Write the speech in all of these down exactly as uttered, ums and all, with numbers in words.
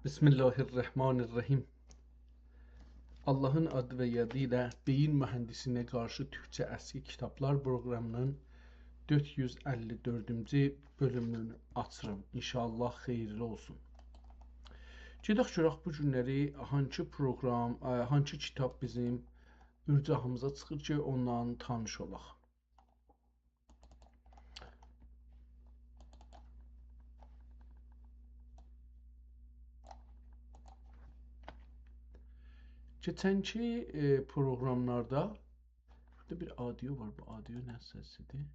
بسم الله الرحمن الرحیم. آللاهین آدی و یادی ایله بئیین موهندیسینه قارشی تورکجه اسکی کیتابلار پروقرامینین دؤرد یوز اللی دؤردونجو بؤلومونو آچیرام. ان‌شاءالله خئییرلی اولسون. گئدک گؤرک بو گونلری هانسی پروقرام، ائ، هانسی کیتاب بیزیم اورجاهیمیزا چیخیر کی، اوننان تانیش اولاق. کئچنکی، ائ، پروقراملاردا، بورادا بیر آدیو وار، بو آدیو نه سسی‌دیر؟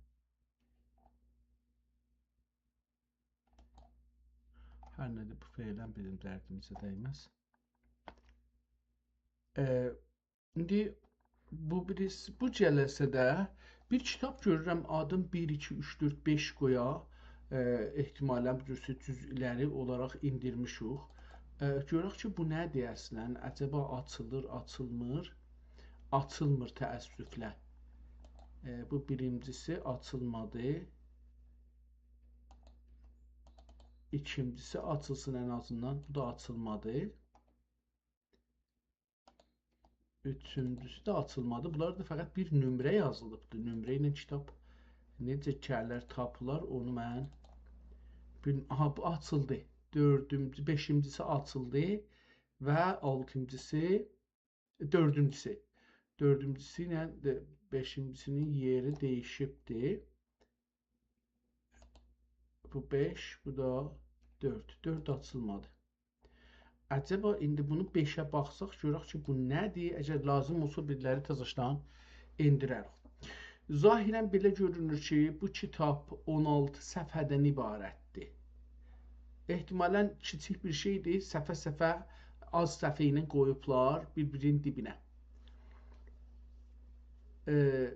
هر نه‌دیر، بو فعلاً بیزیم دردیمیزه دیمز. ائ، ایندی بو بیریس-، بو جلسه‌ده بیر کیتاب گؤرورم، آدین بیر، ایکی، اوچ، دؤرد، بئش قویا. ائ، احتمالاً بو جور جزءلری اولاراق ایندیرمیشیک. ائ، گؤرک کی، بو نه‌دیر اصلاً؟ عجبا آچیلیر، آچیلمیر؟ آچیلمیر تأسفله. ائ، بو بیرینجیسی آچیلمادی. ایکینجیسی آچیلسین ان آزیندان. بو دا آچیلمادی. اوچونجوسو ده آچیلمادی. بونلاردا فقط بیر نمره یازیلیبدی. نمره ایله کیتاب نئجه گلر، تاپیلار، اونو من بیل-، آها، بو آچیلدی. دؤردونجو، بئشینجیسی آچیلدی و آلتینجیسی، دؤردونجوسو. دؤردونجوسو ایله ده بئشینجیسینین یئری دییشیبدی. بو بئش، بو دا دؤرد. دؤرد آچیلمادی. عجبا ایندی بونو بئشه باخساق، گؤرک کی، بو نه‌دیر؟ اگر لازیم اولسا، بیریلری تزه‌شدن ائندیرریک. ظاهراً بئله گؤرونور کی، بو کیتاب اون آلتی صفحه‌دن عبارتدیر. احتمالاً کیچیک بیر شئیدیر، صفحه-صفحه، آز صفحه ایله قویوبلار بیر-بیرینین دیبینه. ائ،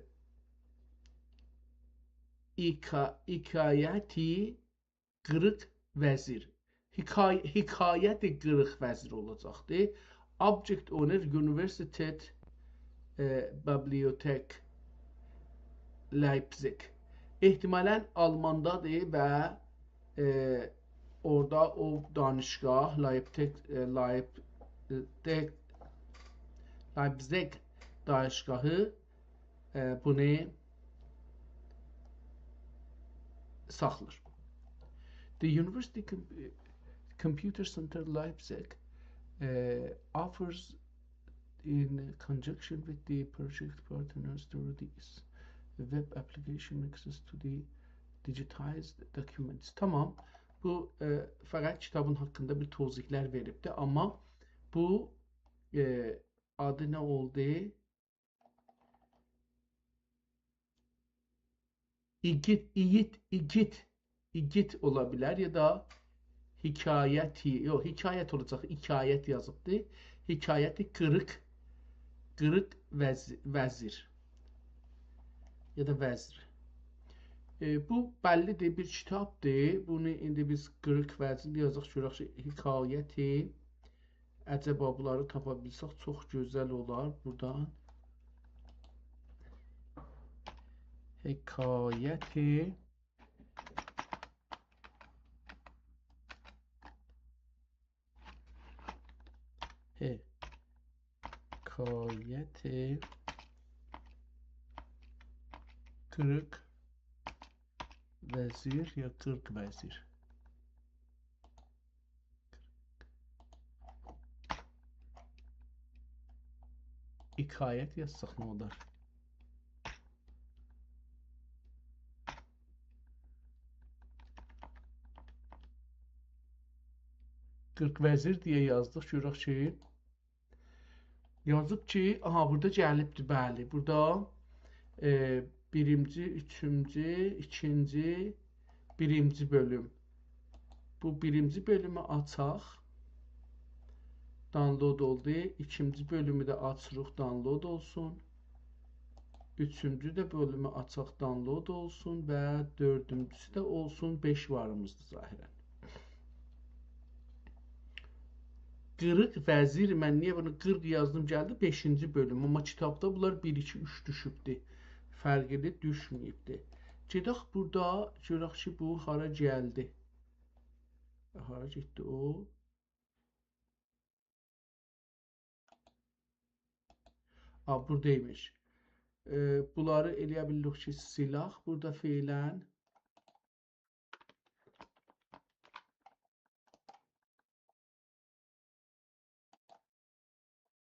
حکا-، حکایت قیریق وزیر. حکای-، حکایت قیریق وزیر اولاجاقدی. Object owner Universität، ائ، Bibliothek Leipzig. احتمالاً آلماندادیر و، ائ، اورادا او دانشگاه، Leipzig، ائ، Leip-، ائ، Leipzig دانشگاهی ائ، بونو ساخلاییر. The University Com-, Computer Center Leipzig, ائ, offers in conjunction with the project partners through this web application access to the digitized documents. تامام. بو، ائ، فقط کیتابین حاقیندا بیر توضیحلر وئریبدی، آمما بو، ائ، آدی نه اولدو؟ ایگیت، ایگیت، ایگیت، ایگیت اولا بیلر یا دا حکایتی، یوخ، حکایت اولاجاق، حکایت یازیبدی. حکایتی قیریق، قیریق وز-، وزیر. یا دا وزیر. ائ، بو بللی‌دیر، بیر کیتابدیر. بونو ایندی بیز قیریق وزیر یازاق، گؤرک کی، حکایتی عجبا بونلاری تاپا بیلسک چوخ گؤزل اولار. بورادان حکایت حکایت قیریق وزیر یا قیریق وزیر. حکایت یازساق نه اولار؟ قیریق وزیر دئیه یازدیق. گؤرک کی، یازیب کی، آها، بورادا گلیبدی، بلی. بورادا، ائ، بیرینجی، اوچونجو، ایکینجی، بیرینجی بؤلوم. بو بیرینجی بؤلومو آچاق. Download اولدو. ایکینجی بؤلومو ده آچیریق، download اولسون. اوچونجو ده بؤلومو آچاق، download اولسون و دؤردونجوسو ده اولسون. بئش واریمیزدیر ظاهراً. قیریق وزیر، من نییه بونو قیریق یازدیم، گلدی بئشینجی بؤلوم. آمما کیتابدا بونلار بیر، ایکی، اوچ دوشوبدو. فرقلی دوشمه‌ییبدی. گئدک بورادا گؤرک کی، بو هارا گلدی. هارا گئتدی او؟ آ، بورادا ایمیش. ائ، بونلاری ائلیه بیلیریک کی، سیلاق بورادا فعلاً.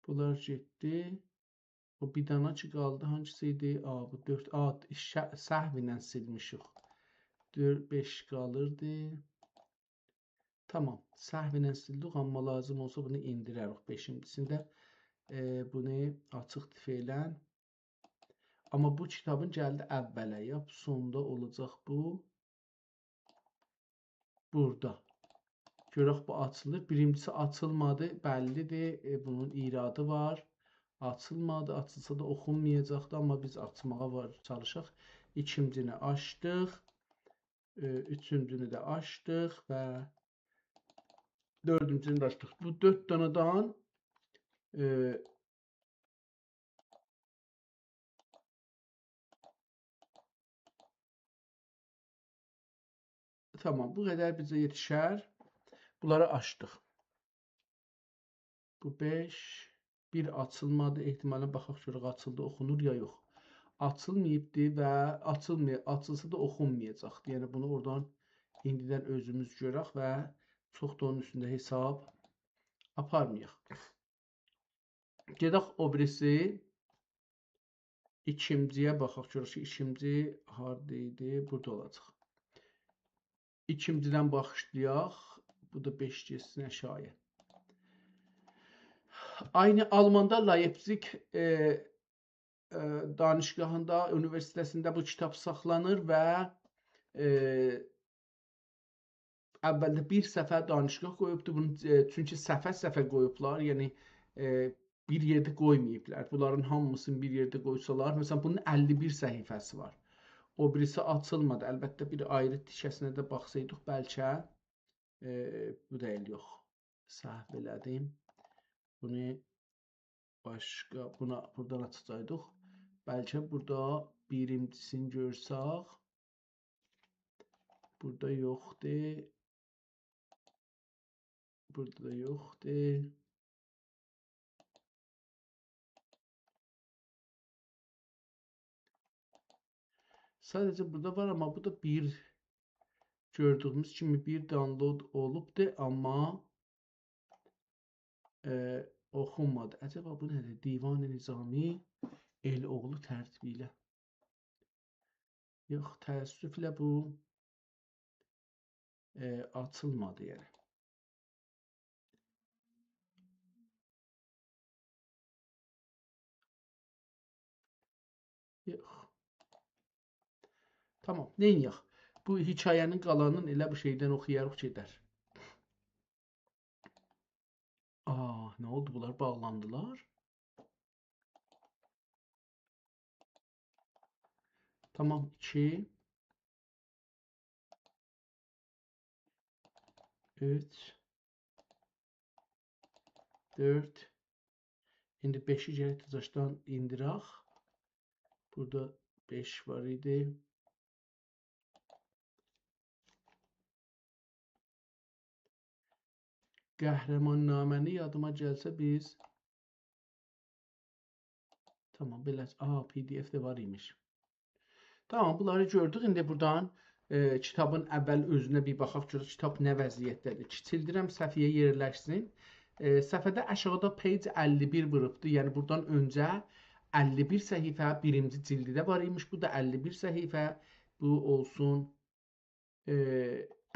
بونلار گئتدی. او بیر دانا کی قالدی، هانگیسی ایدی؟ آ، بو دؤرد. آ، شه-، سهو ایله سیلمیشیک. دؤرد، بئش قالیردی. تامام، سهو ایله سیلدیک، آمما لازیم اولسا بونو ائندیرریک بئشینجیسینده. ائ، بونو آچیقدیر فعلاً. آمما بو کیتابین گلدی اوّله، یا سوندا اولاجاق بو. بورادا. گؤرک بو آچیلیر. بیرینجیسی آچیلمادی، بللی‌دیر. ائ، بونون ایرادی وار. آچیلمادی، آچیلسا دا اوخونمایاجاقدی، آمما بیز آچماغا وار، چالیشاق. ایکینجینی آچدیق. ائ، اوچونجونو ده آچدیق و دؤردونجونو ده آچدیق. بو دؤرد دانادان، ائ، تامام، بو قدر بیزه یئتیشر. بونلاری آچدیق. بو بئش، بیر آچیلمادی. احتمالاً باخاق گؤرک آچیلدی، اوخونور یا یوخ. آچیلماییبدی و آچیلمای-، آچیلسا دا اوخونمایاجاقدی. یعنی بونو اورادان ایندیدن اؤزوموز گؤرک و چوخ دا اونون اوستونده حساب آپارمایاق. گئدک او بیریسی ایکینجی‌یه باخاق، گؤرک کی، ایکینجی هاردا ایدی، بورادا اولاجاق. ایکینجیدن باخیشلایاق. بو دا بئش گئتسین آشاغییا. عینی آلماندا لایپزیگ، ائ، ائ، دانشگاهیندا، اونیوئرسیته‌سینده بو کیتاب ساخلانیر و، ائ، اوّلده بیر صفحه دانشگاه قویوبدو. بونو، ائ، چونکی صفحه-صفحه قویوبلار، یعنی، ائ، بیر یئرده قویماییبلار. بونلارین هامیسینی بیر یئرده قویسالار، مثلاً، بونون اللی بیر صفحه‌سی وار. او بیریسی آچیلمادی. البته، بیر آیری تیکه‌سینه ده باخسایدیق، بلکه، ائ، بو دا ائل یوخ. سهو ائله‌دیم. بونو باشقا، بونا، بورادان آچاجاقدیق. بلکه بورادا بیرینجیسینی گؤرسک، بورادا یوخدور. بورادا دا یوخدور. ساده‌جه بورادا وار، آمما بو دا بیر، گؤردویوموز کیمی بیر download اولوبدور، آمما، ائ، اوخونمادی. عجبا بو نه‌دیر؟ دیوان نظامی، ائل اوغلو ترتیبی ایله. یوخ، تأسفله بو، ائ، آچیلمادی، یعنی. یوخ. تامام، نئینیه‌ک؟ بو حکایه‌نین قالانین ائله بو شئیدن اوخویاریق گئدر. آ، نه اولدو؟ بونلار باغلاندیلار. تامام، ایکی، اوچ، دؤرد. ایندی بئشی گرک تزاشدان ایندیرک. بورادا بئش وار ایدی. قهرمان‌نامه‌نی یادیما گلسه بیز، تامام، بئله، آ، PDF ده وار ایمیش. تامام، بونلاری گؤردوک. ایندی بورادان، ائ، کیتابین اول اؤزونه بیر باخاق، گؤرک کیتاب نه وضعیتده‌دیر. کیچیلدیرم، صفحه‌یه یئرلشسین. ائ، صفحه‌ده آشاغیدا page اللی بیر ووروبدور. یعنی بورادان اؤنجه اللی بیر صفحه بیرینجی جیلدیده وار ایمیش. بو دا اللی بیر صفحه. بو اولسون، ائ،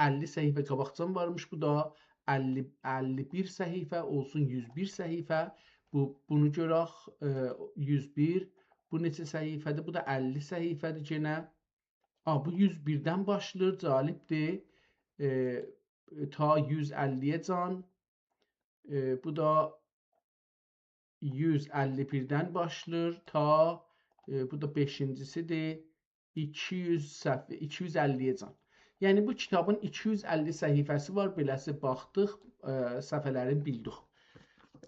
اللی صفحه قاباقجان وارمیش. بو دا اللی، اللی بیر صفحه، اولسون یوز بیر صفحه. بو، بونو گؤرک، ائ، یوز بیر. بو نئچه صفحه‌دیر؟ بو دا اللی صفحه‌دیر یئنه. آ، بو یوز بیردن باشلاییر، جالبدیر. ائ، تا یوز اللی‌یه‌جان. ائ، بو دا یوز اللی بیردن باشلاییر تا، ائ، بو دا بئشینجیسی‌دیر. ایکی یوز صفحه، ایکی یوز اللی‌یه‌جان. یعنی بو کیتابین ایکی یوز اللی صفحه‌سی وار، بئله‌سی باخدیق، ائ، صفحه‌لرینی بیلدیک.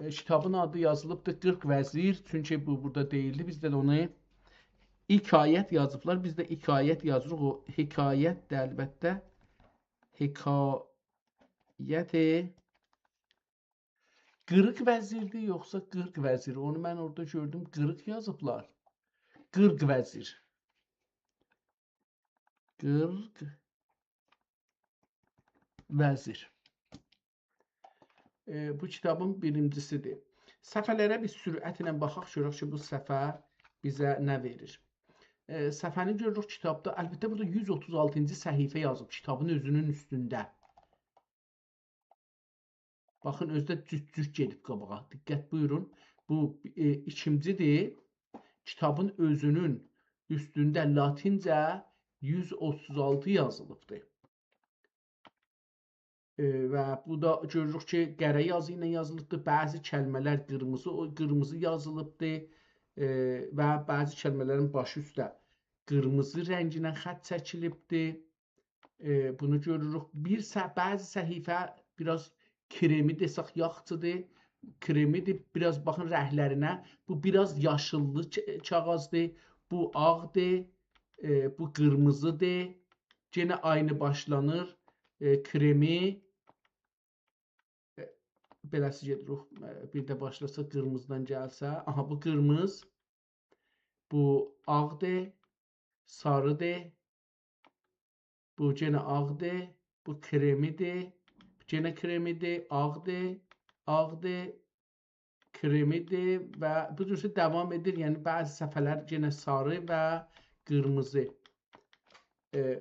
ائ، کیتابین آدی یازیلیبدیر قیرخ وزیر، چونکی بو بورادا دئییلدی، بیز ده اونو حکایت یازیبلار، بیز ده حکایت یازیریق، او حکایت ده البته حکایت قیریق وزیردیر، یوخسا قیرق وزیر؟ اونو من اورادا گؤردوم، قیریق یازیبلار. قیرق وزیر. قیرق وزیر. ائ، بو کیتابین بیرینجیسی‌دیر. صفحه‌لره بیر سرعتله باخاق، گؤرک کی، بو صفحه بیزه نه وئریر. ائ، صفحه‌نی گؤروروک کیتابدا. البته، بورادا یوز اوتوز آلتینجی صفحه یازیب کیتابین اؤزونون اوستونده. باخین، اؤزو ده جوت-جوت گئدیب قاباغا. دقت بویورون. بو، ائ، ایکینجی‌دیر. کیتابین اؤزونون اوستونده لاتینجه یوز اوتوز آلتی یازیلیبدیر. ائ، و بو دا گؤروروک کی، قره یازی ایله یازیلیبدیر. بعضی کلمه‌لر قیرمیزی، او قیرمیزی یازیلیبدیر. ائ، و بعضی کلمه‌لرین باشی اوسته قیرمیزی رنگینن خط چکیلیبدیر. ائ، بونو گؤروروک. بیر صح-، بعضی صفحه بیر آز کرمی دئسک یاخشی‌دیر. کرمی‌دیر. بیر آز باخین رنگلرینه. بو بیر آز یاشیللی ک-، کاغیذدیر. بو آغدیر. ائ، بو قیرمیزی‌دیر. یئنه عینی باشلانیر. ائ، کرمی. ائ، بئله‌سی گئدیر. اوخ، ائ، بیر ده باشلاسا، قیرمیزیدان گلسه. آها، بو قیرمیز. بو آغدیر. ساری‌دیر. بو یئنه آغدیر. بو کرمی‌دیر. یئنه کرمی‌دیر. آغدیر. آغدیر. کرمی‌دیر و بو جورسه داوام ائدیر. یعنی، بعضی صفحه‌لر یئنه ساری و قیرمیزی. ائ،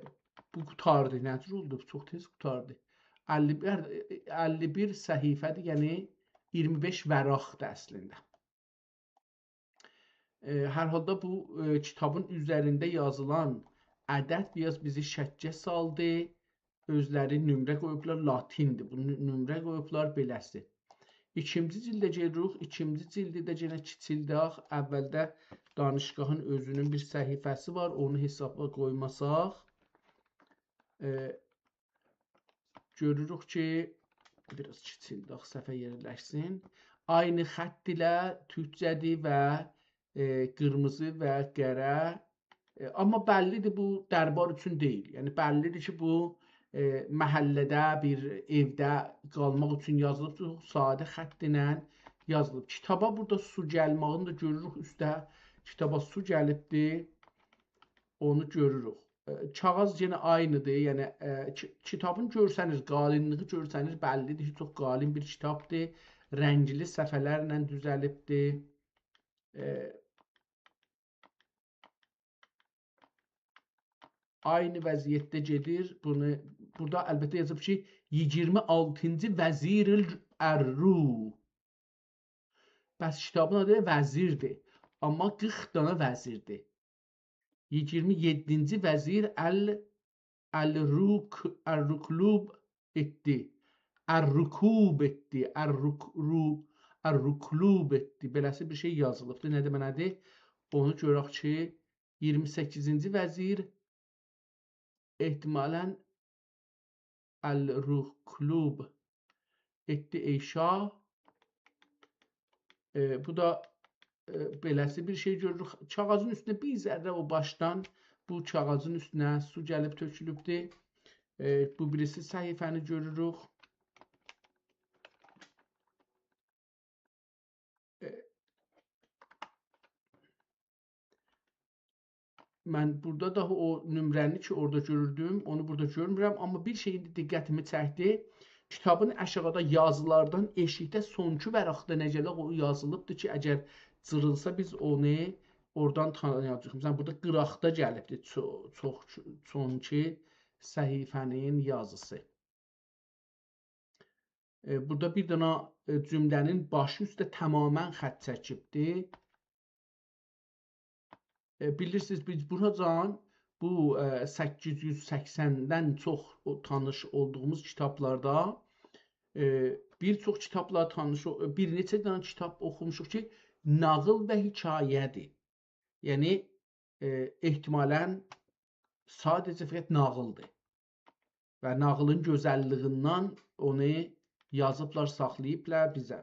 بو قوتاردی. نه جور اولدو؟ چوخ تئز قوتاردی. اللی بیر، اللی بیر صفحه‌دیر، یعنی اییرمی بئش ورقدیر اصلینده. ائ، هر حالدا بو، ائ، کیتابین اوزرینده یازیلان عدد بیر آز بیزی شکّه سالدی. اؤزلری نمره قویوبلار، لاتیندیر. بو نو-، نمره قویوبلار بئله‌سی. ایکینجی جیلده گئدیریک. ایکینجی جیلدی ده یئنه کیچیلدک. اولده دانشگاهین اؤزونون بیر صفحه‌سی وار. اونو حسابا قویماساق، ائ، گؤروروک کی، بیر آز کیچیلدک، صفحه یئرلشسین. عینی خط ایله تورکجه‌دیر و، ائ، قیرمیزی و قره. ائ، آمما بللی‌دیر، بو دربار اوچون دئییل. یعنی، بللی‌دیر کی، بو، ائ، محله‌ده، بیر ائوده قالماق اوچون یازیلیب، چوخ ساده خط ایله یازیلیب. کیتابا بورادا سو گلمه‌یینی ده گؤروروک، اوسته کیتابا سو گلیبدیر، اونو گؤروروک. ائ، کاغیذ یئنه عینی‌دیر، یعنی، ائ، کی-، کیتابین گؤرسنیر، قالینلیغی گؤرسنیر، بللی‌دیر کی، چوخ قالین بیر کیتابدیر. رنگلی صفحه‌لرله دوزلیبدیر. ائ، عینی وضعیتده گئدیر. بونو، بورادا البته یازیب کی، اییرمی آلتینجی وزیر الرو. بس کیتابین آدی وزیردیر. آمما قیرخ دانا وزیردیر. اییرمی یئددینجی وزیر ال، الرک-، الرکلوب ائتدی. الرکوب ائتدی. الرک-، رو-، الرکلوب ائتدی. بئله‌سی بیر شئی یازیلیبدی. نه دئمه‌لی‌دیر؟ اونو گؤرک کی، اییرمی سککیزینجی وزیر احتمالاً الرکلوب ائتدی ای شاه. ائ، بو دا، ائ، بئله‌سی بیر شئی گؤروروک. کاغیذین اوستونه بیر ذره او باشدان بو کاغیذین اوستونه سو گلیب تؤکولوبدور. ائ، بو بیریسی صفحه‌نی گؤروروک. ائ، من بورادا دا او نمره‌نی کی، اورادا گؤروردوم، اونو بورادا گؤرمورم. آمما بیر شئی ایندی دقتیمی چکدی. کیتابین آشاغیدا یازیلاردان ائشیکده سونکی ورقده نه گلک، او یازیلیبدیر کی، اگر جیریلسا، بیز اونو اورادان تانییاجاغیق. مثلاً، بورادا قیراقدا گلیبدیر چو-، چوخ، سونکی صفحه‌نین یازیسی. ائ، بورادا بیر دنه، ائ، جمله‌نین باشی اوسته تماماً خط چکیبدی. ائ، بیلیرسینیز، بیز بوراجان بو، ائ، سککیز یوز سکسندن چوخ او، تانیش اولدوغوموز کیتابلاردا، ائ، بیر چوخ کیتابلا تانیش او-، بیر نئچه دنه کیتاب اوخوموشوق کی، ناغیل و حکایه‌دیر. یعنی، ائ، احتمالاً ساده‌جه فقط ناغیلدیر. و ناغیلین گؤزللیگیندن اونو یازیبلار، ساخلاییبلار بیزه.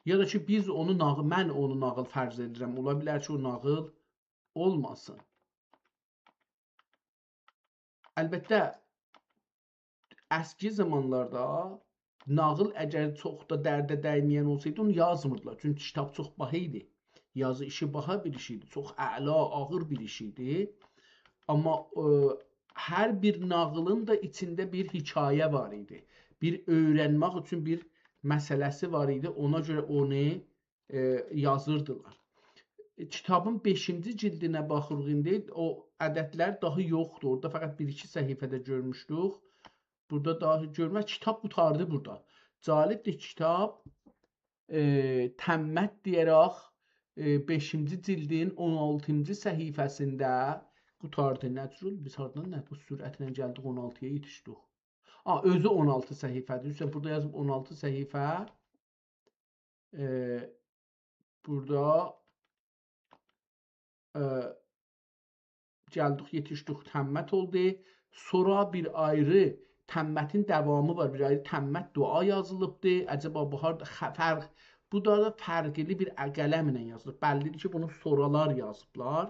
یا دا کی، بیز اونو ناغیل، من اونو ناغیل فرض ائدیرم. اولا بیلر کی، او ناغیل اولماسین. البته، اسکی زامانلاردا ناغیل اگر چوخ دا درده دیمه‌ین اولسایدی، اونو یازمیردیلار. چونکی کیتاب چوخ باها ایدی. یازی ایشی باها بیر ایش ایدی. چوخ اعلا، آغیر بیر ایش ایدی. آمما، ائ، هر بیر ناغیلین دا ایچینده بیر حکایه وار ایدی. بیر اؤیرنمک اوچون بیر مسئله‌سی وار ایدی. اونا گؤره اونو، ائ، یازیردیلار. ائ، کیتابین بئشینجی جلدینه باخیریق ایندی. او عددلر داها یوخدور. اورادا فقط بیر-ایکی صفحه‌ده گؤرموشدوک. بورادا داها گؤرمک، کیتاب قوتاردی بورادا. جالبدیر، کیتاب، ائ، تمّت دئیه‌رک، ائ، بئشینجی جلدین اون آلتینجی صفحه‌سینده قوتاردی. نه جور؟ بیز هاردان، نه، بو سرعتله گلدیک اون آلتی‌یا یئتیشدیک. آ، اؤزو اون آلتی صفحه‌دیر. اوسته بورادا یازیب اون آلتی صفحه. ائ، بورادا، ائ، گلدیک، یئتیشدیک، تمّت اولدو. سونرا بیر آیری تمّتین داوامی وار، بیر آیری تمّت دعا یازیلیبدی. عجبا بو هاردا خ-، فرق، بو دا فرقلی بیر قلمله یازیلیب. بللی‌دیر کی، بونو سونرالار یازیبلار.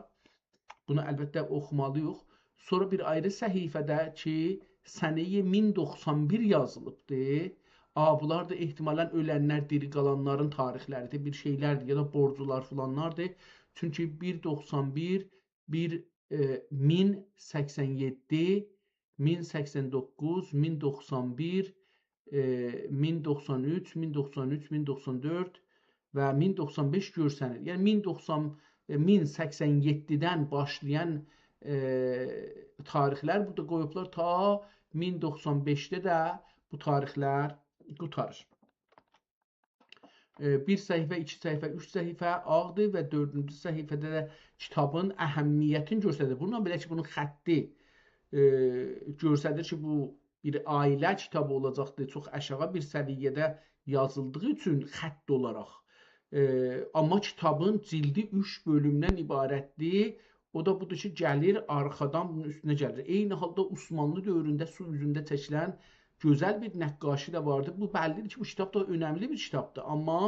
بونو البته اوخومالی‌ییق. سونرا بیر آیری صفحه‌ده کی، سنه‌ی مین دوخسان بیر یازیلیبدی. آ، بونلار دا احتمالاً اؤلنلر، دیری قالانلارین تاریخلری‌دیر، بیر شئیلردیر، یا دا بورجلار فلانلاردیر. چونکی بیر دوخسان بیر، بیر، ائ، مین سکسن یئددی، مین سکسن دوققوز، مین دوخسان بیر، ائ، مین دوخسان اوچ، مین دوخسان اوچ، مین دوخسان دؤرد و مین دوخسان بئش گؤرسنیر. یعنی مین دوخسان، ائ، مین سکسن یئددیدن باشلایان، ائ، تاریخلر بورادا قویوبلار، تا مین دوخسان بئشده ده بو تاریخلر قوتاریر. ائ، بیر صفحه، ایکی صفحه، اوچ صفحه آغدیر و دؤردونجو صفحه‌ده ده کیتابین اهمیتینی گؤستریر. بونونلا بئله کی، بونون خطی، ائ، گؤستریر کی، بو بیر عائله کیتابی اولاجاقدیر، چوخ آشاغی بیر سویه‌ده یازیلدیغی اوچون خط اولاراق. ائ، آمما کیتابین جلدی اوچ بؤلومدن عبارتدیر. او دا بودور کی، گلیر آرخادان بونون اوستونه گلیر. عینی حالدا عثمانلی دؤورونده سو اوزونده چکیلن گؤزل بیر نقاشی ده واردی. بو بللی‌دیر کی، بو کیتاب دا اؤنملی بیر کیتابدیر. آمما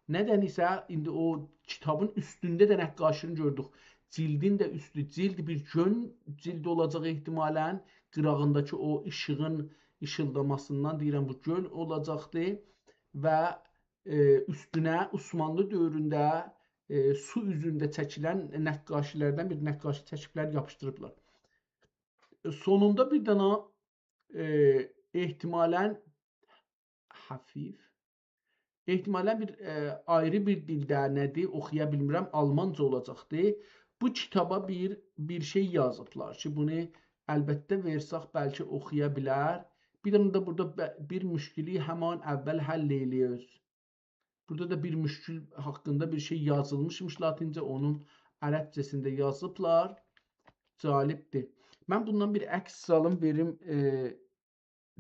ندنسه ایندی او کیتابین اوستونده ده نقاشینی گؤردوک. جلدین ده اوستو، جلد بیر گؤن جلد اولاجاق احتمالاً. قیراغینداکی او ایشیغین ایشیلداماسیندان دئییرم، بو گؤن اولاجاقدی. و، ائ، اوستونه عثمانلی دؤورونده، ائ، سو اوزونده چکیلن نقاشی‌لردن بیر نقاشی چکیبلر، یاپیشدیریبلار. سونوندا بیر دنه، ائ، احتمالاً خفیف، احتمالاً بیر، ائ، آیری بیر دیلده، نه‌دیر، اوخویا بیلمیرم، آلمانجا اولاجاقدی. بو کیتابا بیر، بیر شئی یازیبلار کی، بونو البته وئرسک بلکه اوخویا بیلر. بیر دنه ده بورادا ب-، بیر مشکلی همان اول حل ائله‌یه‌ییز. بورادا دا بیر مشکل حاقیندا بیر شئی یازیلمیشمیش لاتینجه، اونون عربجه‌سینده یازیبلار. جالبدیر. من بوندان بیر عکس سالیم، وئریم، ائ،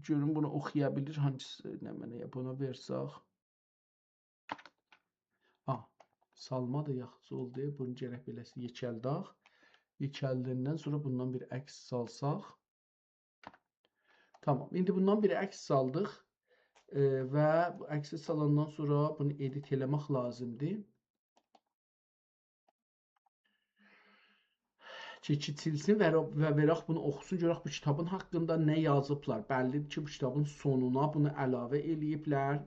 گؤروم بونو اوخویا بیلیر، هانگیسی، نمنه‌یه، بونا وئرسک. آ، سالما دا یاخشی اولدو. بونو گرک بئله‌سی یئکلدک. یئکلدندن سونرا بوندان بیر عکس سالساق. تامام. ایندی بوندان بیر عکس سالدیق. ائ، و بو عکسی سالاندان سونرا بونو ادیت ائله‌مک لازیمدیر. کی، کیچیلسین و، و وئرک بونو اوخوسون، گؤرک بو کیتابین حاقیندا نه یازیبلار. بللی‌دیر کی، بو کیتابین سونونا بونو علاوه ائله‌ییبلر.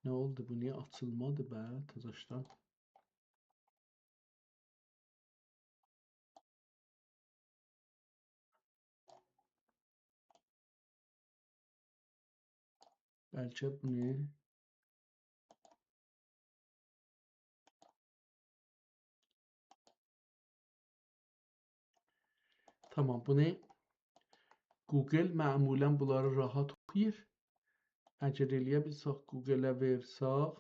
نه اولدو بو؟ نییه آچیلمادی به تزه‌شدن؟ بلکه بونو، تامام، بونو گوگل معمولاً بونلاری راحت اوخویور. اگر ائله‌یه بیلسک، گوگله وئرسک،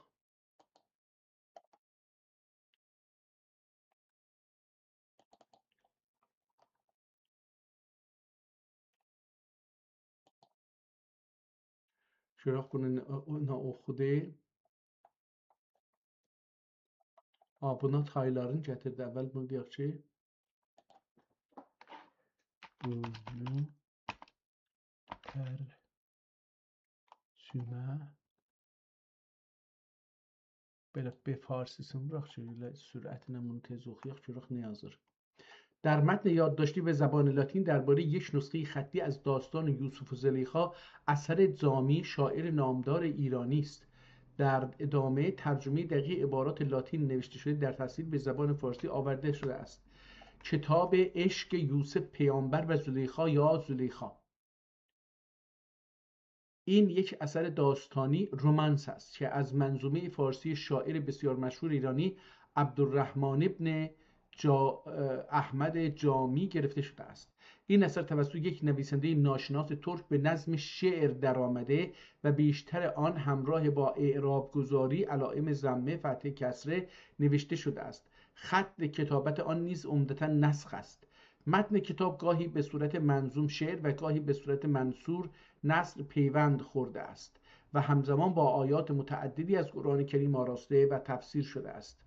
گؤرک بونو نه، او، نه اوخودو. آ، بونا تایلارین گتیردی. اول بونو دئیک کی، بونو ترجمه بئله بیر فارسی‌سینی ووراق کی، ائله سرعتله بونو تئز اوخویاق، گؤرک نه یازیر. در متن یادداشتی به زبان لاتین دربارهٔ یک نسخهٔ خطی از داستان یوسف و زلیخا، اثر جامی، شاعر نامدار ایرانی است. در ادامه، ترجمهٔ دقیق عبارات لاتین نوشته شده در تفسیر به زبان فارسی آورده شده است. کتاب عشق یوسف پیامبر و زلیخا یا زلیخا. این یک اثر داستانی، رومانس است که از منظومهٔ فارسی شاعر بسیار مشهور ایرانی عبدالرحمن ابن جا-، اه، احمد جامی گرفته شده است. این اثر توسط یک نویسندهٔ ناشناس ترک به نظم شعر درآمده و بیشتر آن همراه با اعراب‌گذاری، علائم ضمه، فتحه، کسره، نوشته شده است. خط کتابت آن نیز عمدتاً نسخ است. متن کتاب گاهی به صورت منظوم شعر و گاهی به صورت منثور نثر پیوند خورده است و همزمان با آیات متعددی از قرآن کریم آراسته و تفسیر شده است.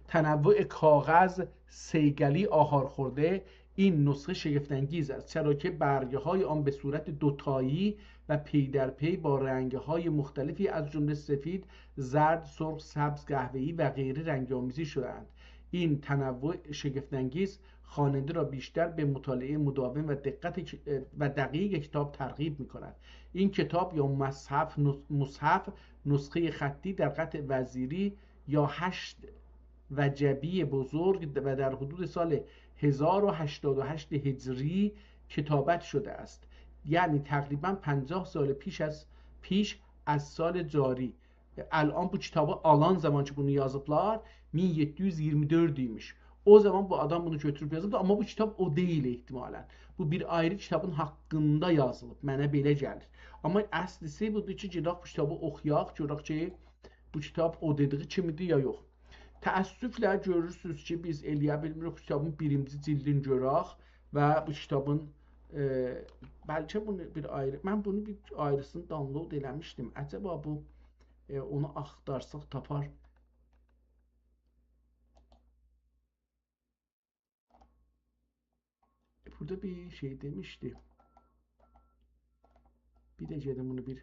تنوع کاغذ صیقلی آهار خورده این نسخه شگفت‌انگیز است، چرا که برگ‌های آن به صورت دوتایی و پی‌درپی با رنگ‌های مختلفی از جملهٔ سفید، زرد، سرخ، سبز، قهوه‌ای و غیره رنگ‌آمیزی شده‌اند. این تنوع شگفت‌انگیز خواننده را بیشتر به مطالعهٔ مداوم و دقت ک-، و دقیق کتاب ترغیب می‌کند. این کتاب یا مصحف، نس-، مصحف، نسخهٔ خطی در قطع وزیری یا هشت وجبی بزرگ و در حدود سال هزار و هشتاد و هشت هجری کتابت شده است. یعنی تقریباً پنجاه سال پیش از، پیش از سال جاری. الان بو کیتابی آلان زامان کی، بونو یازیبلار، مین یئددی یوز ایگیرمی دؤرد ایمیش. او زامان بو آدام بونو گؤتوروب یازیبدی، آمما بو کیتاب او دئییل احتمالاً. بو بیر آیری کیتابین حاقیندا یازیلیب، منه بئله گلیر. آمما اصلی‌سی بودور کی، گئدک بو کیتابی اوخویاق، گؤرک کی، بو کیتاب او دئدیگی کیمی‌دیر یا یوخ. تأسفله گؤرورسونوز کی، بیز ائلیه بیلمیریک بو کیتابین بیرینجی جلدینی گؤرک و بو کیتابین، ائ، بلکه بونو بیر آیری، من بونو بیر آیریسینی download ائله‌میشدیم. عجبا بو، ائ، اونو آختارساق تاپار. ائ، بورادا بیر شئی دئمیشدی. بیر ده گئدیم بونو بیر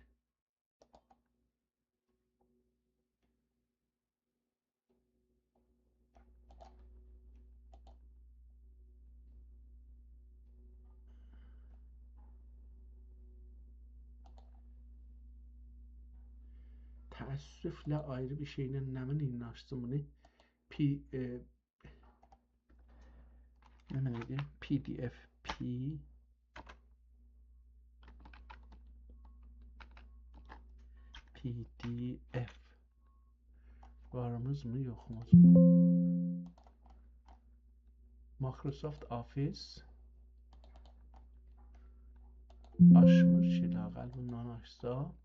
تأسفله آیری بیر شئیله نمنه آچدیم بونو؟ پی، ائ، نمنه ایدی؟ پی دی اف، پی، پی دی اف. واریمیزمی، یوخوموزمو؟ Microsoft Office آچمیر کی، لااقل بوندان آچسا.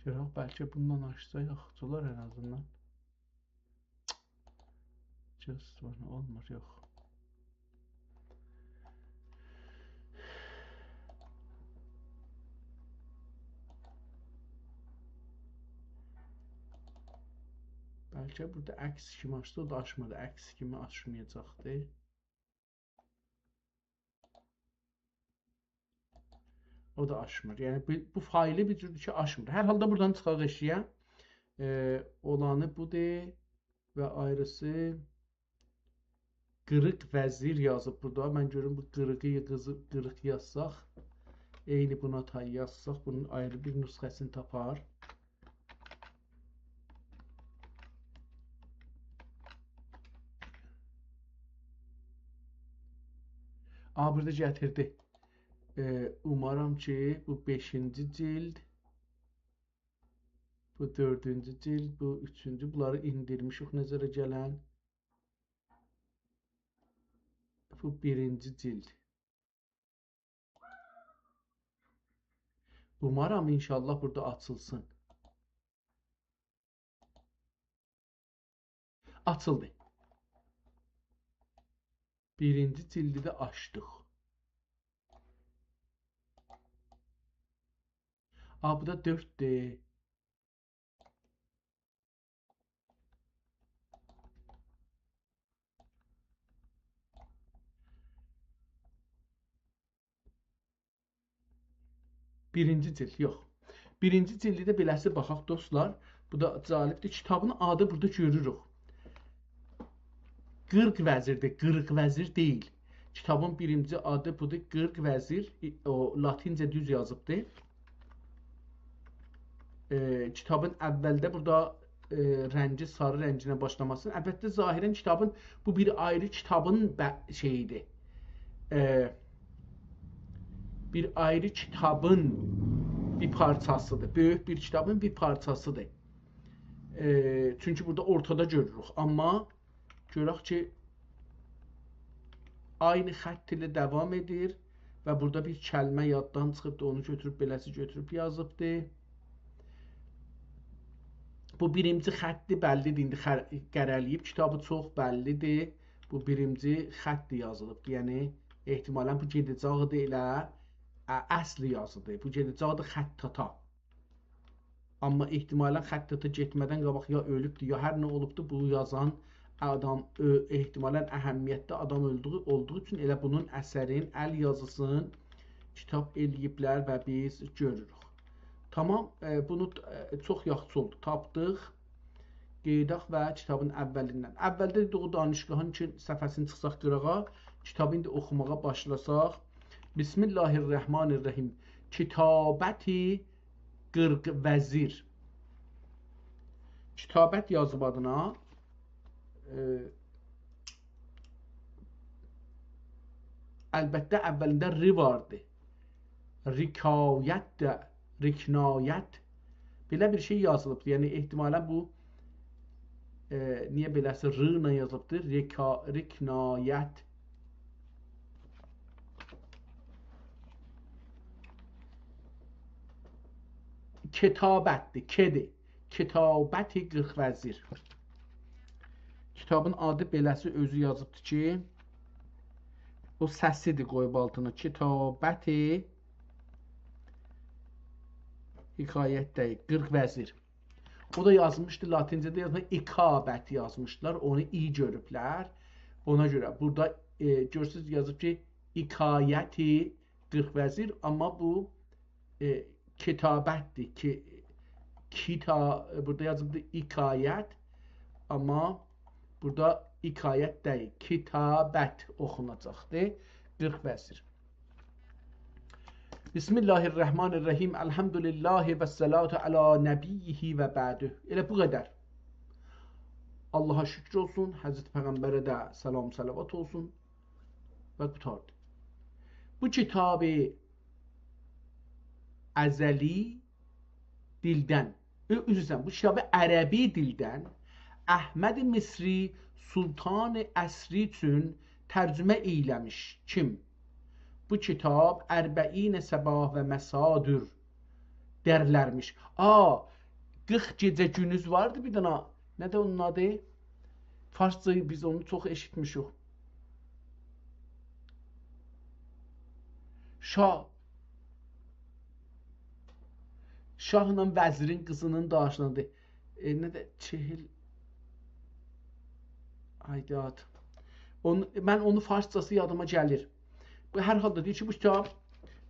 گؤرک، بلکه بوندان آچسا یاخشی اولار ان آزیندان. Just one اولمور، یوخ. بلکه بورادا عکس کیمی آچدی، او دا آچمادی. عکس کیمی آچمایاجاقدی. او دا آچمیر. یعنی بو، بو فایلی بیر جوردور کی، آچمیر. هر حالدا بورادان چیخاق ائشییه. ائ، اولانی بودور و آیریسی قیریق وزیر یازیب بورادا. من گؤروم بو قیریقی قیزی-، قیریق یازساق، عینی بونا تای یازساق، بونون آیری بیر نسخه‌سینی تاپار. آ، بورادا گتیردی. ائ، اومارام کی، بو بئشینجی جلد، بو دؤردونجو جلد، بو اوچونجو، بونلاری ایندیرمیشیک نظره گلن. بو بیرینجی جلد. اومارام انشاءالله بورادا آچیلسین. آچیلدی. بیرینجی جلدی ده آچدیق. آ، بو دا دؤرددور. بیرینجی جلد، یوخ. بیرینجی جلدی ده بئله‌سی باخاق، دوستلار. بو دا جالبدیر. کیتابین آدی بورادا گؤروروک. قیرق وزیردیر، قیرق وزیر دئییل. کیتابین بیرینجی آدی بودور، قیرق وزیر. او، لاتینجه دوز یازیبدیر. ائ، کیتابین اولده بورادا، ائ، رنگی ساری رنگینن باشلاماسینی. البته، ظاهراً کیتابین، بو بیر آیری کیتابین ب-، شئییدیر. ائ، بیر آیری کیتابین بیر پارچاسیدیر. بؤیوک بیر کیتابین بیر پارچاسیدیر. ائ، چونکی بورادا اورتادا گؤروروک. آمما گؤرک کی، عینی خط ایله داوام ائدیر و بورادا بیر کلمه یاددان چیخیبدی، اونو گؤتوروب، بئله‌سی گؤتوروب یازیبدی. بو بیرینجی خطی بللیدیر، ایندی خر-، قره‌له‌ییب کیتابی، چوخ بللیدیر. بو بیرینجی خطی یازیلیبدیر، یعنی احتمالاً بو گئده‌جکدی ائله، ا، اصل یازیدیر. بو گئده‌جکدی خطاطا. آمما احتمالاً خطاطا گئتمه‌دن قاباق یا اؤلوبدور، یا هر نه اولوبدور، بو یازان آدام، اؤ-، احتمالاً اهمیتلی آدام اؤلدویو، اولدوغو اوچون ائله بونون اثرین، ال یازیسین کیتاب ائله‌ییبلر و بیز گؤروروک. تامام، ائ، بونو، ائ، چوخ یاخشی اولدو، تاپدیق. قئییداق و کیتابین اولیندن. اولده ده او دانشگاهین کی صفحه‌سینی چیخساق قیراغا، کیتابی ایندی اوخوماغا باشلاساق. بسم الله الرحمن الرحیم. کتابت قیرق وزیر. کتابت یازیب آدینا. ائ، البته، اولینده ر واردی. رکایت ده، رکنایت. بئله بیر شئی یازیلیبدی. یعنی، احتمالاً بو، ائ، نییه بئله‌سی ر ایله یازیلیبدی؟ رکا-، رکنایت. کتابتدیر، کدیر. کتابت قیرق وزیر. کیتابین آدی بئله‌سی اؤزو یازیبدی کی، او سسیدیر قویوب آلتینا. کتابت حکایت دئییل، قیرق وزیر. او دا یازمیشدی، لاتینجه‌ده یازمیش، اکابت یازمیشدیلار، اونو ای گؤروبلر. اونا گؤره بورادا، ائ، گؤرورسونوز، یازیب کی، حکایت قیرق وزیر، آمما بو، ائ، کتابتدیر. کی-، کیتا-، بورادا یازیبدیر حکایت، آمما بورادا حکایت دئییل، کتابت اوخوناجاقدیر. قیرق وزیر. بسم الله الرحمن الرحیم. الحمد لله و الصلاة علی نبیه و بعده. ائله بو قدر. آللاها شوکور اولسون، حضرت پیغمبره ده سلام، صلوات اولسون. و قوتاردی. بو کیتابی ازلی دیلدن، ع-، عذر ایسته‌ییرم، بو کیتابی عربی دیلدن احمد مصری سلطان عصری اوچون ترجمه ائیله‌میش. کیم؟ بو کیتاب اربعین صباح و مسادور درلرمیش. آ، قیرخ گئجه گوندوز واردی بیر دنه. نه‌دیر اونون آدی؟ فارسجا بیز اونو چوخ ائشیتمیشیک. شاه، شاهلا وزیرین قیزینین داشیناندی. ائ، نه ده چهل، آی داد. اون-، من اونو فارسجاسی یادیما گلیر. بو هر حالدا دئییر کی، بو کیتاب،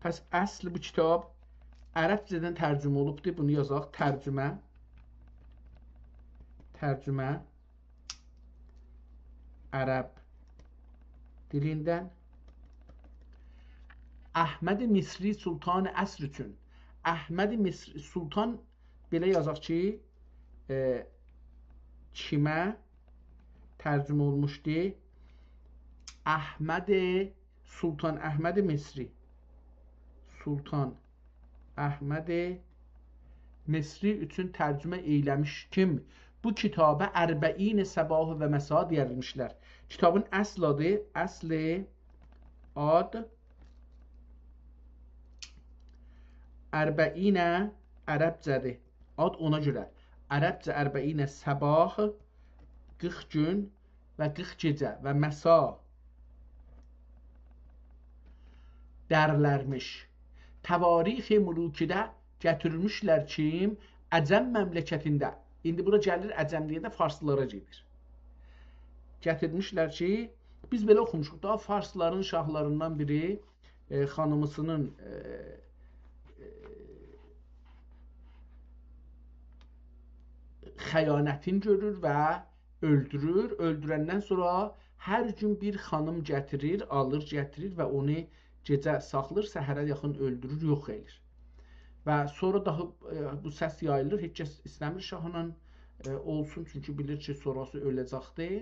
پس اصل بو کیتاب عربجه‌دن ترجمه اولوبدور. بونو یازاق. ترجمه. ترجمه. عرب دیلیندن. احمد مصری سلطان عصری اوچون. احمد مصری سلطان، بئله یازاق کی، ائ، کیمه ترجمه اولموشدو؟ احمد، سلطان احمد مصری. سلطان احمد مصری اوچون ترجمه ائیله‌میش کیم؟ بو کیتابا اربعین صباح و مسا دئیرمیشلر. کیتابین اصل آدی، اصل آد اربعین عربجه‌دیر. آد اونا گؤره. عربجه اربعین صباح، قیرخ گون، و قیرخ گئجه و مسا درلرمیش. تواریخ ملوکی‌ده گتیرمیشلر کی، عجم مملکتینده. ایندی بورا گلیر، عجم دئینده فارسلارا گئدیر. گتیرمیشلر کی، بیز بئله اوخوموشوق دا، فارسلارین شاهلاریندان بیری، ائ، خانیمیسینین، ائ، ائ، خیانتینی گؤرور و اؤلدورور. اؤلدورندن سونرا هر گون بیر خانیم گتیریر، آلیر، گتیریر و اونو گئجه ساخلیر، سحره یاخین اؤلدورور، یوخ ائله‌ییر. و سونرا داها، ائ، بو سس یاییلیر، هئچ کس ایسته‌میر شاهلا، ائ، اولسون، چونکی بیلیر کی، سونراسی اؤله‌جکدیر.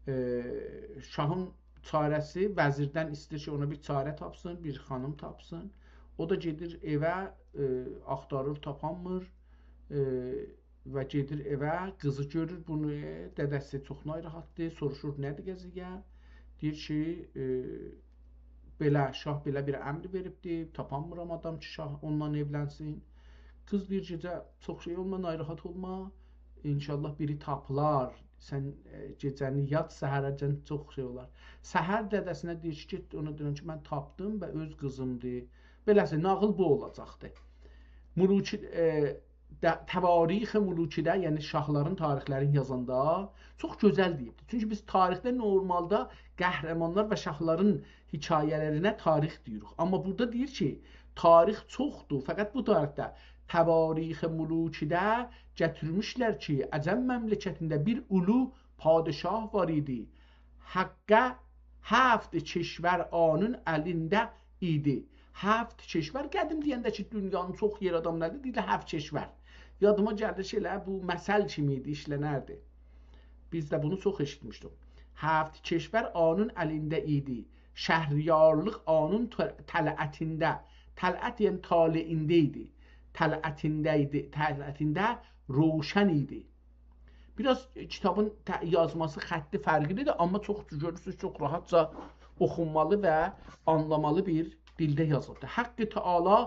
ائ، شاهین چاره‌سی، وزیردن ایسته‌ییر کی، اونا بیر چاره تاپسین، بیر خانیم تاپسین. او دا گئدیر ائوه، ائ، آختاریر، تاپانمیر. ائ، و گئدیر ائوه، قیزی گؤرور، بونو، ائ، دده‌سی چوخ ناراحتدیر، سوروشور: «نه‌دیر قضیه؟» دئییر کی، ائ، بئله، شاه بئله بیر امر وئریبدی، تاپانمیرام آدام کی، شاه اوننان ائولنسین. قیز دئییر: «گئجه چوخ شئی اولما، ناراحت اولما. ان‌شاءالله بیری تاپیلار. سن، ائ، گئجه‌نی یات، سحره‌جن چوخ شئی اولار.» سحر دده‌سینه دئییر کی، گئت اونا دئنن کی، من تاپدیم و اؤز قیزیمدیر. بئله‌سی، ناغیل بو اولاجاقدی. ملوکی، ائ، ده، تواریخ ملوکی‌ده، یعنی شاهلارین تاریخلرینی یازاندا چوخ گؤزل دئییبدیر. چونکی بیز تاریخده نورمالدا قهرمانلار و شاهلارین حکایه‌لرینه تاریخ دئییریک. آمما بورادا دئییر کی، تاریخ چوخدور، فقط بو تاریخده تواریخ ملوکی‌ده گتیرمیشلر کی، عجم مملکتینده بیر اولو پادشاه وار ایدی. حقه هفت کشور اونون الینده ایدی. هفت کشور، قدیم دئینده کی، دونیانین چوخ یئری آداملاری دئییرلر هفت کشور. یادیما گلیر کی، ائله بو مثل کیمی ایدی، ایشلنردی. بیز ده بونو چوخ ائشیتمیشدیک. هفت کشور اونون الینده ایدی. شهریارلیق اونون ط، طلعتینده. طلعت، یعنی طالعینده ایدی. طلعتینده ایدی، طلعتینده روشن ایدی. بیر آز، ائ، کیتابین ت، یازماسی، خطی فرقلی‌دیر، آمما چوخ، گؤرورسونوز، چوخ راحتجا اوخونمالی و آنلامالی بیر دیلده یازیلیبدیر. حق تعالی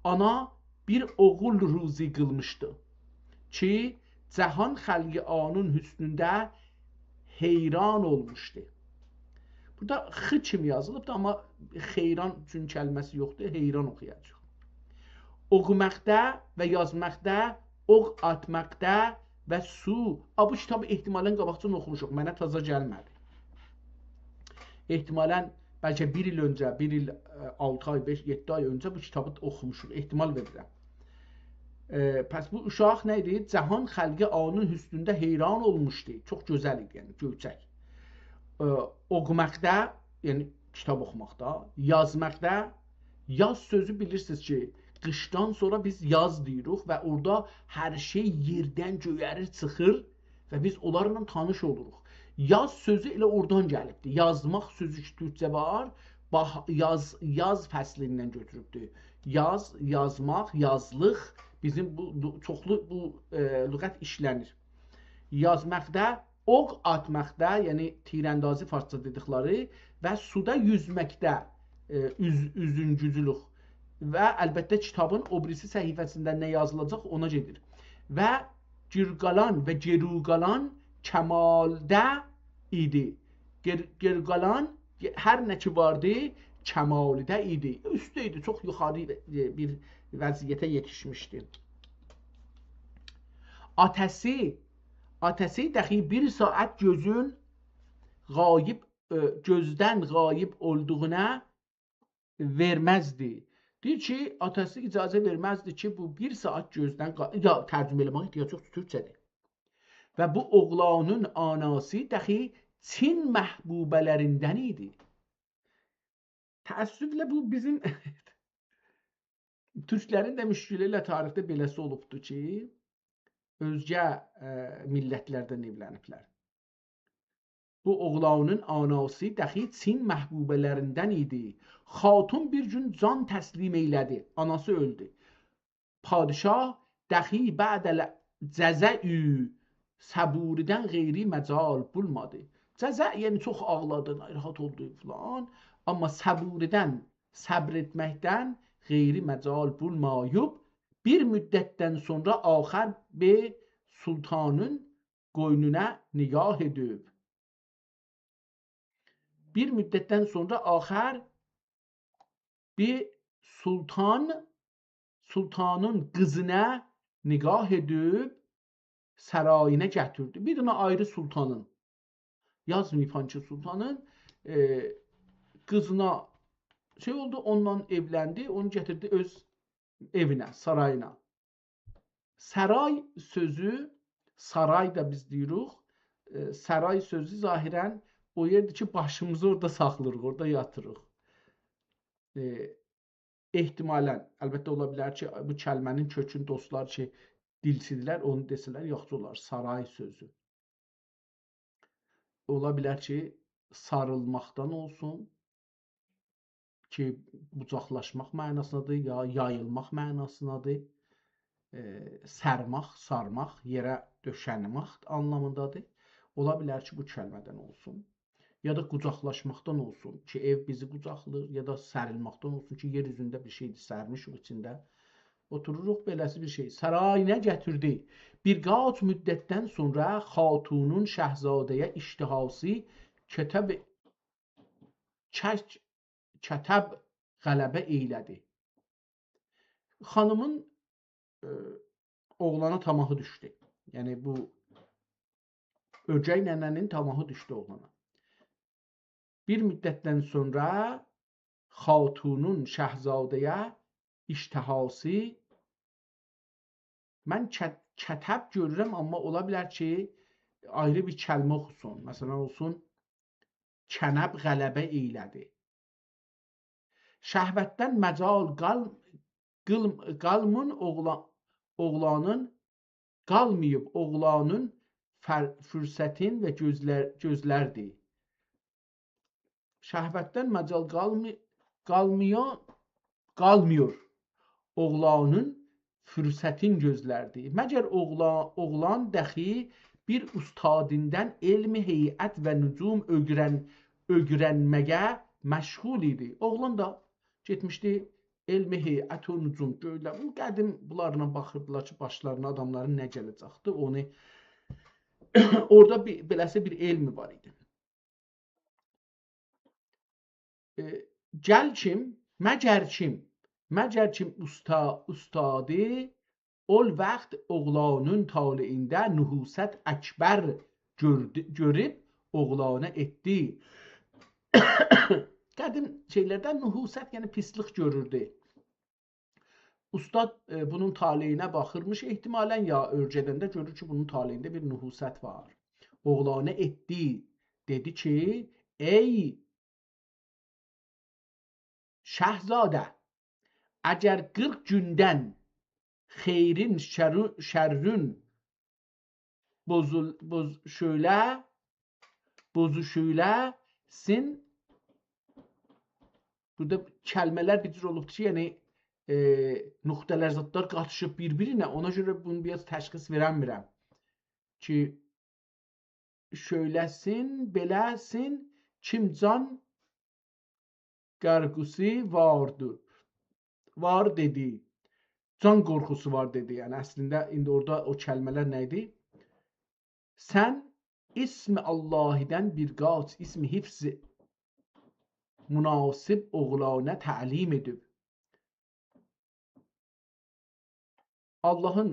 آنا بیر اوغول روزی قیلمیشدی کی، جهان خلقی اونون حسنینده حیران اولموشدو. بورادا خ کیمی یازیلیبدیر، آمما خیران اوچون کلمه‌سی یوخدور، حیران اوخویاجاغیق. اوخوماقدا و یازماقدا، اوخ آتماقدا و سو. آ، بو کیتابی احتمالاً قاباقجادان اوخوموشوق، منه تازا گلمه‌دی. احتمالاً بلکه بیر ایل اؤنجه، بیر ایل، ائ، آلتی آی، بئش، یئددی آی اؤنجه بو کیتابی اوخوموشوق، احتمال وئریرم. ائ، پس بو اوشاق نه ایدی؟ جهان خلقی اونون حسنینده حیران اولموشدو. چوخ گؤزل ایدی، یعنی گؤرچک. ائ، اوخوماقدا، یعنی کیتاب اوخوماقدا، یازماقدا، یاز سؤزو بیلیرسینیز کی، قیشدان سونرا بیز یاز دئییریک و اورادا هر شئی یئردن گؤیریر، چیخیر و بیز اونلارلا تانیش اولوروق. یاز سؤزو ائله اورادان گلیبدیر. یازماق سؤزو کی، تورکجه وار، باها، یاز، یاز فصلیندن گؤتوروبدور. یاز، یازماق، یازلیق، بیزیم بو، بو چوخلو بو، ائ، لغت ایشله‌نیر. یازماقدا، اوخ آتماقدا، یعنی تیراندازی فارسجا دئدیکلری، و سودا یوزمکده، ائ، اوز، اوزونجولوک و البته کیتابین او بیریسی صفحه‌سینده نه یازیلاجاق، اونا گئدیر. و گیرقالان و گیروقالان کمالده ایدی. گیر، گیرقالان، هر نه کی واردی، کمالده ایدی. اوسته ایدی، چوخ یوخاری، ائ، بیر وضعیته یئتیشمیشدی. آتاسی، آتاسی داخی بیر ساعت گؤزون غایب، ائ، گؤزدن غایب اولدوغونا وئرمزدی. دئییر کی، آتاسی اجازه وئرمزدی کی، بو بیر ساعت گؤزدن قا، یا، ترجمه ائله‌مه‌یه احتیاج یوخدور تورکجه‌دیر. و بو اوغلانین آناسی داخی چین محبوبه‌لریندن ایدی. تأسفله بو بیزیم تورکلرین ده مشکلی ائله تاریخده بئله‌سی اولوبدور کی، اؤزگه، ائ، میللتلردن ائولنیبلر. بو اوغلانین آناسی داخی چین محبوبه‌لریندن ایدی. خاتون بیر گون جان تسلیم ائیله‌دی. آناسی اؤلدو. پادشاه داخی بعد الجزع صبوردن غیری مجال بولمادی. جزع، یعنی چوخ آغلادی، ناراحت اولدو فلان. آمما صبوردن، صبر ائتمکدن غیری مجال بولماییب، بیر مدتدن سونرا آخر بیر سلطانین قوینونا نگاه ائدیب. بیر مدتدن سونرا آخر بیر سلطان، سلطانین قیزینا نگاه ائدیب سارایینا گتیردی. بیر دنه آیری سلطانین، یازماییب هانسی سلطانین، ائ، قیزینا شئی اولدو، اونونلا ائولندی، اونو گتیردی اؤز ائوینه، سارایینا. سارای سؤزو، سارای دا بیز دئییریک، ائ، سارای سؤزو ظاهراً او یئردیر کی، باشیمیزی اورادا ساخلاییریق، اورادا یاتیریق. ائ، احتمالاً، البته، اولا بیلر کی، بو کلمه‌نین کؤکون دوستلار کی، دیلچی‌دیرلر، اونو دئسه‌لر، یاخشی اولار، سارای سؤزو. اولا بیلر کی، ساریلماقدان اولسون، کی، قوجاقلاشماق معناسیندادیر، یا یاییلماق معناسیندادیر. ائ، سرماق، سارماق، یئره دؤشنمک آنلامیندادیر. اولا بیلر کی، بو کلمه‌دن اولسون. یا دا قوجاقلاشماقدان اولسون کی، ائو بیزی قوجاقلاییر، یا دا سریلماقدان اولسون کی، یئر اوزونده بیر شئیدیر، سرمیشیک ایچینده اوتوروروق، بئله‌سی بیر شئی. سارایینا گتیردی. بیر قاچ مدتدن سونرا خاتونون شهزاده‌یه اشتهاسی کتب، کش-، کتب غلبه ائیله‌دی. خانیمین، ائ، اوغلانا طاماحی دوشدو. یعنی بو اؤرگک ننه‌نین طاماحی دوشدو اوغلانا. بیر مدتدن سونرا خاتونون شهزاده‌یه اشتهاسی، من کت-، کتب گؤرورم، آمما اولا بیلر کی، آیری بیر کلمه اوخوسون. مثلاً اولسون، کنب غلبه ائیله‌دی. شهوتدن مجال قال-، قیل-، قالمین اوغلا-، اوغلانین، قالماییب اوغلانین فر-، فرصتین و گؤزلر-، گؤزلردی. شهوتدن مجال قالمی-، قالمایان، قالمایور. اوغلانین فرصتین گؤزلردی. مگر اوغلا-، اوغلان دخی بیر اوستادیندان علم هیئت و نجوم اؤگرن-، اؤگرنمه‌یه مشغول ایدی. اوغلان دا گئتمیشدی علم هیئت و نجوم، گؤیلر. بو قدیم بونلارلا باخیردیلار کی، باشلارینا آداملارین نه گله‌جکدی، اونو اورادا بیر، بئله‌سی بیر علمی وار ایدی. ائ، گل کیم، مگر کیم، مگر کیم اوستا-، اوستادی اول وقت اوغلانین طالعینده نحوست اکبر گؤردو-، گؤروب اوغلانا ائتدی. قدیم شئیلرده نحوست، یعنی پیسلیک گؤروردو. اوستاد، ائ، بونون طالعینه باخیرمیش احتمالاً، یا اؤرگدنده گؤرور کی، بونون طالعینده بیر نحوست وار. اوغلانا ائتدی، دئدی کی، ای شهزاده، اگر قیرخ گوندن خیرین شرو-، شررون بوزول-، بوز-، شؤیله، بوزوشویله‌سین. بورادا کلمه‌لر بیر جور اولوبدور کی، یعنی، ائ، نقطه‌لر، زادلار قاتیشیب بیر-بیرینه، اونا گؤره بونو بیر آز تشخیص وئرنمیرم کی، شؤیله‌سین، بئله‌سین، کیم جان قورخوسو واردی، وار دئدی. جان قورخوسو وار دئدی. یعنی، اصلینده ایندی اورادا او کلمه‌لر نه ایدی؟ سن اسم اللهدن بیر قاچ اسم حفظ مناسب اوغلانا تعلیم ائدیب. اللهین،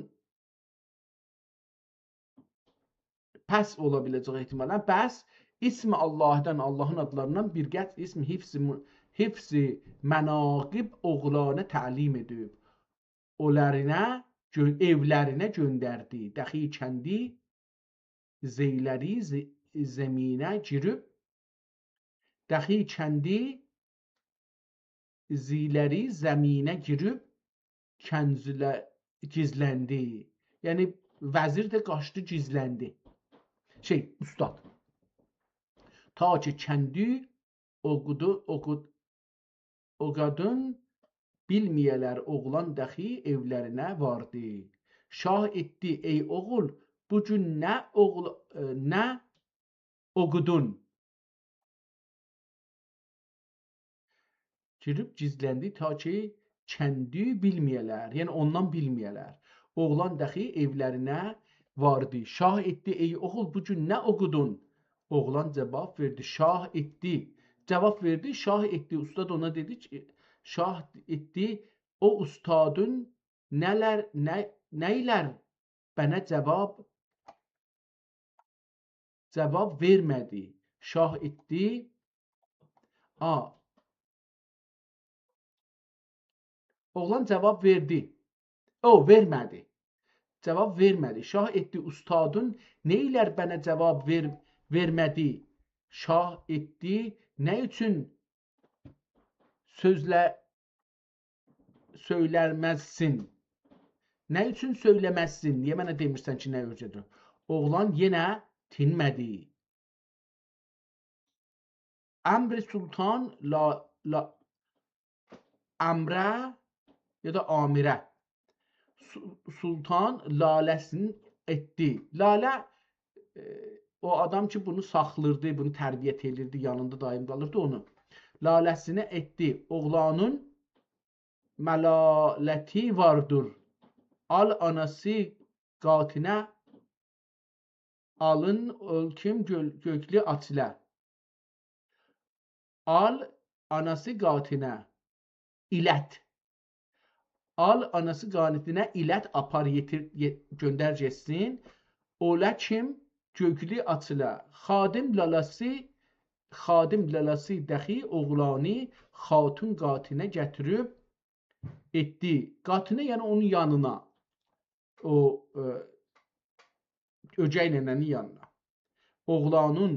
پس اولا بیله‌جک احتمالاً. پس اسم اللهدن، اللهین آدلاریندان بیر قاچ اسم حفظ م-، حفظ مناقب اوغلانا تعلیم ائدیب. اونلارینان گؤ-، ائولرینه گؤندردی. دخی کندی زیلری ز-، زمینه گیریب، دخی کندی زیلری زمینه گیریب کنجله-، گیزلندی. یعنی، وزیر ده قاچدی، گیزلندی. شئی، اوستاد. تا کی کندی اوقودو، اوقود-، اوقادین بیلمه‌یه‌لر اوغلان دخی ائولرینه واردی. شاه ائتدی، ای اوغول، بو گون نه اوغل-، ائ، نه اوقودون؟ گیریب گیزلندی، تا کی کندی بیلمه‌یه‌لر، یعنی اوندان بیلمه‌یه‌لر. اوغلان دخی ائولرینه واردی. شاه ائتدی، ای اوغول، بو گون نه اوقودون؟ اوغلان جواب وئردی، شاه ائتدی. جواب وئردی، شاه ائتدی. اوستاد اونا دئدی کی، شاه ائتدی، او اوستادین نه‌لر، نه، نه‌یلر بنه جواب، جواب وئرمه‌دی. شاه ائتدی. آ. اوغلان جواب وئردی. او، وئرمه‌دی. جواب وئرمه‌دی. شاه ائتدی اوستادین، نه‌یلر بنه جواب وئر، وئرمه‌دی. شاه ائتدی، نه اوچون سؤزله، سؤیله‌مزسین؟ نه اوچون سؤیله‌مزسین؟ نییه منه دئمیرسن کی، نه اوجودور؟ اوغلان یئنه دینمه‌دی. امر سلطان لا، لا، امره یا دا آمره. سو، سلطان لاله‌سینی ائتدی. لاله، ائ، او آدام کی، بونو ساخلیردی، بونو تربیت ائدیردی، یانیندا دائم قالیردی، اونو. لاله‌سینی ائتدی. اوغلانین ملالتی واردیر. آل آناسی قاتینه، آلین اؤلکوم گؤل، گؤکلو آتیله. آل آناسی قاتینه، ایلت. آل آناسی قاتینه ایلت، آپار، یئتیر، یئ، گؤندر گئتسین. اؤلکوم گؤکلو آتیله. خادم لالاسی، خادم لالاسی دخی اوغلانی خاتون قاتینه گتیریب ائتدی. قاتینه، یعنی اونون یانینا. او، ائ، اؤگئی ننه‌نین یانینا. اوغلانین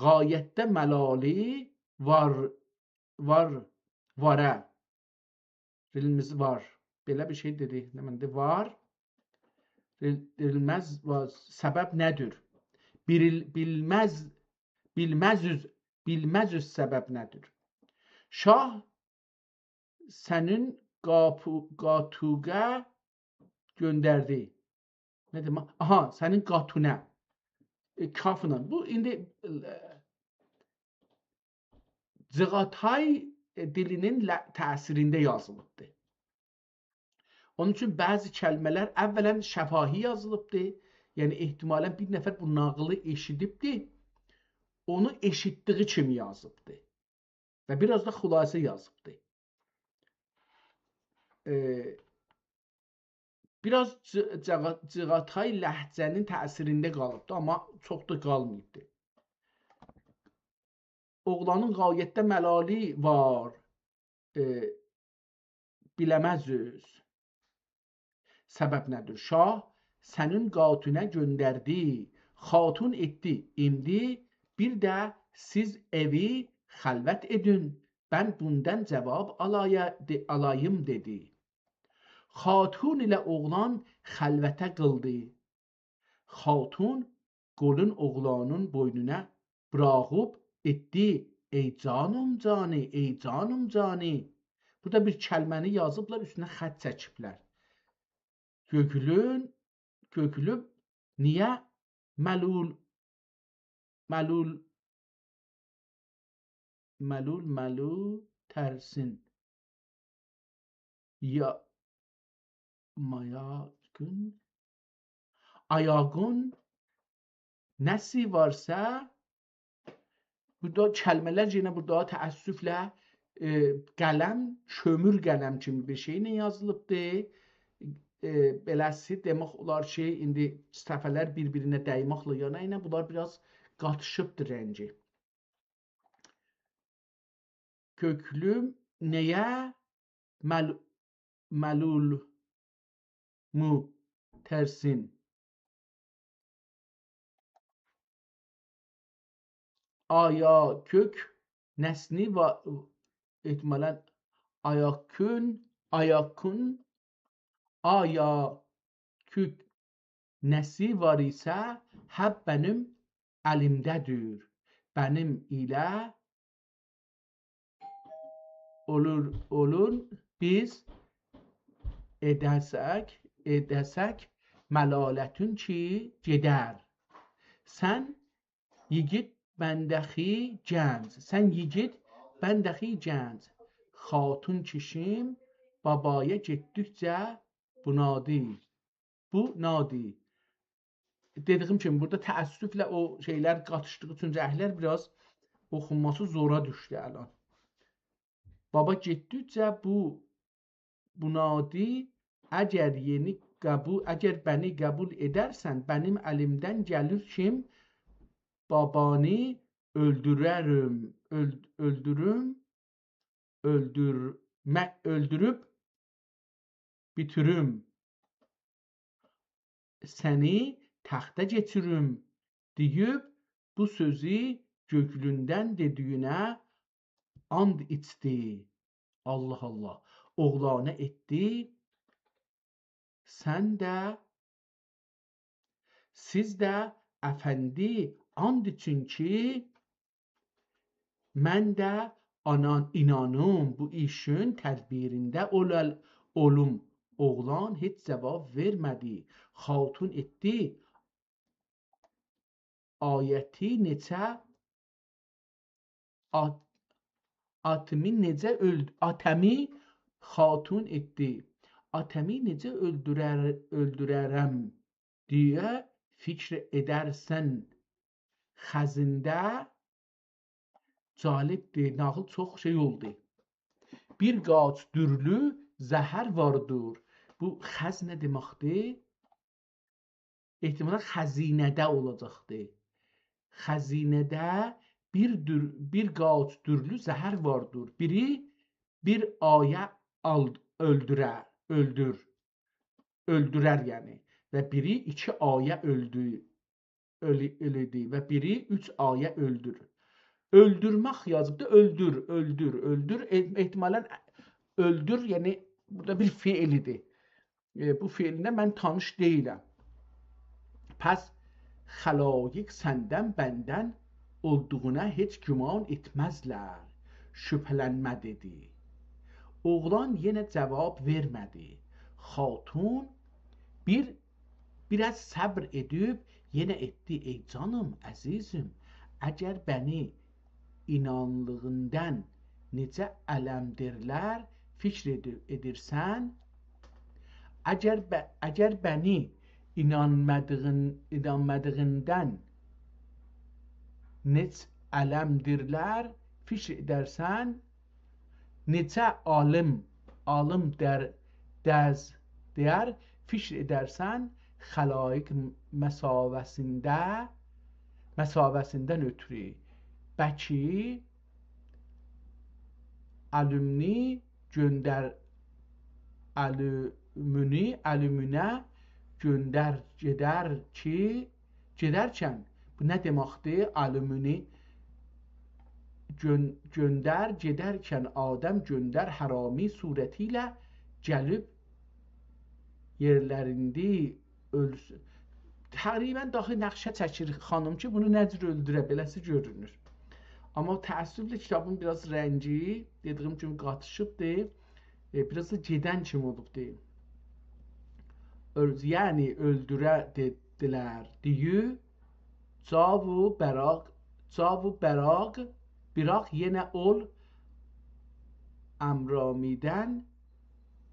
غایتده ملالی وار، وار، واره. بیلمیز وار. بئله بیر شئی دئدی. نمنده وار؟ بیل، بیلمز، وار. سبب نه‌دیر؟ بیل، بیلمز، بیلمزوز، بیلمزوز سبب نه‌دیر؟ شاه سنین قاپو، قاتوغا گؤندردی. نه دئمک؟ آها، سنین قاتونه. ائ، کافلا. بو ایندی، ائ، جیغاتای، ائ، دیلینین ل، تأثیرینده یازیلیبدیر. اونون اوچون بعضی کلمه‌لر اولاً شفاهی یازیلیبدیر. یعنی احتمالاً بیر نفر بو ناغیلی ائشیدیبدیر. اونو ائشیتدیگی کیمی یازیبدیر. و بیر آز دا خلاصه یازیبدی. ائ، بیر آز جی، جیغا، جیغاتای لهجه‌نین تأثیرینده قالیبدی، آمما چوخ دا قالماییبدی. اوغلانین غایتده ملالی وار، ائ، بیلمزوز. سبب نه‌دیر؟ شاه سنین قاتونه گؤندردی، خاتون ائتدی. ایندی بیر ده سیز ائوی خلوت ائدین، من بوندان جواب آلایا، دئ، آلاییم، دئدی. خاتون ایله اوغلان خلوته قیلدی. خاتون قولون اوغلانین بوینونا بوراخیب ائتدی: «ای جانیم جانی، ای جانیم جانی.» بورادا بیر کلمه‌نی یازیبلار، اوستونه خط چکیبلر. گؤگولون، گؤگولوب، نییه ملول، ملول، ملول، ملول ترسین؟ یا، مایاگون، آیاغون نه‌سی وارسا، بورادا کلمه‌لر یئنه بورادا تأسفله، ائ، قلم، کؤمور قلم کیمی بیر شئیله یازیلیبدی. ائ، بئله‌سی دئمک اولار کی، ایندی صفحه‌لر بیر-بیرینه دیمکله یانا ایله بونلار بیر آز قاتیشیبدیر رنگی. کؤکلوم نه‌یه مل، ملول مو ترسین؟ آیا کؤک نه‌سینی وا، احتمالاً آیاکون، آیاکون، آیا کؤک نه‌سی وار ایسه، هه منیم الیمده‌دیر. منیم ایله اولور، اولور، بیز ائده‌سک، ائده‌سک، ملالتون کی گئدر. سن ییگیت، من دخی گنج. سن ییگیت، من دخی گنج. خاتون کیشیم بابایا گئتدیکجه بونادی، بونادی. دئدیگیم کیمی، بورادا تأسفله او شئیلر قاتیشدیغی اوچون رنگلر بیر آز اوخونماسی زورا دوشدو الان. بابا گئتدیکجه بو، بونادی، اگر یعنی قبول، اگر بنی قبول ائدرسن، بنیم الیمدن گلیر کیم بابانی اؤلدوررم، اؤل-، اؤلدوروم، اؤلدورمه-، اؤلدوروب بیتیریم. سنی تخته کئچیریم، دئییب بو سؤزو گؤکلوندن دئدیگینه آند ایچدی. الله الله. اوغلانا ائتدی. سن ده، سیز ده، افندی، آند ایچین کی، من ده آنان، اینانیم بو ایشین تدبیرینده اولال-، اولوم. اوغلان هئچ جواب وئرمه‌دی. خاتون ائتدی. آیتی نئچه آت-، آتیمی نئجه اؤلد-، آتامی خاتون ائتدی. آتامی نئجه اؤلدورر-، اؤلدوررم دئیه فیکر ائدرسن. خزینده جالبدیر، ناغیل چوخ شئی اولدو. بیر قاچ دورلو زهر واردیر. بو خز نه دئمکدیر؟ احتمالا خزینه‌ده اولاجاقدی. خزینه‌ده بیر دور-، بیر قاچ دورلو زهر واردیر. بیری بیر آیه آل-، اؤلدوره-، اؤلدور. اؤلدورر، یعنی. و بیری ایکی آیه اؤلدو-، اؤلو-، اؤلودو و بیری اوچ آیه اؤلدور. اؤلدورمک یازیبدی، اؤلدور، اؤلدور، اؤلدور. ائ-، احتمالا اؤلدور، یعنی بورادا بیر فعل ایدی. ائ، بو فعلینه من تانیش دئییلم. پس خلایق سندن بندن اولدوغونا هئچ گمان ائتمزلر، شبهه‌لنمه دئدی. اوغلان یئنه جواب وئرمه‌دی. خاتون بیر، بیر آز صبر ائدیب یئنه ائتدی: ای جانیم، عزیزیم، اگر بنی اینانلیغیندان نئجه علمدیرلر، فیکر ائدی-، ائدیرسن؟ اگر ب-، اگر بنی اینانمادیغین-، اینانمادیغیندان نئچ علمدیرلر، فیکر ائدرسن، نئچه عالیم، عالیم در-، دز دئیر، فیکر ائدرسن، خلایق مساواسیندا، مساواسیندن اؤترو. بکی آلومنی گؤندر-، آلومونی، آلومونه گؤندر، گئدر کی، گئدرکن، بو نه دئمکدیر؟ آلومونی گؤن-، گؤندر، گئدرکن آدم گؤندر حرامی صورتی ایله گلیب یئرلرینده اؤلسون. تقریبا داخی نقشه چکیر خانیم کی، بونو نه جور اؤلدوره، بئله‌سی گؤرونور. آمما تأسفله کیتابین بیر آز رنگی، دئدیگیم کیمی، قاتیشیبدیر. ائ، بیر آز دا گئدن کیمی اولوبدور. اؤل-، یعنی اؤلدوره دئدیلر، دئییب، جاوو براق، جاوو براق، بیراق یئنه اول امرامیدن،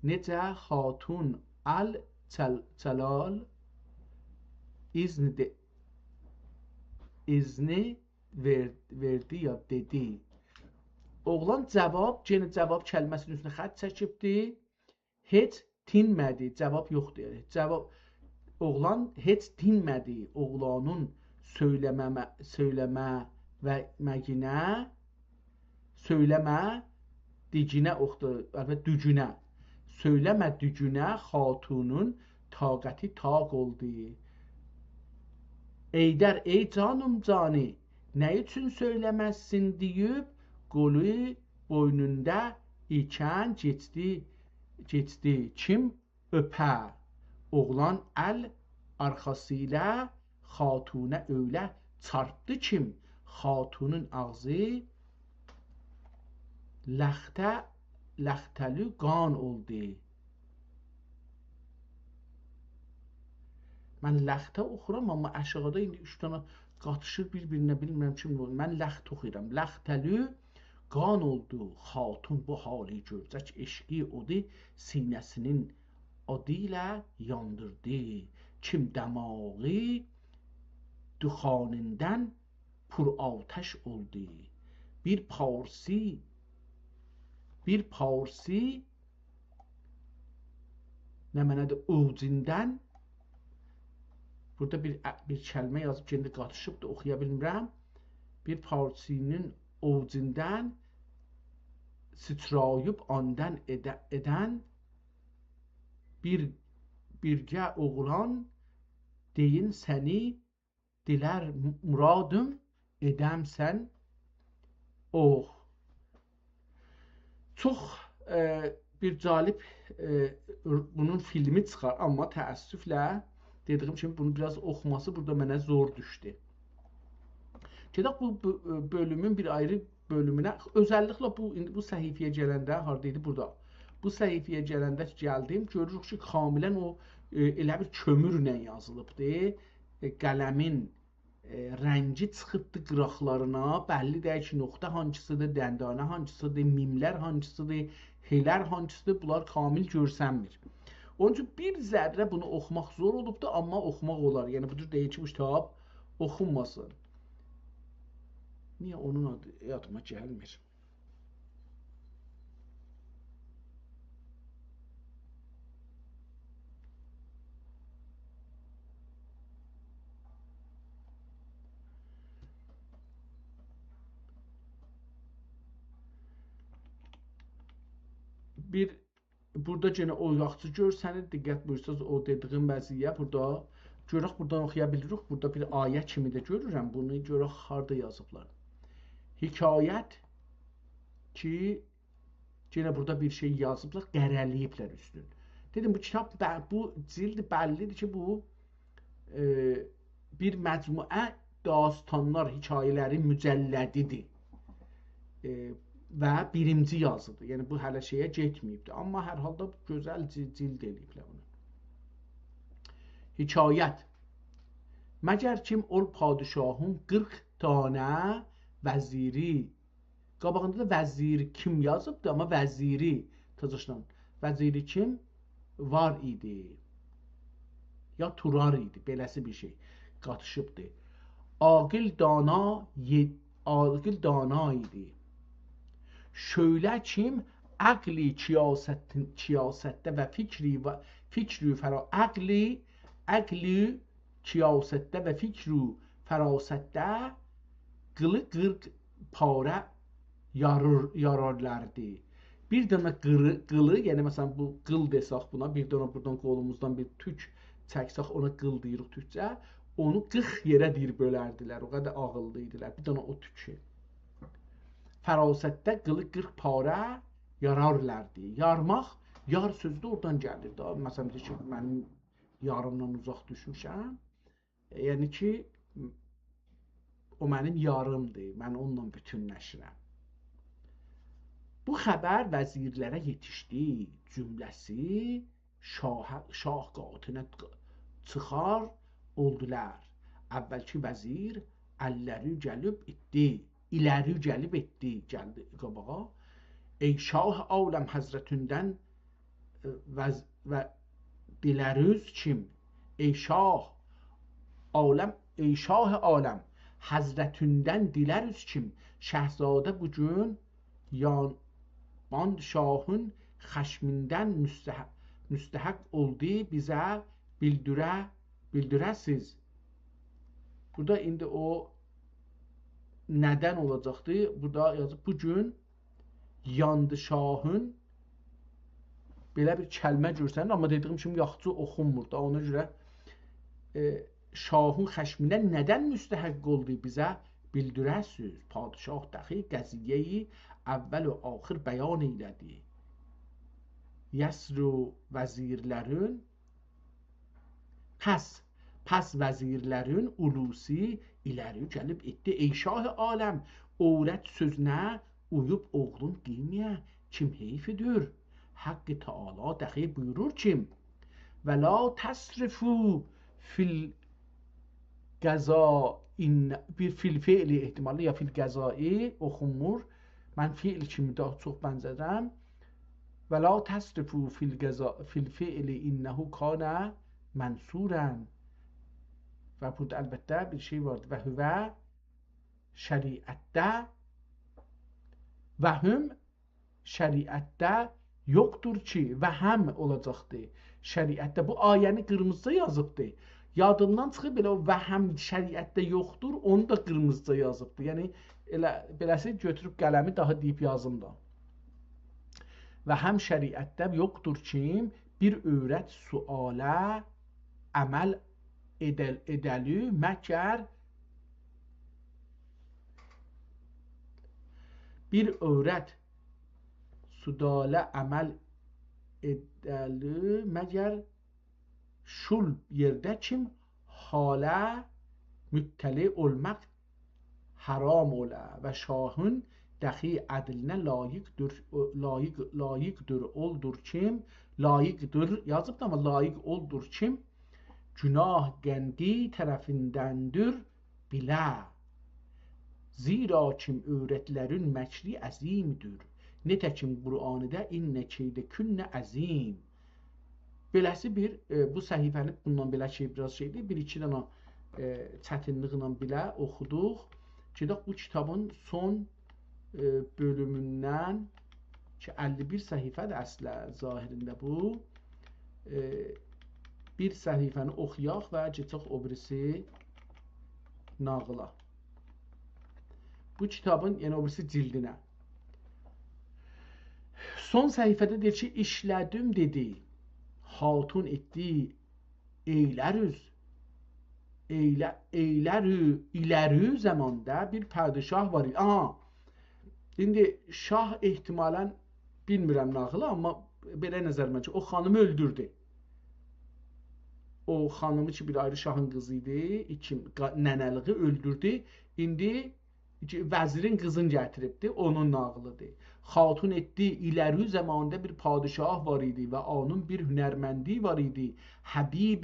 نئجه خاتون ال چل-، چلال اذن دئ-، اذنی وئر-، وئردی یا دئدی. اوغلان جاواب، یئنه جاواب کلمه‌سینین اوستونه خط چکیبدی. هئچ دینمه‌دی، جاواب یوخدور، یعنی. جاواب، اوغلان هئچ دینمه‌دی. اوغلانین سؤیله‌مه‌مه-، سؤیله‌مه‌مه‌گینه، سؤیله‌مه‌دیگینه اوخدو، البته، دوگونه. سؤیله‌مه‌دیگینه خاتونون طاقتی طاق اولدو. ای در، ای جانیم جانی، نه اوچون سؤیله‌مزسین دئییب، قولو بوینوندا ایکن گئچدی، گئچدی کیم اؤپه. اوغلان ال آرخاسی ایله خاتونا اؤیله چارپدی کیم خاتونون آغزی لخته، لخته‌لی قان اولدو. من لخته اوخورام، آمما آشاغیدا ایندی اوچ دنه قاتیشیر بیر-بیرینه، بیلمیرم کیم بو. من لخت اوخویورام. لخته‌لی قان اولدو. خاتون بو حالی گؤرجک عشقی اودو سینه‌سینین آدی ایله یاندیردی. کیم دماغی دوخانیندان پرآتش اولدو. بیر پارسی، بیر پارسی نمنه‌دیر؟ اوجوندان. بورادا بیر، بیر کلمه یازیب، یئنه ده قاتیشیبدیر، اوخویا بیلمیرم. بیر پارچانین اوجوندان سیچراییب آندان ائده-، ائدن بیر، بیرگه اوغلان دئیین سنی دیلر مرادیم ائدم سن اوخ. چوخ، ائ، بیر جالب، ائ، بونون فیلمی چیخار، آمما تأسفله دئدیییم کیمی بونو بیر آز اوخوماسی بورادا منه زور دوشدو. گئدک بو، بو، ائ، بؤلومون بیر آیری بؤلومونه، اؤزللیکله بو، ایندی بو صفحه‌یه گلنده، هاردا ایدی؟ بورادا. بو صفحه‌یه گلنده کی گلدیم، گؤروروک کی، کاملاً او، ائ، ائله بیر کؤمورله یازیلیبدی. ائ، قلمین، ائ، رنگی چیخیبدی قیراقلارینا، بللی دئییل کی، نقطه هانسیسیدیر، دندانه هانسیسیدیر، میملر هانسیسیدیر، ه‌لر هانسیسیدیر، بونلار کامل گؤرسنمیر. اونون اوچون بیر ذره بونو اوخوماق زور اولوبدو، آمما اوخوماق اولار. یعنی، بو جور دئییل کی، بو کیتاب اوخونماسین. نییه اونون آدی یادیما گلمیر؟ بیر، بورادا یئنه او یاخشی گؤرسنیر، دقت بویورسانیز، او دئدیییم وضعیه بورادا. گؤرک، بورادان اوخویا بیلیریک. بورادا بیر آیه کیمی ده گؤرورم. بونو گؤرک، هاردا یازیبلار. حکایت کی، یئنه بورادا بیر شئی یازیبلار، قره‌له‌ییبلر اوستون. دئدیم، بو کیتاب، ب-، بو جلد بللیدیر کی، بو، ائ، بیر مجموعه داستانلار، حکایه‌لرین مجلدیدیر. ائ، و بیرینجی یازیدیر. یعنی، بو هله شئیه گئتمه‌ییبدیر. آمما هر حالدا گؤزل جی-، جلد ائله‌ییبلر بونو. حکایت. مگر کیم اول پادشاهین قیرخ دانه وزیری، قاباغیندا دا وزیر کیم یازیبدی، آمما وزیری، تزاشدان، وزیری کیم وار ایدی. یا تورار ایدی، بئله‌سی بیر شئی قاتیشیبدی. عاقل دانا، یئ-، عاقل دانا ایدی. شؤیله کیم عقلی کیاست-، کیاستده و فکری و فکری فرا-، عقلی، عقلی کیاستده و فکر و فراستده قیلی قیرخ پاره یاریر، یارارلاردی. بیر دنه قیلی، قیلی، یعنی، مثلا، بو قیل دئسک بونا، بیر دنه بورادان قولوموزدان بیر توک چکسک، اونا قیل دئییریک تورکجه، اونو قیرخ یئره دئییر بؤلردیلر، او قدر عاغیللی ایدیلر، بیر دنه او توکو. فراستده قیلی قیرخ پاره یارارلاردی. یارماق، یار سؤزو ده اورادان گلیر ده. مثلا، دئییر کی، منیم یاریمدان اوزاق دوشموشم. یعنی کی، او منیم یاریمدیر، من اونونلا بوتونلشیرم. بو خبر وزیرلره یئتیشدی، جمله‌سی شاه، شاه قاتینا چیخار اولدولار. اولکی وزیر اللری گلیب ایتدی، ایلری گلیب ایتدی، گلدی قاباغا. ای شاه عالم حضرتیندن و، و دیلریز کیم، ای شاه عالم، ای شاه عالم، حضرتیندن دیلریز کیم، شهزاده بو گون یان، پادشاهین خشمیندن مستحق، مستحق اولدو بیزه بیلدیره، بیلدیره‌سیز. بورادا ایندی او ندن اولاجاقدی؟ بورادا یازیب، بو گون یاندی شاهین، بئله بیر کلمه گؤرسنیر، آمما دئدیییم کیمی یاخشی اوخونمور دا، اونا گؤره، ائ، شاهین خشمیندن ندن مستحق اولدو بیزه بیلدیره‌سیز. پادشاه دخی قضیه‌یی اول و آخر بیان ائیله‌دی. یسر و وزیرلرین پس، پس وزیرلرین اولوسو ایلری گلیب ایتدی. ای شاه عالم، عورت سؤزونه اویوب اوغلون قییمایا کیم حیفیدیر؟ حق تعالی دخی بویورور کیم، ولا تسرفوا فی القضاء، بیر فی الفعل احتمالی، یا فی القضاء اوخونمور. من فعل کیمی داها چوخ بنزه‌دیرم. ولا تسرفوا فی القضاء، فی الفعل انه کان منصورا. و بورادا البته بیر شئی واردی. و هو شریعتده، و هم شریعتده یوخدور کی، وهم اولاجاقدی شریعتده. بو آیه‌نی قیرمیزیجا یازیبدی. یادیندان چیخیب ائله او «وهم شریعتده یوخدور»، اونو دا قیرمیزیجا یازیبدی. یعنی، ائله بئله‌سی گؤتوروب قلمی داها دئییب یازیم دا. «وهم شریعتده یوخدور کیم، بیر عورت سؤاله عمل ائدل-، ائده‌لی، مگر بیر عورت سؤاله عمل ائده‌لی، مگر شول یئرده کیم حاله مطلع اولماق حرام اولا و شاهین دخی عدلینه لایقدیر، لایق، لایقدیر اولدور کیم، لایقدیر یازیب دا، آمما لایق اولدور کیم، گناه قندی طرفیندندیر بیله. زیرا کیم عورتلرین مکری عظیمدیر، نتکیم قرآنیده ان کیدکن عظیم. بئله‌سی بیر، ائ، بو صفحه‌نی بوندان بئله کی، بیر آز شئیدیر، بیر ایکی دنه، ائ، چتینلیکله بئله اوخودوق. گئدک بو کیتابین سون، ائ، بؤلوموندن کی، اللی بیر صفحه‌دیر اصلا ظاهرینده بو. ائ، بیر صفحه‌نی اوخویاق و کئچک او بیریسی ناغیلا. بو کیتابین، یعنی او بیریسی جیلدینه. سون صفحه‌ده دئییر کی، ایشله‌دیم دئدی، خاتون ائتدی، ائیلر اوز، ائیله-، ائیلر او-، ایلری زاماندا بیر پادشاه وار ایدی. آها، ایندی شاه احتمالاً، بیلمیرم ناغیلی، آمما بئله نظریمه کی، او خانیمی اؤلدوردو. او خانیمی کی، بیر آیری شاهین قیزی ایدی، ایکی قا-، ننه‌لیگی اؤلدوردو. ایندی کی، وزیرین قیزینی گتیریبدی، اونون ناغیلیدیر. خاتون ائتدی، ایلری زاماندا بیر پادشاه وار ایدی و اونون بیر هنرمندی وار ایدی. حبیب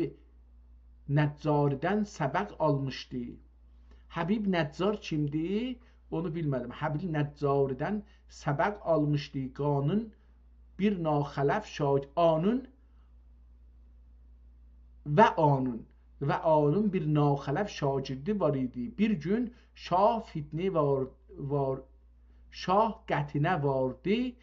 نجاردن سبق آلمیشدی. حبیب نجار کیمدی؟ اونو بیلمه‌دیم. حبیب نجاردن سبق آلمیشدی. قانون بیر ناخلف شاگرد، آنون و آنون و آنون بیر ناخلف شاگردی وار ایدی. بیر گون شاه فتنه وار-، وار-، شاه قطعینه واردی: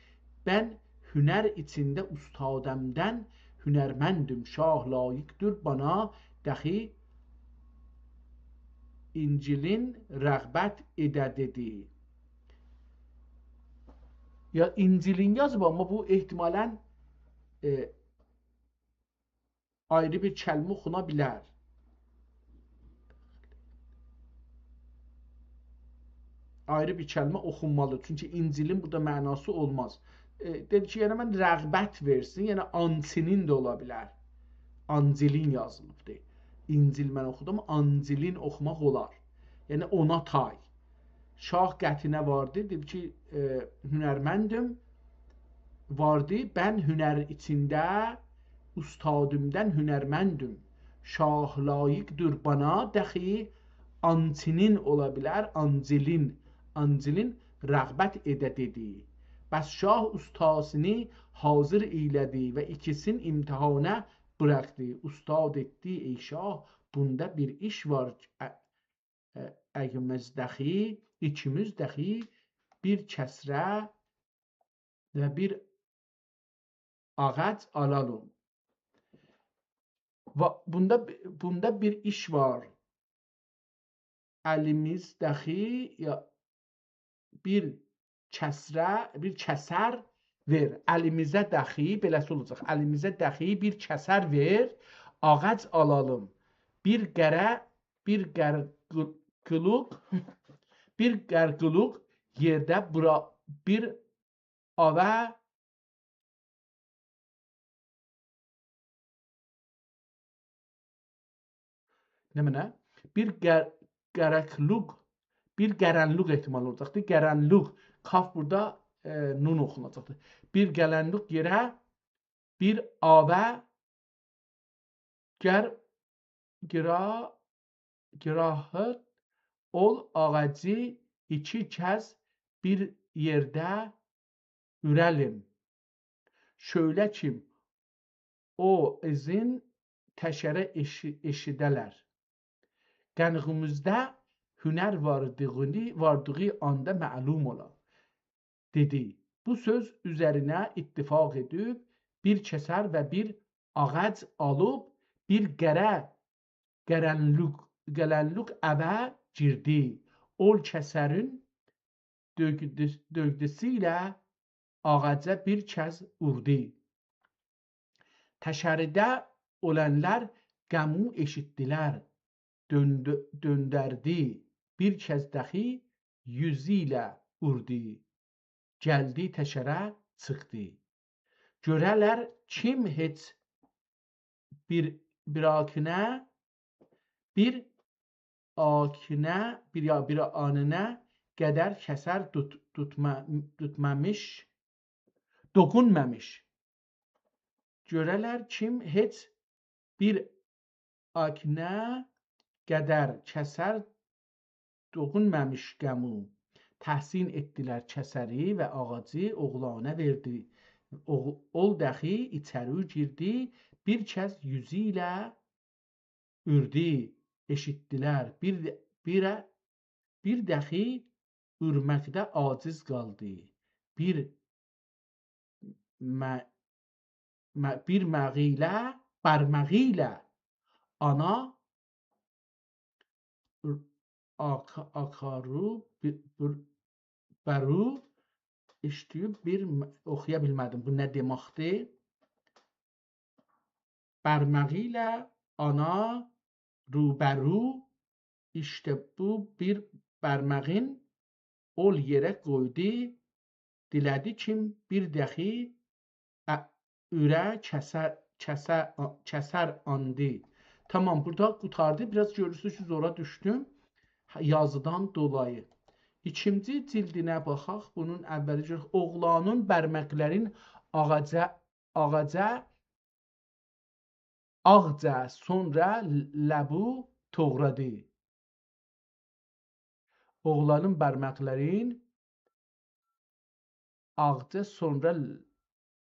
«بن هنر ایچینده اوستادمدن هنرمندم. شاه لایقدیر بانا دخی انجیلین رغبت ائده» دئدی. یا انجیلین یازیب، آمما بو احتمالاً، ائ، آیری بیر کلمه اوخونا بیلر. آیری بیر کلمه اوخونمالی. چونکی انجیلین بورادا معناسی اولماز. ائ، دئدی کی، یعنی من رغبت وئرسین، یعنی آنچنین ده اولا بیلر. آنجیلین یازیلیبدیر. انجیل من اوخودوم، آنجیلین اوخوماق اولار. یعنی اونا تای. شاه قطعینه واردی، دئدی کی، ائ، هنرمندم. واردی، بن هنر ایچینده اوستادیمدن هنرمندم. شاه لایقدیر بانا دخی آنچنین اولا بیلر، آنجیلین، آنجیلین رغبت ائده دئدی. پس شاه اوستاسینی حاضر ائیله‌دی و ایکیسین امتحانا بوراخدی. اوستاد ائتدی: «ای شاه، بوندا بیر ایش وار، ا-، ا-، اگیمیز دخی، ایکیمیز دخی بیر کسره و بیر آغاج آلالیم. و بوندا، بوندا بیر ایش وار. الیمیز دخی یا بیر کسره، بیر کسر وئر. الیمیزه دخی»، بئله‌سی اولاجاق. «الیمیزه دخی بیر کسر وئر، آغاج آلالیم. بیر قره، بیر قرقلوق، بیر قرقلوق یئرده بورا، بیر آوه، نمنه؟ بیر قر-، قرقلوق، بیر قرنلوق احتمال اولاجاقدیر. قرنلوق. کاف بورادا، ائ، نون اوخوناجاقدیر. بیر قرنلوق یئره بیر آوه گر-، گرا-، گراهت اول آغاجی ایکی کس بیر یئرده اوره‌لیم. شؤیله کیم او ازین تشره ائشی-، ائشیده‌لر. قنغیمیزده هنر واردیغینی، واردیغی آندا معلوم اولا» دئدی. بو سؤز اوزرینه اتفاق ائدیب، بیر کسر و بیر آغاج آلیب، بیر قره، قرنلیق، قرنلیق ائوه گیردی. اول کسرین دؤگدو-، دؤگدوسو ایله آغاجا بیر کز اوردو. تشریده اولانلار قمو ائشیتدیلر. دؤندو-، دؤندردی. بیر کز داخی یوزو ایله اوردو. گلدی تشره چیخدی. گؤره‌لر کیم هئچ بیر، بیر آکنه، بیر آکنه، بیر یا بیر آننه قدر کسر توت-، توتما-، توتمامیش، دوقونمامیش. گؤره‌لر کیم هئچ بیر آکنه قدر کسر دوقونمامیش قمو. تحسین ائتدیلر کسری و آغاجی اوغلانا وئردی. اوغ-، اول داخی ایچری گیردی، بیر کز یوزو ایله اوردو، ائشیتدیلر. بیر، بیر، بیر داخی اورمکده عاجز قالدی. بیر م-، م-، بیر مغیله، بارماغی ایله آنا ر-، آک-، آکارو، بی-، بر-، برو، ایشته‌ییب بیر م-، اوخویا بیلمه‌دیم. بو نه دئمکدیر؟ بارماغی ایله آنا روبرو، ایشته بو بیر بارماغین اول یئره قویدو، دیله‌دی کیم بیر داخی ا-، اوره کسر، کسر، کسر آندی. تامام، بورادا قوتاردی. بیر آز گؤرورسونوز کی، زورا دوشدوم. یازیدان دولایی. ایکینجی جلدینه باخاق. بونون اولی گؤرک. اوغلانین بارماقلارین آغاجا، آغاجا آغجا، سونرا لبو توغرادی. اوغلانین بارماقلارین آغجا، سونرا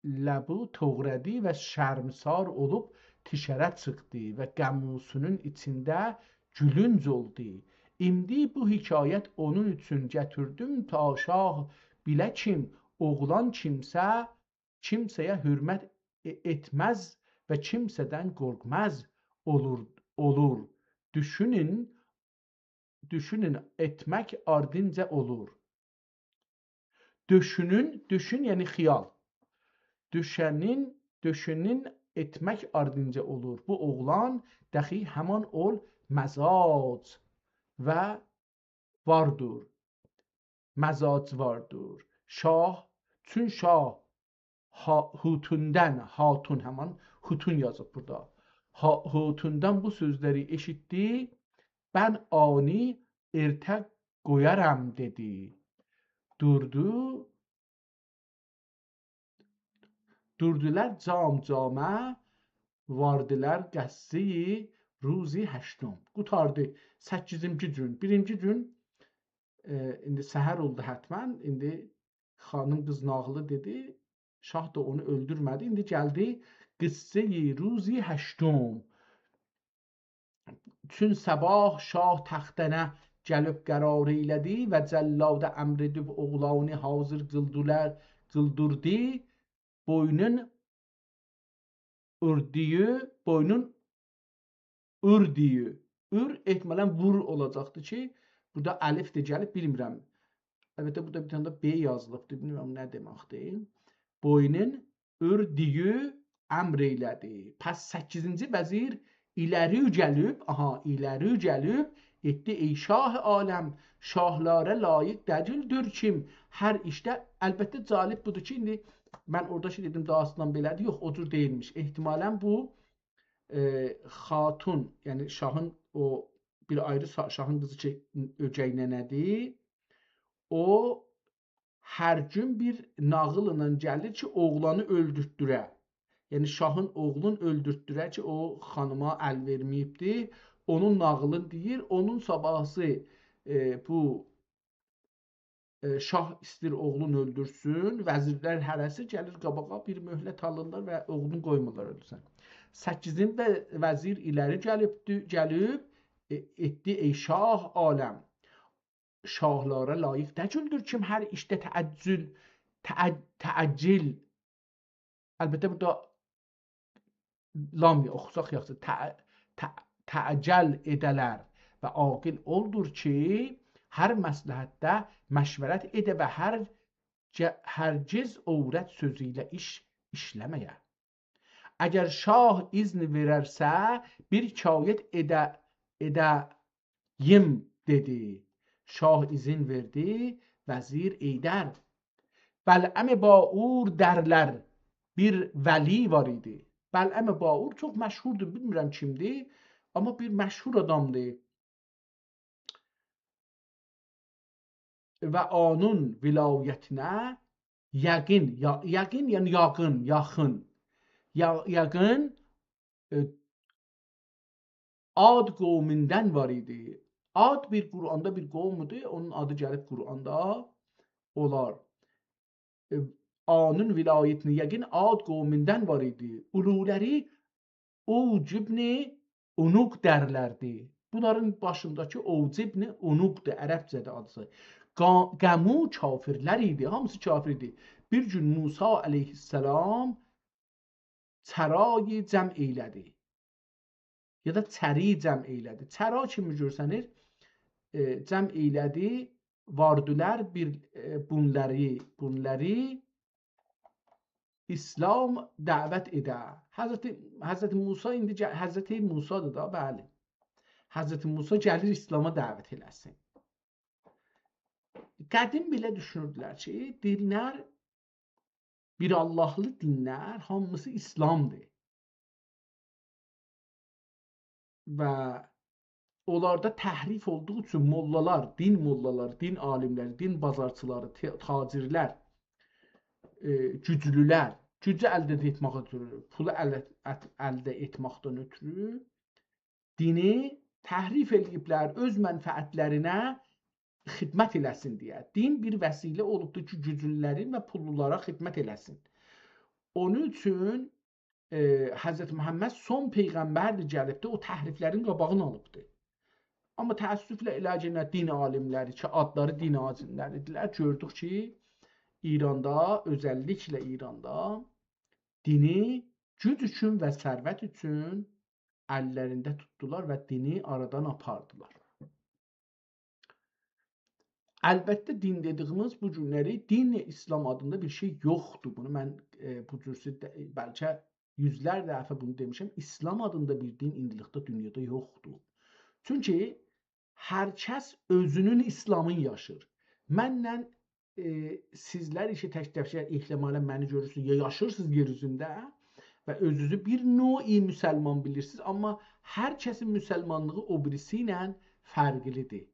لبو توغرادی و شرمسار اولوب تیشره چیخدی و قموسونون ایچینده گولونج اولدو. ایندی بو حکایت اونون اوچون گتیردیم، تا شاه بیله کیم، اوغلان کیمسه کیمسه‌یه حؤرمت ائ-، ائتمز و کیمسه‌دن قورخماز اولور، اولور. دوشونون، دوشونون ائتمک آردینجا اولور. دوشونون، دوشون یعنی خیال. دوشنین، دوشونون ائتمک آردینجا اولور. بو اوغلان داخی همان اول مزاج و واردور. مزاج واردور. شاه، چون شاه ها-، هوتوندان، هاتون همان، هوتون یازیب بورادا. ها-، هوتوندان بو سؤزلری ائشیتدی. «بن آنی ارته قویارام» دئدی. دوردو، دوردولار جام جاما، واردیلار قصه‌ی روزی هشتم. قوتاردی. سککیزینجی گون. بیرینجی گون، ائ، ایندی سحر اولدو حتماً. ایندی خانیم قیز ناغیلی دئدی. شاه دا اونو اؤلدورمه‌دی. ایندی گلدی قصه‌ی روزی هشتم. چون صباح شاه تختنه گلیب قرار ائیله‌دی و جلادا امر ائدیب اوغلانی حاضر قیلدیلار، قیلدیردی. بوینون اوردویو، بوینون اوردویو. اور احتمالاً وور اولاجاقدی کی، بورادا الف ده گلیب، بیلمیرم. البته، بورادا بیر دنه ده ب یازیلیبدیر، بیلمیرم نه دئمکدیر. بوینون اوردویو امر ائیله‌دی. پس سککیزینجی وزیر ایلری گلیب، آها، ایلری گلیب، ائتدی: «ای شاه عالم، شاهلارا لایق دئییلدیر کیم هر ایشده.» البته، جالب بودور کی، ایندی من اورادا شئی دئدیم، داستان بئله‌دیر. یوخ، او جور دئییلمیش. احتمالاً بو، ائ، خاتون، یعنی شاهین او بیر آیری شا-، شاهین قیزی کی، اؤگئی ننه‌دیر، او هر گون بیر ناغیللا گلیر کی، اوغلانی اؤلدورتدوره. یعنی، شاهین اوغلون اؤلدورتدوره کی، او خانیما ال وئرمه‌ییبدی. اونون ناغیلینی دئییر، اونون صاباحیسی، ائ، بو، ائ، شاه ایسته‌ییر اوغلون اؤلدورسون، وزیرلر هره‌سی گلیر قاباغا، بیر مهلت آلیرلار و اوغلون قویمورلار اؤلسون. سککیزین و-، وزیر ایلری گلیب، گلیب، ائ، ائتدی: «ای شاه عالم، شاهلارا لایق دئییلدیر کیم هر ایشده تعجل تع-، تعجل. البته، بورادا لام اوخوساق یاخشی. تع-، تع-، تعجل ائده‌لر و عاقل اولدور کی، هر مصلحتده مشورت ائده و هر ج-، هرگز عورت سؤزو ایله ایش ایشله‌مه‌یه. اگر شاه اذن وئررسه، بیر حکایت ائده، ائده‌ییم، دئدی. شاه اذن وئردی، وزیر حیدر. بلعم باعور درلر بیر ولی وار ایدی. بلعم باعور چوخ مشهوردور، بیلمیرم کیمدیر، آمما بیر مشهور آدامدیر. و اونون ولایتینه یقین، یا-، یقین، یعنی یاغین، یاخین. یا-، یاغین، ائ، عاد قوموندان وار ایدی. عاد بیر قرآندا بیر قومودور، اونون آدی گلیب قرآندا. اونلار، ائ، اونون ولایتینه یقین عاد قوموندان وار ایدی. علولری اوج ابن عنق درلردی. بونلارین باشینداکی اوج ابن عنق‌دیر، عربجه‌دیر آدیسی. قا-، قمو کافرلر ایدی، هامیسی کافر ایدی. بیر گون موسی علیه‌السلام چرایی جمع ائیله‌دی. یا دا چری جمع ائیله‌دی. چرا کیمی گؤرسنیر، ائ، جمع ائیله‌دی، واردیلار بیر، ائ، بونلاری، بونلاری ایسلام دعوت ائده. حضرت، حضرت موسی ایندی گه-، حضرت موسی‌دیر دا، بلی. حضرت موسی گلیر ایسلاما دعوت ائله‌سین. قدیم بئله دوشونوردولر کی، دینلر، بیر آللاهلی دینلر هامیسی ایسلامدیر. و اونلاردا تحریف اولدوغو اوچون موللالار، دین موللالاری، دین عالیملری، دین بازارچیلاری، ت-، تاجرلر، ائ، گوجلولر، گوجو الده ائتمکدن اؤترو، پولو ال-، ات-، الده ائتمکدن اؤترو دینی تحریف ائله‌ییبلر اؤز منفعتلرینه خدمت ائله‌سین دئیه. دین بیر وسیله اولوبدور کی، گوجلولرین و پوللولارا خدمت ائله‌سین. اونون اوچون، ائ، حضرت محمد سون پیغمبردیر گلیبدی، او تحریفلرین قاباغینی آلیبدی. آمما تأسفله ائله کی، نه دین عالیملری کی، آدلاری دین عالیملری‌دیرلر، گؤردوک کی، ایراندا، اؤزللیکله ایراندا دینی گوج اوچون و ثروت اوچون اللرینده توتدولار و دینی آرادان آپاردیلار. البته، دین دئدیگیمیز بو گونلری دین ایسلام آدیندا بیر شئی یوخدور. بونو من، ائ، بو جور سؤز ده-، بلکه یوزلر دفعه بونو دئمیشم. ایسلام آدیندا بیر دین ایندیلیکده دونیادا یوخدور. چونکی هر کس اؤزونون ایسلامین یاشیر. منله، ائ، سیزلر ایکی تک دفعه احتمالاً منی گؤرورسونوز، یا یاشیرسینیز یئر اوزونده و اؤزونوزو بیر نوع مسلمان بیلیرسینیز، آمما هر کسین مسلمانلیغی او بیریسی ایله فرقلی‌دیر.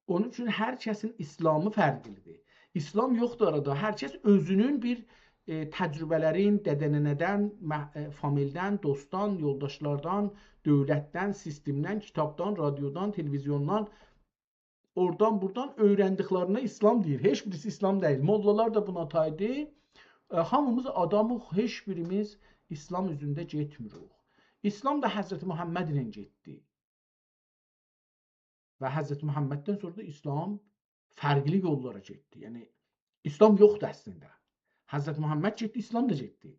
اونون اوچون هر کسین ایسلامی فرقلی‌دیر. ایسلام یوخدور آرادا. هر کس اؤزونون بیر، ائ، تجربه‌لرین، دده‌ننه‌دن، مه-، ائ، فامیلدن، دوستدان، یولداشلاردان، دؤولتدن، سیستمدن، کیتابدان، رادیودان، تلویزیوندان، اورادان، بورادان اؤیرندیکلرینه ایسلام دئییر. هئچ بیریسی ایسلام دئییل. موللالار دا بونا تایدی. ائ، هامیمیز آدامیق، هئچ بیریمیز ایسلام اوزونده گئتمیریک. ایسلام دا حضرت محمد ایله گئتدی. و حضرت محمددن سونرا دا ایسلام فرقلی یوللارا گئتدی. یعنی، ایسلام یوخدور اصلینده. حضرت محمد گئتدی، ایسلام دا گئتدی.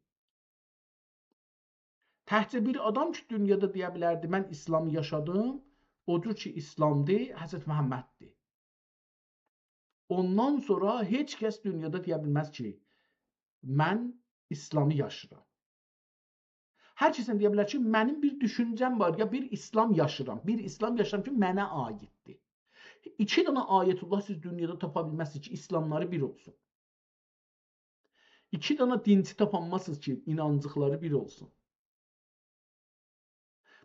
تکجه بیر آدام کی، دونیادا دئیه بیلردی، «من ایسلامی یاشادیم»، او جور کی، ایسلامدی، حضرت محمددی. اوندان سونرا هئچ کس دونیادا دئیه بیلمز کی، «من ایسلامی یاشیرام.» هر کس دئیه بیلر کی، «منیم بیر دوشونجه‌م وار، یا بیر ایسلام یاشیرام، بیر ایسلام یاشیرام کی، منه عایددیر.» ایکی دنه آیت‌الله سیز دونیادا تاپا بیلمزسینیز کی، ایسلاملاری بیر اولسون. ایکی دنه دینچی تاپانمازسینیز کی، اینانجیقلاری بیر اولسون.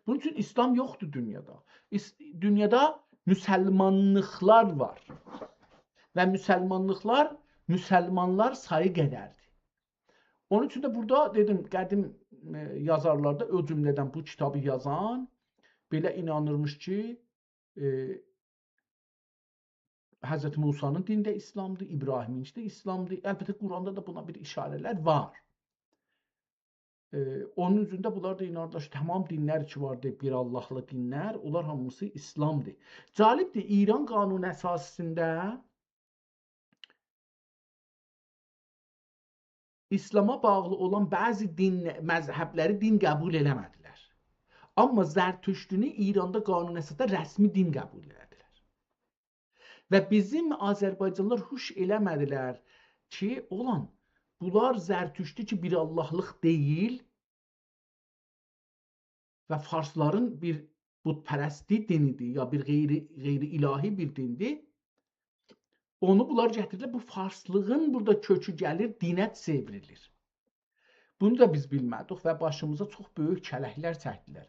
بونون اوچون ایسلام یوخدور دونیادا. ایس-، دونیادا مسلمانلیقلار وار. و مسلمانلیقلار، مسلمانلار سایی قدردیر. اونون اوچون ده بورادا دئدیم، قدیم، ائ، یازارلاردا، او جمله‌دن بو کیتابی یازان بئله اینانیرمیش کی، ائ، حضرت موسی‌نین دینی ده ایسلامدیر، ابراهیمینکی ده ایسلامدیر. البته، قرآندا دا بونا بیر اشاره‌لر وار. ائ، اونون اوزونده بونلار دا اینانیرلار کی، تمام دینلر کی واردی، بیر آللاهلی دینلر، اونلار هامیسی ایسلامدیر. جالبدیر، ایران قانون اساسی‌سینده ایسلاما باغلی اولان بعضی دین، مذهبلری دین قبول ائله‌مه‌دیلر. آمما زرتشتینی ایراندا قانون اساسدا رسمی دین قبول ائله‌دیلر. و بیزیم آذربایجانلیلار هوش ائله‌مه‌دیلر کی، اولان، بونلار زرتشتی کی، بیر آللاهلیق دئییل و فارسلارین بیر بت‌پرستی دینیدیر، یا بیر غیر، غیر الهی بیر دیندیر. اونو بونلار گتیریرلر، بو فارسلیغین بورادا کؤکو گلیر، دینه چئوریلیر. بونو دا بیز بیلمه‌دیک و باشیمیزا چوخ بؤیوک کلکلر چکدیلر.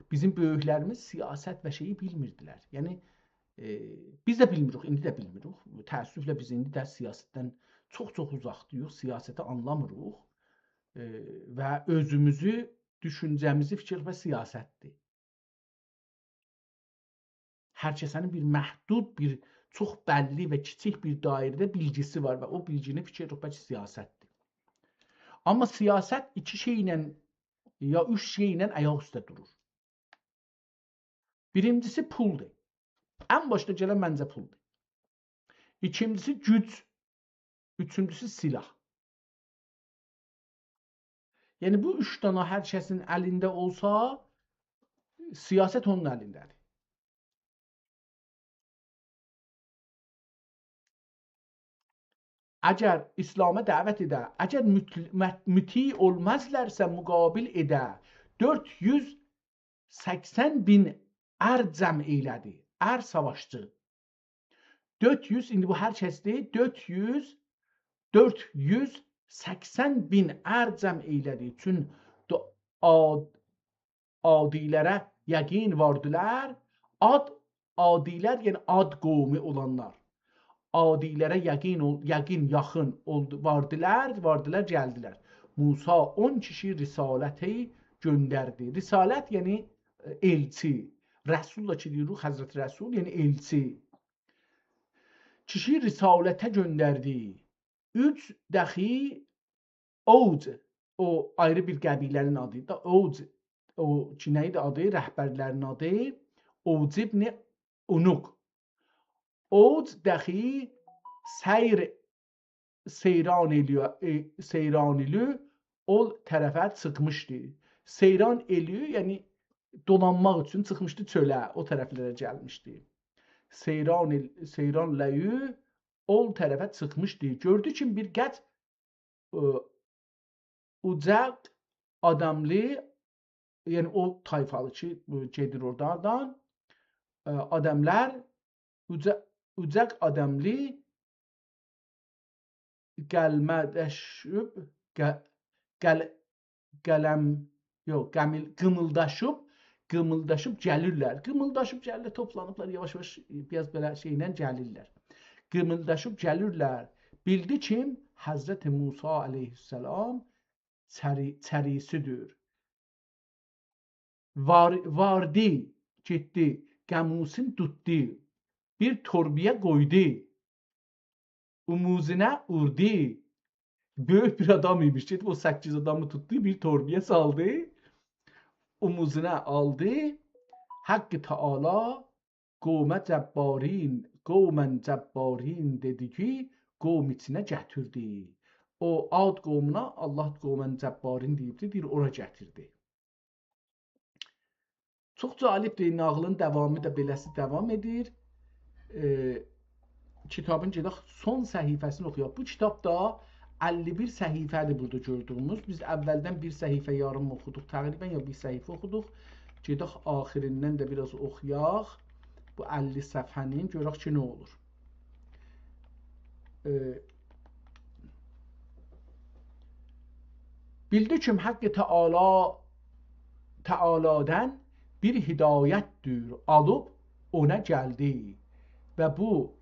بیزیم بؤیوکلریمیز سیاست و شئیی بیلمیردیلر. یعنی، ائ، بیز ده بیلمیریک، ایندی ده بیلمیریک. تأسفله بیز ایندی ده سیاستدن چوخ-چوخ اوزاقدایوق، سیاستی آنلامیریق. ائ، و اؤزوموزو، دوشونجه‌میزی فیکیر و سیاستدیر. هر کسه‌نین بیر محدود، بیر چوخ بللی و کیچیک بیر دایره‌ده بیلگیسی وار و او بیلگینی فیکیر و بلکه سیاستدیر. آمما سیاست ایکی شئیله، یا اوچ شئیله آیاق اوسته دورور. بیرینجیسی پولدور. ان باشدا گلن منجه پولدور. ایکینجیسی گوج، اوچونجوسو سلاح. یعنی بو اوچ دانا هر کسین الینده اولسا، سیاست اونون الینده‌دیر. اگر ایسلاما دعوت ائده، اگر مطل-، مط-، مطیع اولمازلارسا مقابل ائده، دؤرد یوز سکسن مین ار جمع ائیله‌دی. ار ساواشچی. دؤرد یوز، ایندی بو هر کسدیر، دؤرد یوز، دؤرد یوز سکسن مین ار جمع ائیله‌دی. چون دو-، آد-، عادی‌لره یقین واردیلار. آد، عادی‌لر، یعنی عاد قومو اولانلار. عادی‌لره یقین اول-، یقین، یاخین اولدو، واردیلار، واردیلار، گلدیلر. موسی اون کیشی رسالتی گؤندردی. رسالت، یعنی، ائ، ائلچی. رسول دا کی دئییریک، حضرت رسول، یعنی ائلچی. کیشی رسالته گؤندردی. اوج دخی اوج، او آیری بیر قبیله‌نین آدی دا، اوج، او کی، نه ایدی آدی؟ رهبرلرین آدی اوج ابن عنق. اوج دخی سیر، سیران ائلیو، ائ، سیران ائلیو او طرفه چیخمیشدی. سیران ائلیو، یعنی دولانماق اوچون چیخمیشدی چؤله، او طرفلره گلمیشدی. سیران ائل-، سیران لئیو او طرفه چیخمیشدی. گؤردو کی، بیر قد، ائ، اوجاق آداملی، یعنی او طایفالی کی، ائ، گئدیر اورادان، ائ، آداملار اوجا-، اوجاق آداملی قلمدشوب، ق-، قل-، قلم، یوخ، قمیل-، قیمیلداشیب، قیمیلداشیب گلیرلر. قیمیلداشیب گلیرلر، توپلانیبلار یاواش-یاواش، بیر آز بئله شئیله گلیرلر. قیمیلداشیب گلیرلر. بیلدی کی، حضرت موسی علیه‌السلام چری-، چریسی‌دیر. وار-، واردی، گئتدی، قمیصین توتدو، بیر توربایا قویدو. اوموزونا اوردو. بؤیوک بیر آدام ایمیش، گئدیب او سککیز آدامی توتدو، بیر توربایا سالدی. اوموزونا آلدی. حق تعالی قوم جبارین، قوم جبارین دئدی کی، قوم ایچینه گتیردی. او عاد قومونا الله قوم جبارین دئییبدی، دئییر، اورا گتیردی. چوخ جالبدیر، ناغیلین داوامی دا بئله‌سی داوام ائدیر. ائ، کیتابین گئدک سون صفحه‌سینی اوخویاق. بو کیتاب دا اللی بیر صفحه‌دیر بورادا گؤردویوموز. بیز اولدن بیر صفحه یاریم اوخودوق تقریباً، یا بیر صفحه اوخودوق. گئدک آخیریندن ده بیر آز اوخویاق بو اللی صفحه‌نین، گؤرک کی، نه اولور. ائ، بیلدی کی، حق تعالی، تعالی‌دن بیر هدایت‌دیر، آلیب اونا گلدی. و بو،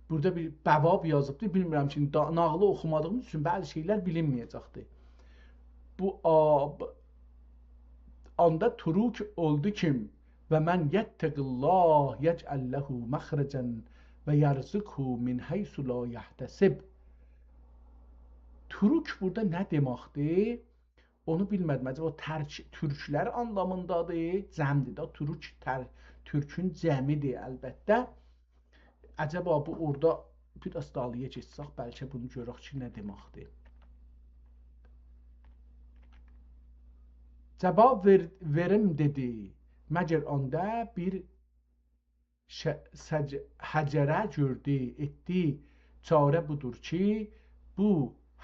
بورادا بیر بواب یازیبدیر. بیلمیرم کی، دا-، ناغیلی اوخومادیغیمیز اوچون بعضی شئیلر بیلینمه‌یه‌جکدیر. بو آب-، آندا تورک اولدو کیم: «و من یتق الله یجعل له مخرجا و یرزقه من حیث لا یحتسب.» تورک بورادا نه دئمکدیر؟ اونو بیلمه‌دیم. عجبا ترک-، تورکلر آنلامیندادیر، جمعدیر ده. تورک، تر-، تورکون جمعیدیر البته. عجبا بو اورادا بیر آز دالییا گئتسک، بلکه بونو گؤرک کی، نه دئمکدیر. «جواب وئر-، وئریم» دئدی. مگر آندا بیر ش-، سج-، حجره گؤردو، ائتدی. «چاره بودور کی، بو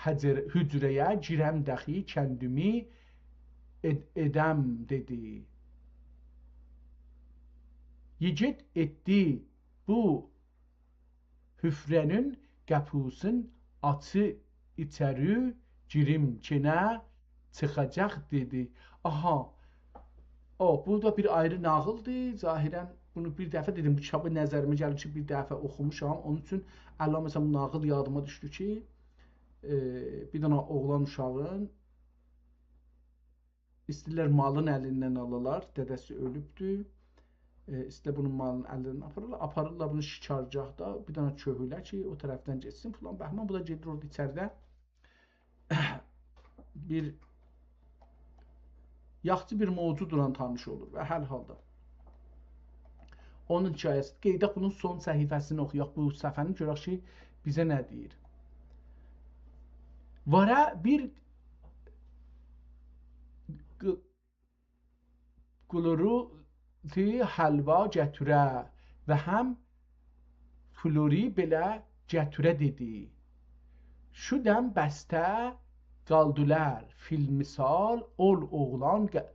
حجر-، حجره‌یه گیرم دخی کندیمی اد-، ادم» دئدی. ییگیت ائتدی. «بو حفره‌نین قاپیسین آچی، ایچری گیریم، کی نه چیخاجاق» دئدی. آها. او، بو دا بیر آیری ناغیلدیر. ظاهراً بونو بیر دفعه دئدیم، بو کیتابی نظریمه گلیر کی، بیر دفعه اوخوموشام. اونون اوچون الان، مثلاً، بو ناغیل یادیما دوشدو کی، ائ، بیر دنه اوغلان اوشاغین ایسته‌ییرلر مالین الیندن آلالار، دده‌سی اؤلوبدور. ائ، ایسته‌ییرلر بونون مالین الیندن آپاریرلار، آپاریرلار بونو شکارگاهدا، بیر دنه کؤهوله کی، او طرفدن گئتسین، فلان بهمان. بو دا گئدیر اورادا ایچریده بیر یاخچی بیر موجودلا تانیش اولور و هر حالدا. اونون حکایه‌سی. قئییداق بونون سون صفحه‌سینی اوخویاق، بو صفحه‌نی گؤرک کی، بیزه نه دئییر. وارا بیر ق-، قولوروتی حلوا گتیره و هم فلوری بئله گتیره دئدی. شو دم بسته قالدیلار فی‌المثال، اول اوغلان ق-،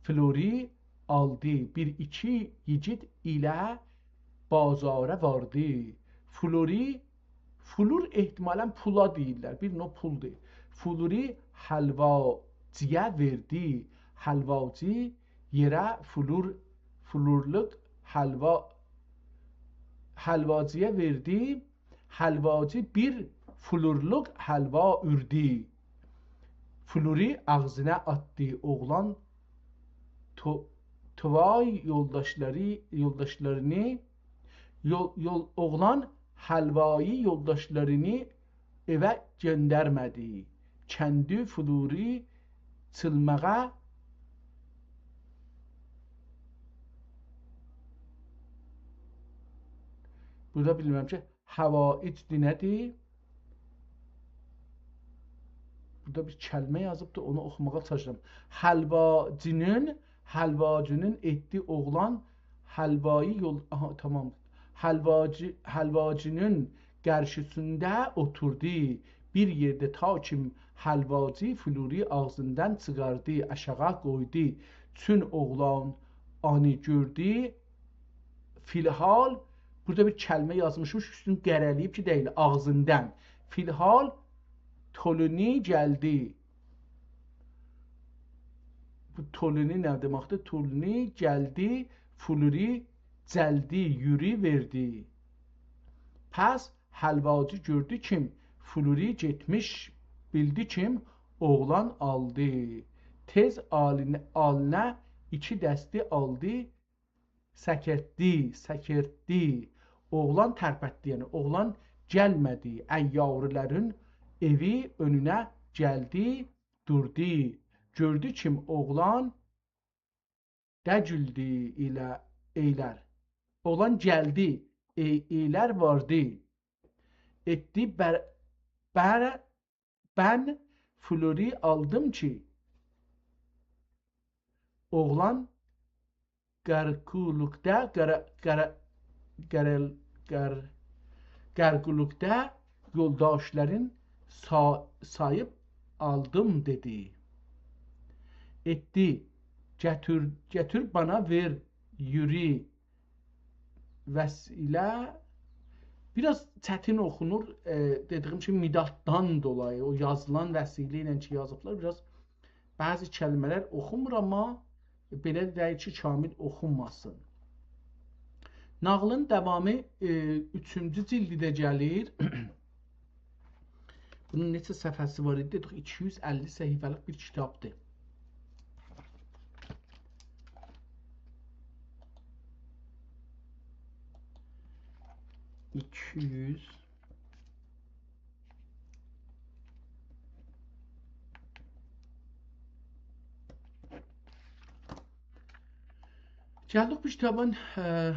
فلوری آلدی، بیر ایکی ییگیت ایله بازارا واردی. فلوری، فلور احتمالاً پولا دئییرلر، بیر نوع پولدور. فلوری حلواجی‌یه وئردی. حلواجی یئره فلور، فلورلوق حلوا، حلواجی‌یه وئردی. حلواجی بیر فلورلوق حلوا اؤردو. فلوری آغزینا آتدی. اوغلان تو-، توای یولداشلاری، یولداشلارینی، یول، یول، اوغلان حلوایی یولداشلارینی ائوه گؤندرمه‌دی. کندی فلوری چیلماغا. بورادا بیلمیرم کی، حوائج دینه‌دیر. بورادا بیر کلمه یازیبدی، اونو اوخوماغا چالیشیرام. حلواجی‌نین، حلواجی‌نین ائتدی اوغلان حلوایی یول، آها، تامام. حلواجی، حلواجی‌نین قارشیسیندا اوتوردو بیر یئرده، تا کی حلواجی فلوری آغزیندان چیخاردی، آشاغی قویدو. چون اوغلان اونو گؤردو، فی‌الحال، بورادا بیر کلمه یازمیشمیش، اوستونو قره‌له‌ییب کی، دئییل، آغزیندان. فی‌الحال تولونی گلدی. بو تولونی نه دئمکدیر؟ تولونی گلدی، فلوری جلدی یوری وئردی. پس حلواجی گؤردو کیم فلوری گئتمیش، بیلدی کیم اوغلان آلدی. تئز آلینه، آلینه ایکی دستی آلدی، سکرتدی، سکرتدی. اوغلان ترپتدی، یعنی اوغلان گلمه‌دی. عیاری‌لرین ائوی اؤنونه گلدی، دوردو. گؤردو کیم اوغلان دگولدی ایله ائیلر. اوغلان گلدی، ائ-، ائیلر واردی. ائتدی بر-، بر-، بن فلوری آلدیم کی، اوغلان قارقولوقدا، قارا-، قارا-، قارل-، قار-، قارقولوقدا یولداشلارین سا-، ساییب آلدیم، دئدی. ائتدی، گتیر، گتیر بانا وئر، یوری، وسیله. بیر آز چتین اوخونور، ائ، دئدیگیم کیمی، مداددان دولایی، او یازیلان وسیله ایله کی یازیبلار، بیر آز بعضی کلمه‌لر اوخونمور، آمما بئله دئییل کی، کامل اوخونماسین. ناغیلین داوامی، ائ، اوچونجو جیلدده گلیر. بونون نئچه صفحه‌سی وار ایدی؟ دئدیک، ایکی یوز اللی صفحه‌لیک بیر کیتابدیر. ایکی یوز. گلدیک بو کیتابین، ائ،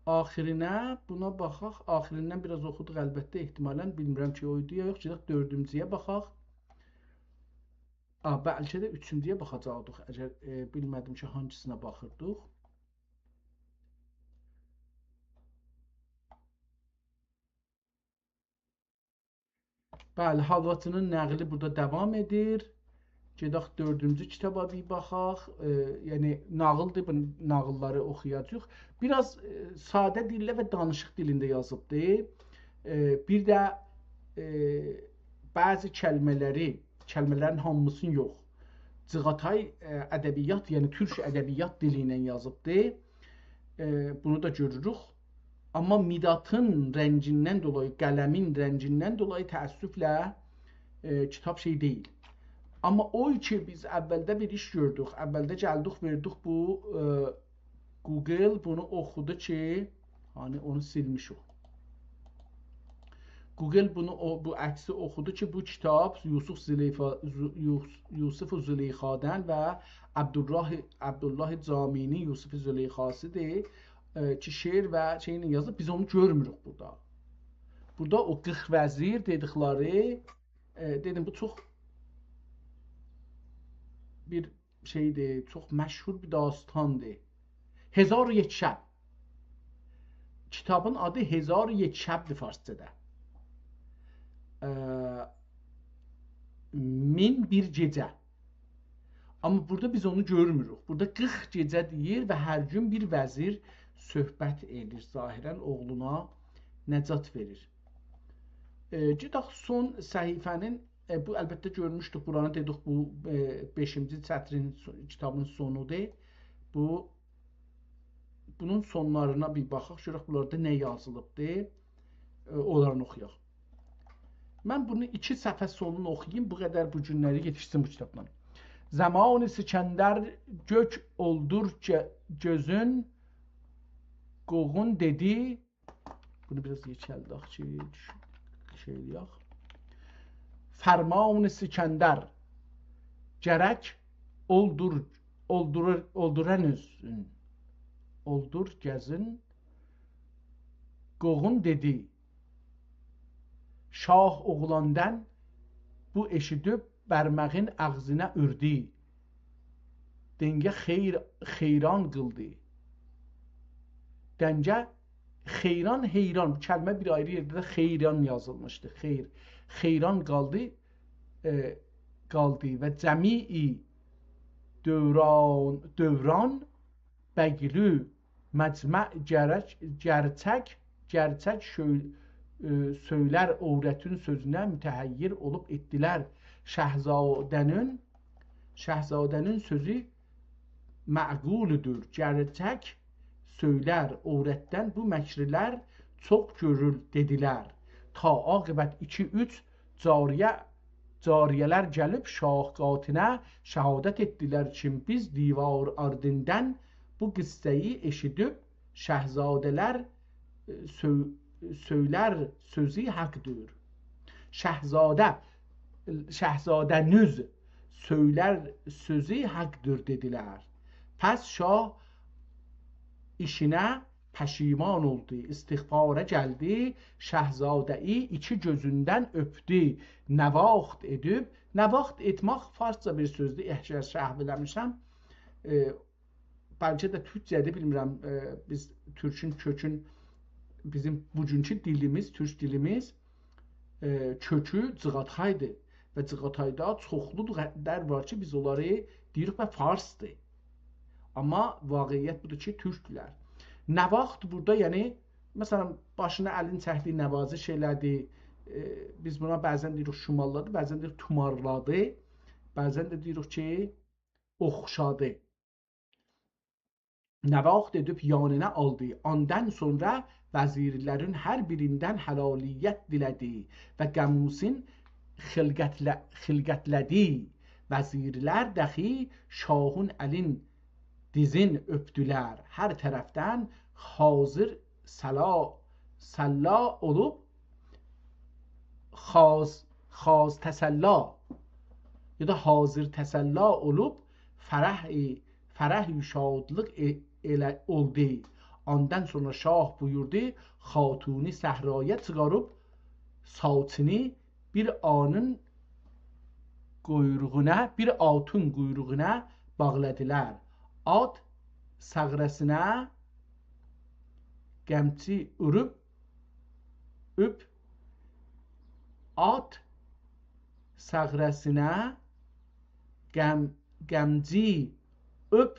آخیرینه، بونا باخاق. آخیریندن بیر آز اوخودوق البته، احتمالاً. بیلمیرم کی، او ایدی یا یوخ. گئدک دؤردونجویه باخاق. آ، بلکه ده اوچونجویه باخاجاقدیق، اگر، ائ، بیلمه‌دیم کی، هانگیسینا باخیردیق. بلی، حالواچی‌نین نقلی بورادا داوام ائدیر. گئدک دؤردونجو کیتابا بیر باخاق. ائ، یعنی، ناغیلدیر، بو ناغیللاری اوخویاجاغیق. بیر آز، ائ، ساده دیلده و دانیشیق دیلینده یازیبدی. ائ، بیر ده، ائ، بعضی کلمه‌لری، کلمه‌لرین هامیسینی یوخ، جیغاتای، ائ، ادبیات، یعنی تورک ادبیات دیلی ایله یازیبدی. ائ، بونو دا گؤروروک. آمما مدادین رنگیندن دولایی، قلمین رنگیندن دولایی تأسفله، ائ، کیتاب شئی دئییل. آمما او کی بیز اولده بیر ایش گؤردوک، اولده گلدیک، وئردیک بو، ائ، گوگل بونو اوخودو کی، هانی اونو سیلمیشیک. گوگل بونو، او، بو عکسی اوخودو کی، بو کیتاب یوسف زلیفا، زو-، یوس-، یوسف زلیخادن و عبدالله، عبدالله جامی‌نین یوسف زلیخاسی‌دیر، ائ، کی، شعر و شئیله یازیب، بیز اونو گؤرموروک بورادا. بورادا او قیرخ وزیر دئدیکلری، ائ، دئدیم، بو چوخ بیر شئیدیر، چوخ مشهور بیر داستاندیر. هزار و یک شب. کیتابین آدی هزار و یک شب‌دیر فارسجادا. ائ، مین بیر گئجه. آمما بورادا بیز اونو گؤرموروک. بورادا قیرخ گئجه دئییر و هر گون بیر وزیر صحبت ائدیر. ظاهراً اوغلونا نجات وئریر. ائ، گئدک سون صفحه‌نین، ائ، بو البته گؤرموشدوک، بورانی دئدیک، بو، ائ، بئشینجی سطرین سو-، کیتابین سونودور. بو، بونون سونلارینا بیر باخاق، گؤرک بونلاردا نه یازیلیبدی. ائ، اونلارینی اوخویاق. من بونو ایکی صفحه سونونو اوخویوم، بو قدر بو گونلری یئتیشسین بو کیتابدان. زمان سکندر گؤک اولدور گؤ-، گؤزون، قوغون دئدی. بونو بیر آز یئکلدک کی، دوش-، شئی ائله‌یک. فرمان سکندر گرک اولدور، اولدورور، اولدورن اؤزون. اولدور گؤزون، قوغون دئدی. شاه اوغلاندان بو ائشیدیب بارماغین آغزینا اوردو. دنگه خیر-، خیران قیلدی. دنگه خیران، حیران. بو کلمه بیر آیری یئرده ده خیران یازیلمیشدی. خیر. خیران قالدی، ائ، قالدی و جمیع دوران، دوران بگلو مجمع گرک، گرچک، گرچک شؤ-، ائ، سؤیلر عورتین سؤزونه متحیر اولوب ائتدیلر. شهزاده‌نین، شهزاده‌نین سؤزو معقولدور. گرچک سؤیلر عورتدن بو مکرلر چوخ گؤرول دئدیلر. تا عاقبت ایکی اوچ جاریه، جاریه‌لر گلیب شاه قاتینه شهادت ائتدیلر کی، بیز دیوار آردیندان بو قصه‌یی ائشیدیب شهزاده‌لر، ائ، سؤ-، سؤیلر سؤزو حقدیر. شهزاده، شهزاده‌نیز سؤیلر سؤزو حقدیر دئدیلر. پس شاه ایشینه پشیمان اولدو، استغفاره گلدی، شهزاده‌یی ایکی گؤزوندن اؤپدو. نواخت ائدیب، نواخت ائتمک فارسجا بیر سؤزدور، اگر سهو ائله‌میرم. ائ، بلکه ده تورکجه‌دیر، بیلمیرم، ائ، بیز تورکون کؤکون، بیزیم بوگونکو دیلیمیز، تورک دیلیمیز، ائ، کؤکو جیغاتایدیر. و جیغاتایدا چوخلو قدر وار کی، بیز اونلاری دئییریک و فارسدیر. آمما واقعیت بودور کی، تورکدولر. نواخت بورادا، یعنی، مثلا، باشینا الین چکدی، نوازش ائله‌دی. ائ، بیز بونا بعضا دئییریک شومارلادی، بعضا دئییریک تومارلادی، بعضا ده دئییریک کی، اوخشادی. نواخت ائدیب یانینا آلدی. آندان سونرا وزیرلرین هر بیریندن حلالیت دیله‌دی و قاموسین خلقتله-، خلقتله‌دی. وزیرلر دخی شاهین الین، دیزین اؤپدولر. هر طرفدن حاضر سلا-، سلا اولوب، خاص، خاص تسلا، یا دا حاضر تسلا اولوب، فرح، فرح و شادلیق ائ-، ائله اولدو. آندان سونرا شاه بویوردو، خاتونی صحرایا چیخاریب، ساچینی بیر آنین قویروغونا، بیر آتین قویروغونا باغلادیلار. آت صخره‌سینه قمچی اوروب، اوب، آت صخره‌سینه قم-، قمچی اوب،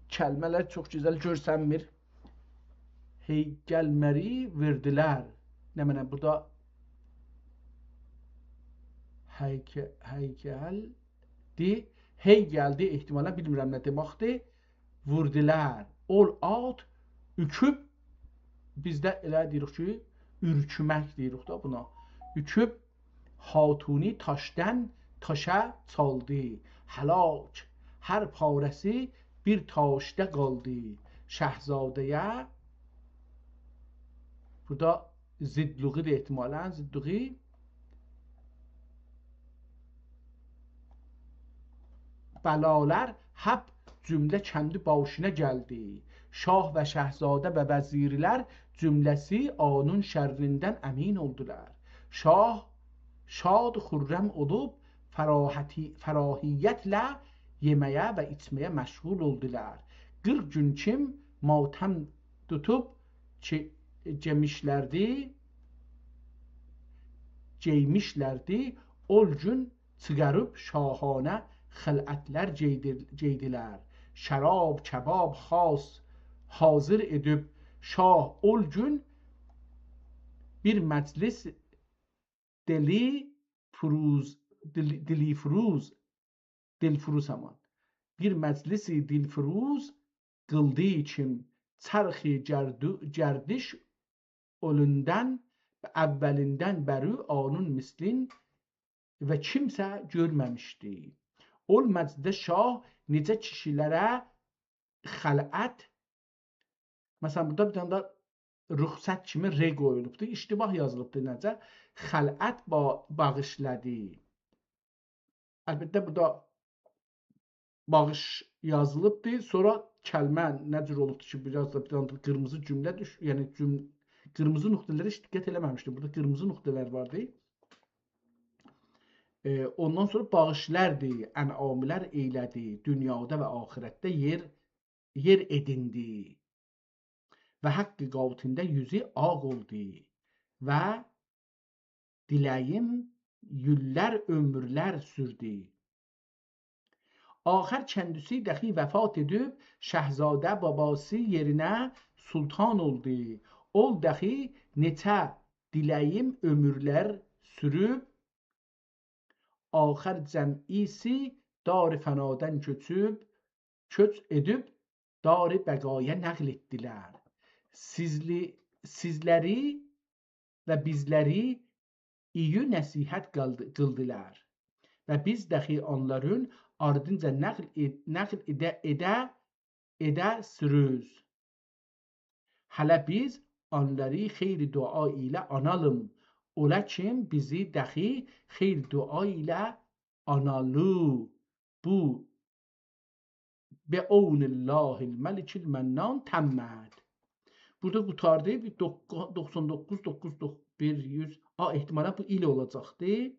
کلمه‌لر چوخ گؤزل گؤرسنمیر. هیکلمری وئردیلر. نمنه بورادا هیک-، هیکلدی. هیکلدی، احتمالا بیلمیرم نه دئمکدیر. ووردولار. اول آت اوکوب، بیزده ائله دئییریک کی، اورکومک دئییریک دا بونا. اوکوب خاتونی تاشدان تاشا چالدی. هلاک، هر پاره‌سی بیر تاشدا قالدی. شهزاده‌یه، بورادا ضدلیغی‌دیر احتمالا، ضدلیغی. بلالار هپ جمله کندی باشینا گلدی. شاه و شهزاده و وزیرلر جمله‌سی آنون شرّیندن امین اولدولار. شاه شاد خرّم اولوب فراحتی-، فراحیتله یئمه‌یه و ایچمه‌یه مشغول اولدولار. قیرخ گون کیم ماتم توتوب چئ-، گئمیشلردی، گئیمیشلردی. اول گون چیخاریب شاهانه خلعتلر گئیدیر-، گئیدیلر. شراب، کباب، خاص حاضر ائدیب شاه اول گون بیر مجلس دلی فروز، دلی، دلی فروز، دلفروز همان. بیر مجلس دلفروز قیلدی کیم، چرخ گردو-، گردش اولوندان، اوّلیندن بری آنون مثلین و کیمسه گؤرمه‌میشدی. اول مجلسده شاه نئجه کیشیلره خلعت، مثلا، بورادا بیر دنه ده رخصت کیمی ر قویولوبدور. اشتباه یازیلیبدیر نئجه؟ خلعت با-، باغیشلادی. البته، بورادا باغیش یازیلیبدیر. سونرا کلمه نه جور اولوبدور کی، بیر آز دا بیر دنه قیرمیزی جمله دوش-، یعنی جم-، قیرمیزی نقطه‌لره هئچ دقت ائله‌مه‌میشدیم. بورادا قیرمیزی نقطه‌لر واردی. ائ، اوندان سونرا باغیشلادی، انعاملر ائیله‌دی، دونیادا و آخرتده یئر، یئر ائدیندی. و حق قاتینده یوزو آغ اولدو و دیله‌ییم ییللر، عؤمورلر سوردو. آخر کندیسی دخی وفات ائدیب، شهزاده باباسی یئرینه سلطان اولدو. اول دخی نئچه دیله‌ییم عؤمورلر سوروب، آخر جمعیسی دار فنادان کؤچوب، کؤچ ائدیب دار بقایا نقل ائتدیلر. سیزلی-، سیزلری و بیزلری اییی نصیحت قالدی-، قیلدیلار. و بیز دخی اونلارین آردینجا نقل ائ-، نقل ائده، ائده، ائده سوروز. هله بیز اونلاری خیر دعا ایله آنالیم. اولا کیم بیزی دخی خیر دعا ایله آنالی. بو بعون الله الملک المنان تمّت. بورادا قوتاردی. بیر دوق-، دوخسان دوققوز، دوققوز، دوق-، بیر یوز، آ، احتمالا بو ایل اولاجاقدی.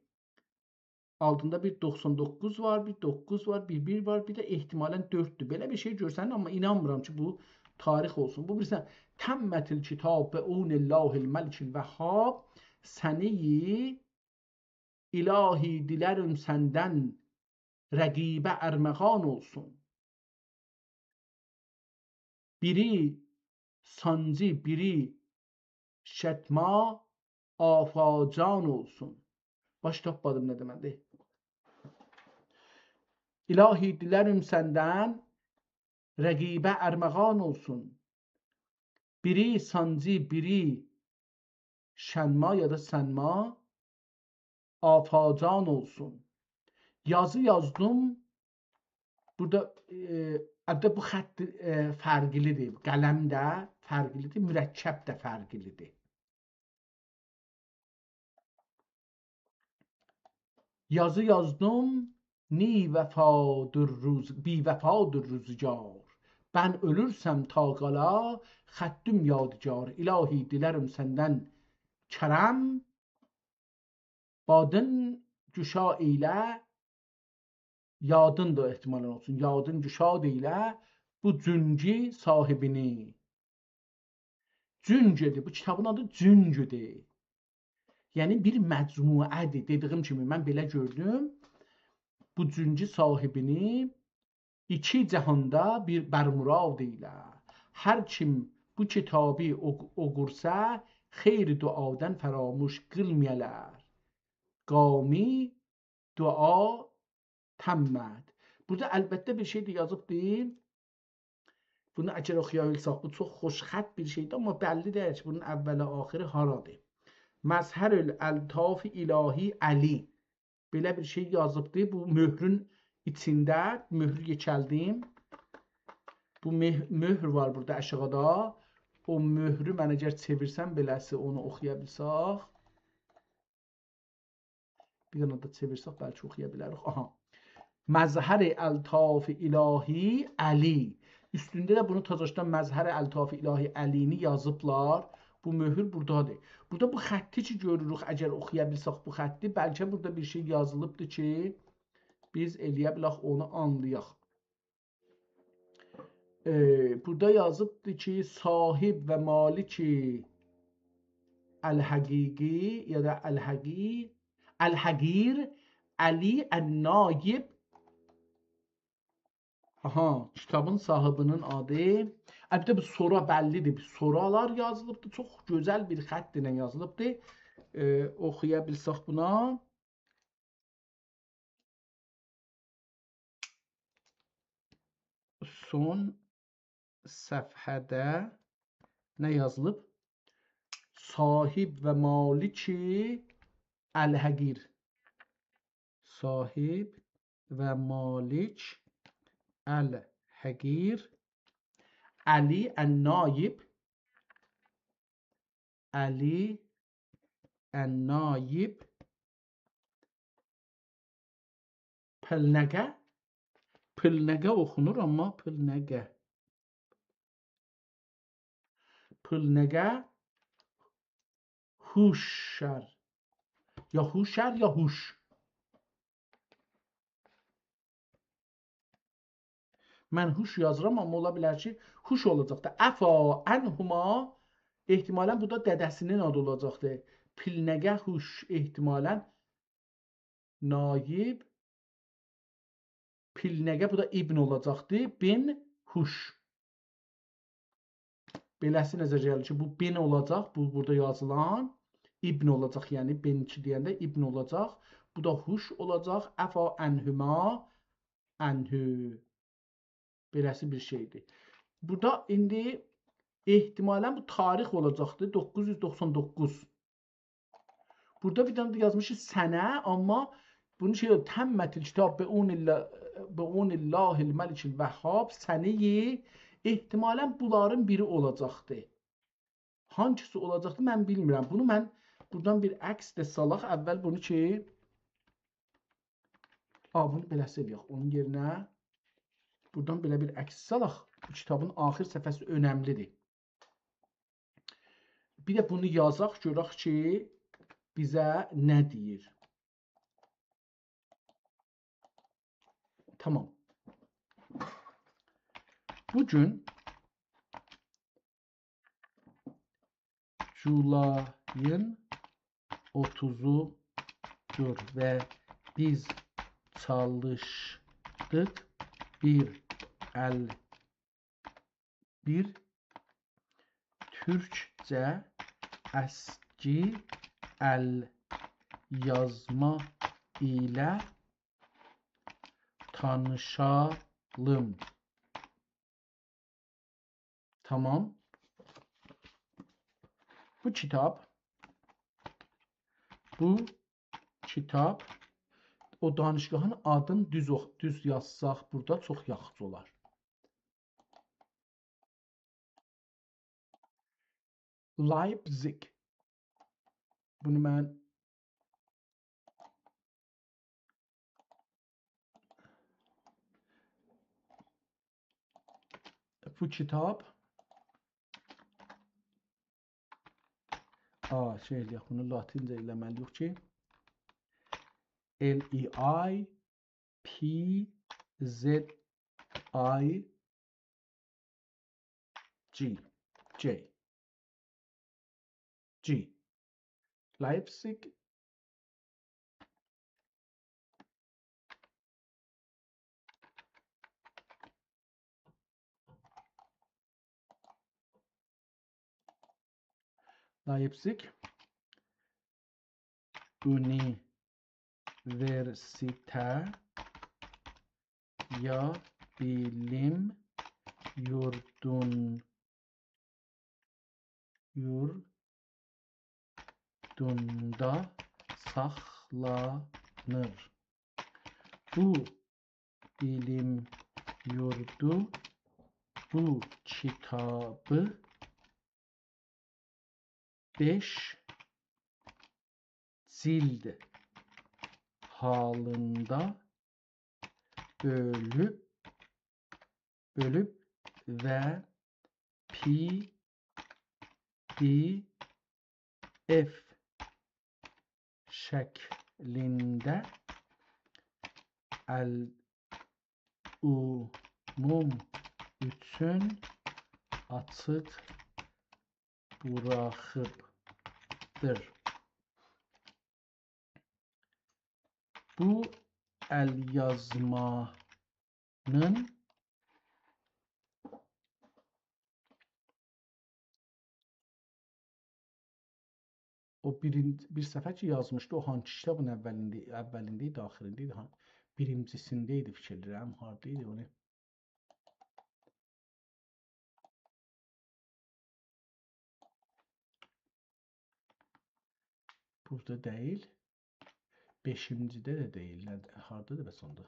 آلتیندا بیر دوخسان دوققوز وار، بیر دوققوز وار، بیر بیر وار، بیر ده احتمالا دؤرددور. بئله بیر شئی گؤرسنیر، آمما اینانمیرام کی، بو تاریخ اولسون. بو بیلیرسن، تمّت الکتاب بعون الله الملک الوهّاب، سنه‌یی الهی دیلرم سندن رقیبه ارمغان اولسون. بیری سانجی، بیری شتما، آفاجان اولسون. باش تاپمادیم نه دئمه‌دی. الهی دیلرم سندن رقیبه ارمغان اولسون. بیری سانجی، بیری شنما یا دا سنما، آفاجان اولسون. یازی یازدیم. بورادا، ائ، البته بو خط، ائ، فرقلی‌دیر. قلم ده فرقلی‌دیر، مرکب ده فرقلی‌دیر. یازی یازدیم، نی وفادیر روز-، بی‌وفادیر روزگار. بن اؤلورسم تا قالا، خطّیم یادگار، الهی، دیلرم سندن کرم، بادین گشا ائیله، یادین دا احتمالاً اولسون، یادین گشاد ائیله بو جونگو صاحبینی. جونگودور، بو کیتابین آدی جونگودور. یعنی بیر مجموعه‌دیر. دئدیییم کیمی، من بئله گؤردوم. بو جونگو صاحبینی ایکی جهاندا بیر برمراد ائیله. هر کیم بو کیتابی اوق-، اوقورسا، خیر دعادان فراموش قیلمایالار. قامی دعا تمّت. بورادا البته بیر شئی ده یازیبدی. بونو اگر اوخویا بیلسک، بو چوخ خوش‌خط بیر شئیدیر، آمما بللی دئییل کی، بونون اوّلی آخیری هارادیر. مظهر الالطاف الهی علی. بئله بیر شئی یازیبدی. بو مؤهرون ایچینده، مؤهرو یئکلدیم. بو مه-، مؤهر وار بورادا آشاغیدا. او مؤهرو من اگر چئویرسم بئله‌سی، اونو اوخویا بیلسک. بیر دنه ده چئویرسک بلکه اوخویا بیلریک. آها. مظهر الطاف الهی علی. اوستونده ده بونو تازاشدان مظهر الطاف الهی علی‌نی یازیبلار. بو مؤهر بورادادیر. بورادا بو خطی کی گؤروروک، اگر اوخویا بیلسک بو خطی، بلکه بورادا بیر شئی یازیلیبدیر کی، بیز ائلیه بیلک اونو آنلایاق. ائ، بورادا یازیبدی کی، صاحب و مالک الحقیقی یا دا الحقی-، الحقیر علی النایب. آها، کیتابین صاحبینین آدی. البته، بو سورا بللیدیر. سورالار یازیلیبدی. چوخ گؤزل بیر خط ایله یازیلیبدی. ائ، اوخویا بیلسک بونا. سون صفحه‌ده نه یازیلیب؟ صاحب و مالک الحقیر. صاحب و مالک الحقیر. علی النایب. علی النایب. پلنگه. پلنگه اوخونور، آمما پلنگه. پلنگه هوشر. یا هوشر، یا هوش. من هوش یازیرام، آمما اولا بیلر کی، هوش اولاجاق دا. عفا عنهما، احتمالاً بو دا دده‌سینین آدی اولاجاقدی. پلنگه هوش احتمالاً نایب. پلنگه، بو دا ابن اولاجاقدی. بن هوش. بئله‌سی نظره گلیر کی، بو بن اولاجاق، بو بورادا یازیلان ابن اولاجاق، یعنی بن کی دئینده ابن اولاجاق. بو دا هوش اولاجاق. عفا عنهما، عنه. بئله‌سی بیر شئیدیر. بورادا ایندی احتمالاً بو تاریخ اولاجاقدیر، دوققوز یوز دوخسان دوققوز. بورادا بیر دنه ده یازمیشیق سنه، آمما بونو شئی، تمّت الکتاب بعون الله، بعون الله الملک الوهاب، سنه‌یی، احتمالاً بونلارین بیری اولاجاقدی. هانگیسی اولاجاقدی، من بیلمیرم. بونو من بورادان بیر عکس ده سالاق. اول بونو کی، آ، بونو بئله‌سی ائلیک. اونون یئرینه بورادان بئله بیر عکس سالاق. بو کیتابین آخر صفحه‌سی اؤنملیدیر. بیر ده بونو یازاق، گؤرک کی، بیزه نه دئییر. تامام. بو گون جولایین اوتوزودور و بیز چالیشدیق بیر ال بیر تورکجه اسکی ال یازما ایله تانیشالیم. تامام. بو کیتاب، بو کیتاب، او دانشگاهین آدینی دوز اوخ-، دوز یازساق بورادا چوخ یاخشی اولار. لایپزیگ. بونو من بو کیتاب، آ، شئی ائله‌یک، بونو لاتینجه ائله‌مه‌لی‌ییک کی، L E I P Z I G. J. G. Leipzig. Leipzig اونیوئرسیته‌یه بیلیم یوردون، یوردوندا ساخلانیر. بو بیلیم یوردو بو کیتابی بئش جیلد حالیندا بؤلوب، بؤلوب و P D F شکلینده ال عموم اوچون آچیق بوراخیبدیر. بو ال‌یازمانین او بیرینجی، بیر صفحه کی یازمیشدی، او هانسی کیتابین اولینده، اولینده ایدی، آخیریندا ایدی، ها، بیرینجیسینده ایدی، فیکیر ائدیرم، هاردا ایدی، اونو بورادا دئییل، بئشینجیده ده دئییل، نه، هاردادیر بس اوندا؟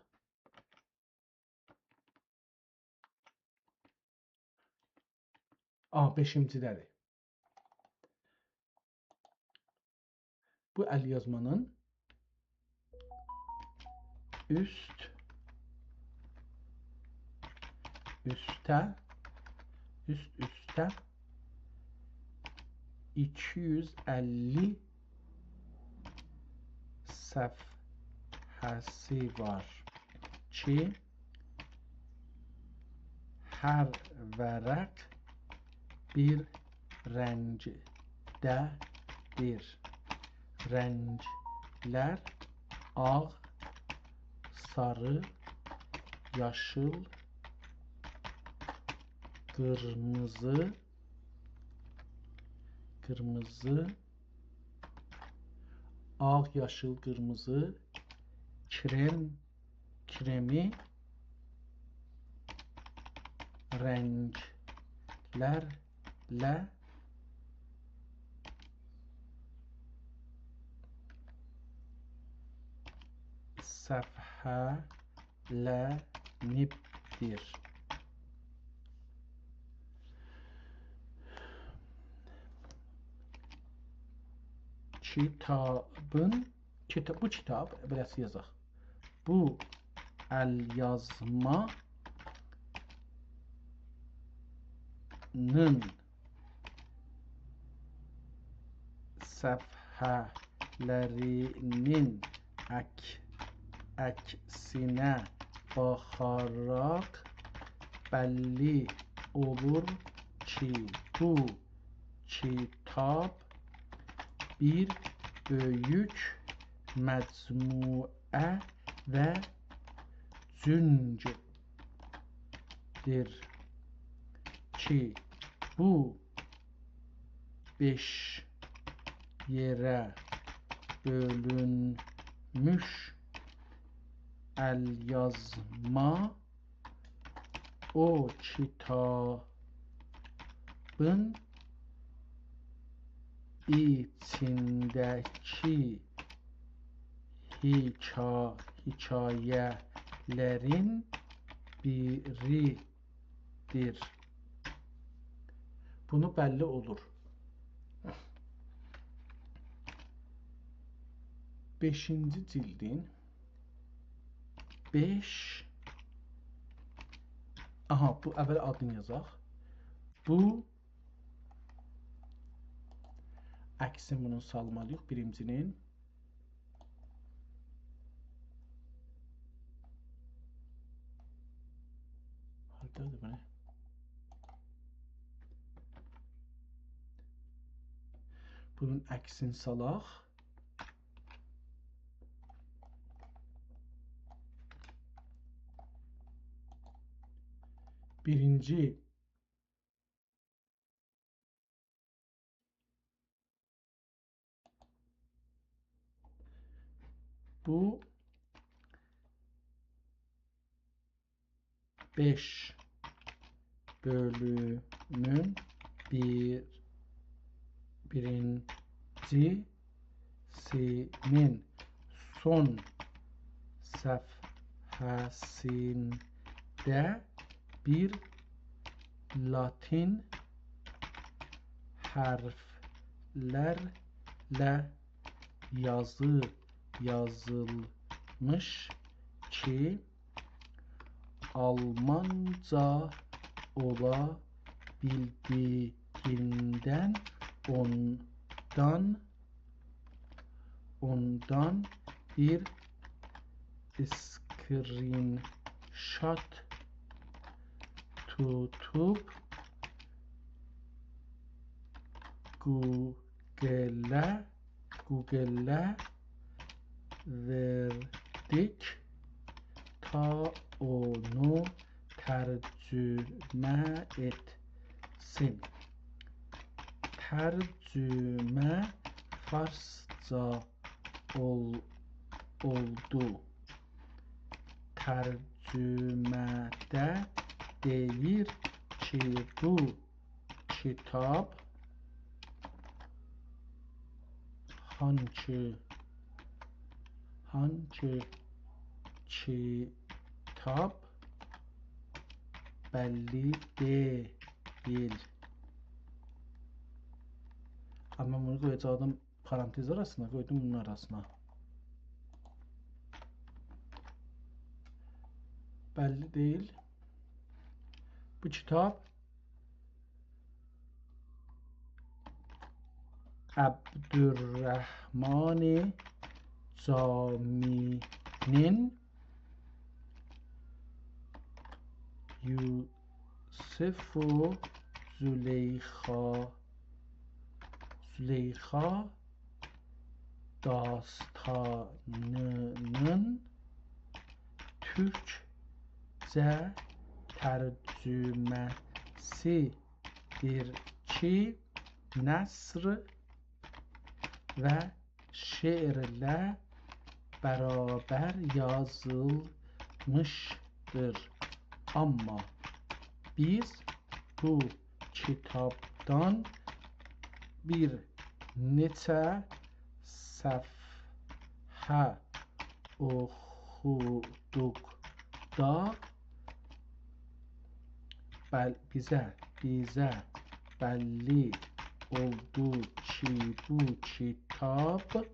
آ، بئشینجیده‌دیر. بو ال‌یازمانین اوست، اوسته، اوست اوسته ایکی یوز اللی صفحه‌سی وار کی، هر ورق بیر رنگده‌دیر. رنگلر آغ، ساری، یاشیل، قیرمیزی، قیرمیزی، آغ، یاشیل، قیرمیزی، کرم، کرمی رنگلرله صفحه‌لنیبدیر. کیتابین، کیتا-، بو کیتاب، بئله‌سی یازاق. بو ال‌یازمانین صفحه‌لرینین عک-، عکسینه باخاراق بللی اولور کی، بو کیتاب بیر بؤیوک مجموعه و جونگدیر کی، بو بئش یئره بؤلونموش ال‌یازما او کیتابین ایچینده‌کی حیکا-، حکایه‌لرین بیریدیر. بونو بللی اولور. بئشینجی جیلدین بئش. آها، بو اول آدینی یازاق. بو عکسین بونو سالمالی‌ییق بیرینجی‌نین. هاردادیر بو نه؟ بونون عکسینی سالاق. بیرینجی بو بئش بؤلومون بیر، بیرینجی‌سینین سون صفحه‌سینده بیر لاتین حرفلرله یازی یازیلمیش کی، آلمانجا اولا بیلدیگیندن اوندان، اوندان بیر اسکرین‌شات توتوب گوگله گوگله وئردیک تا اونو ترجمه ائتسین. ترجمه فارسجا اول-، اولدو. ترجمه‌ده دئییر کی، بو کیتاب هانکی، هانکی کیتاب بللی دئییل. آمما بونو قویاجاقدیم پارانتز آراسینا، قویدوم بونون آراسینا. بللی دئییل. بو کیتاب عبدالرحمن جامی‌نین، یوسف و زلیخا، زلیخا داستانی‌نین تورکجه ترجمه‌سی‌دیر کی، نثر و شعرله برابر یازیلمیشدیر. آمما بیز بو کیتابدان بیر نئچه صفحه اوخودوقدا بل-، بیزه، بیزه بللی اولدو کی، بو کیتاب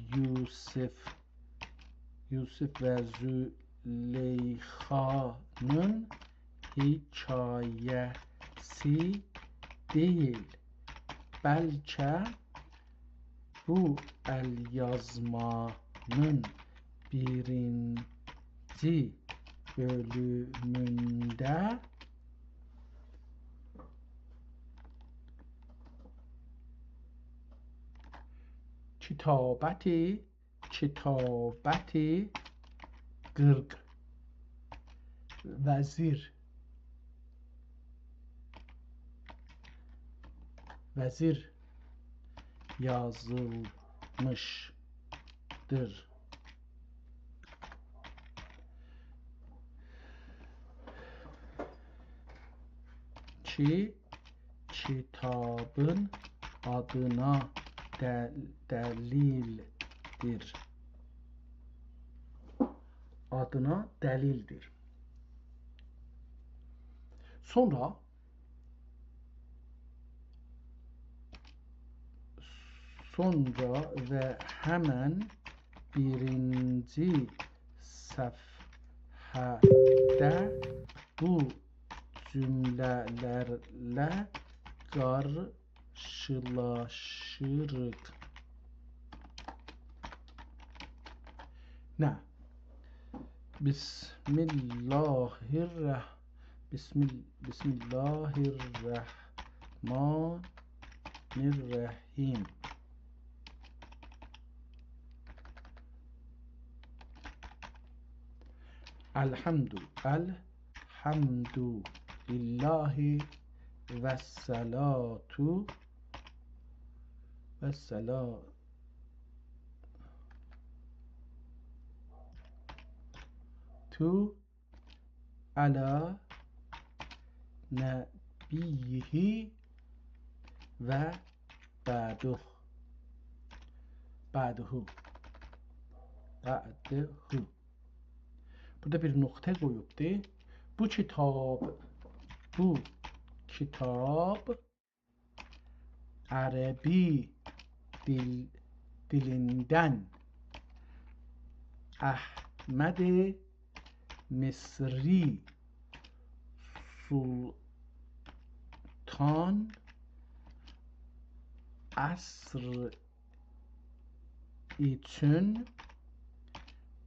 یوسف، یوسف و زلیخانین حکایه‌سی دئییل، بلکه بو ال‌یازمانین بیرینجی بؤلومونده کتابت، کتابت قیرخ وزیر، وزیر یازیلمیشدیر. کی، کیتابین آدینا دل-، دلیلدیر. آدینا دلیلدیر. سونرا، سونرا و همن بیرینجی صفحه‌ده بو جمله‌لرله قارشیلاشیریق. نه؟ بسم الله الرح-، بسم ال-، بسم الله الرحمن الرحیم. الحمد، الحمد لله و الصلاة، و الصلاة علی نبیه و بعده. بعده. بعده. بورادا بیر نقطه قویوبدور. بو کیتاب، بو کیتاب عربی دیل، دیلیندن احمد مصری سلطان عصر اوچون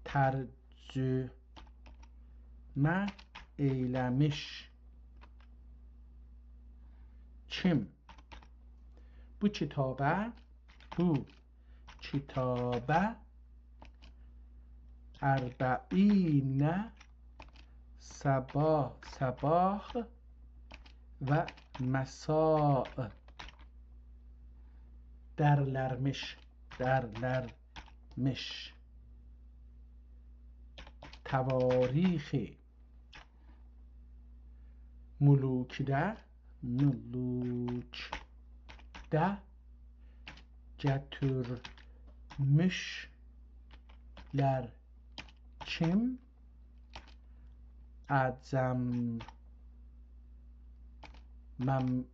ترجمه ائیله‌میش. کیم؟ بو کیتابه، بو کیتابه اربعین صباح، صباح و مساء درلرمیش، درلرمیش. تواریخ ملوکده، ملوکده گتیرمیشلر کیم؟ عجم مملکتین،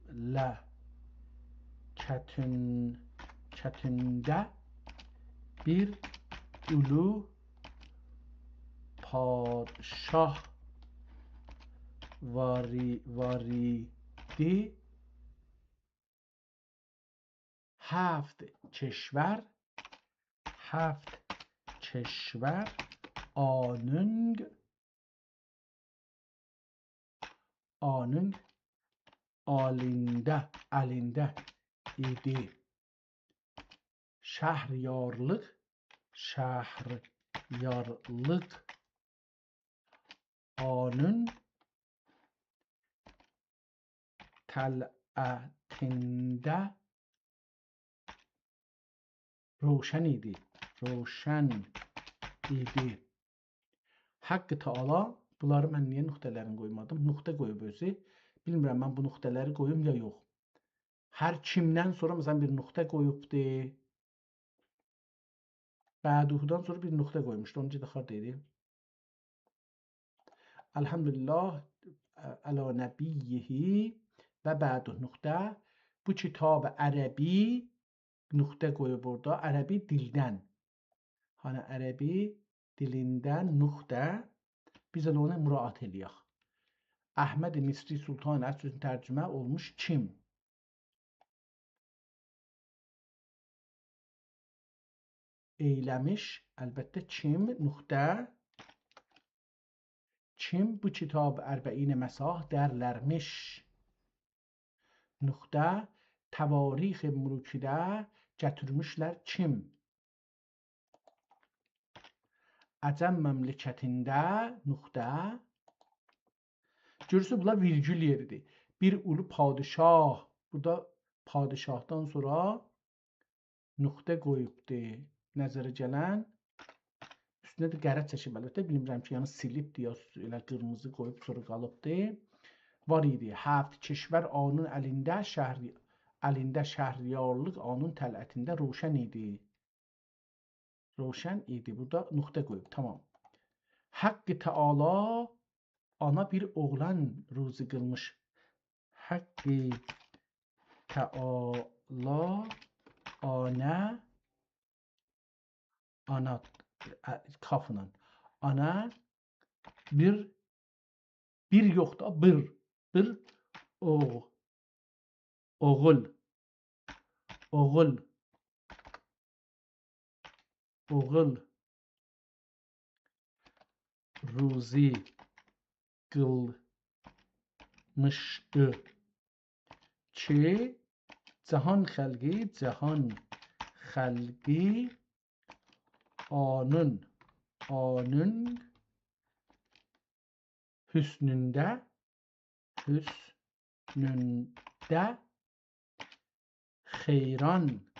کتینده بیر اولو پادشاه واری، واریدی. هفت کشور، هفت کشور آنونگ، آنونگ الینده، الینده ایدی. شهریارلیق، شهریارلیق آنون طلعتینده روشن ایدی، روشن ایدی. حق تعالی، بونلاری من نییه نقطه‌لرینی قویمادیم؟ نقطه قویوب اؤزو. بیلمیرم، من بو نقطه‌لری قویوم یا یوخ. هر کیمدن سونرا، مثلا، بیر نقطه قویوبدو. بعده‌دن سونرا بیر نقطه قویموشدو. اونو گئدک هاردا ائله‌یک. الحمدلله، علی نبیه و بعده نقطه. بو کیتاب عربی، نقطه قویوب اورادا، عربی دیلدن. هانی عربی دیلیندن نقطه. بیز ائله اونو مراعات ائله‌یک. احمد مصری سلطان عصر اوچون ترجمه اولموش کیم؟ ائیله‌میش، البته، کیم، نقطه. کیم بو کیتاب اربعین مساح درلرمیش؟ نقطه. تواریخ ملوکده گتیرمیشلر کیم؟ عجم مملکتینده، نقطه. گؤرورسونوز، بونلار ویرگول یئریدیر. بیر اولو پادشاه، بورادا پادشاهدان سونرا نقطه قویوبدو. نظره گلن، اوستونه ده قره چکیب، البته، بیلمیرم کی، یعنی سیلیبدی یا س-، ائله قیرمیزی قویوب سونرا قالیبدی. وار ایدی. هفت کشور آنون الینده شهر، الینده شهریارلیق آنون طلعتینده روشن ایدی. روشن ایدی. بورادا نقطه قویوب. تمام. حق تعالی آنا بیر اوغلان روزی قیلمیش. حق تعالی آنا، آنا، ا، کافلا. آنا بیر، بیر یوخ دا، بیر. بیر اوغ-، اوغول، اوغول، اوغول روزی قیلمیشدی کی، جهان خلقی، جهان خلقی اونون، اونون حسنونده، حسنونده حیران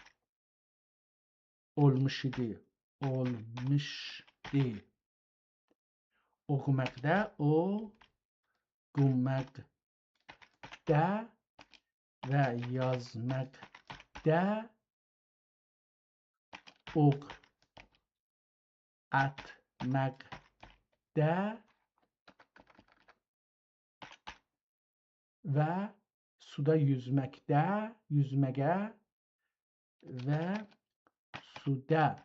اولموش ایدی، اولموش ایدی. اوخوماقدا، اوخوماقدا و یازماقدا، اوخ اتماقدا و سودا یوزمکده، یوزمگه و سودا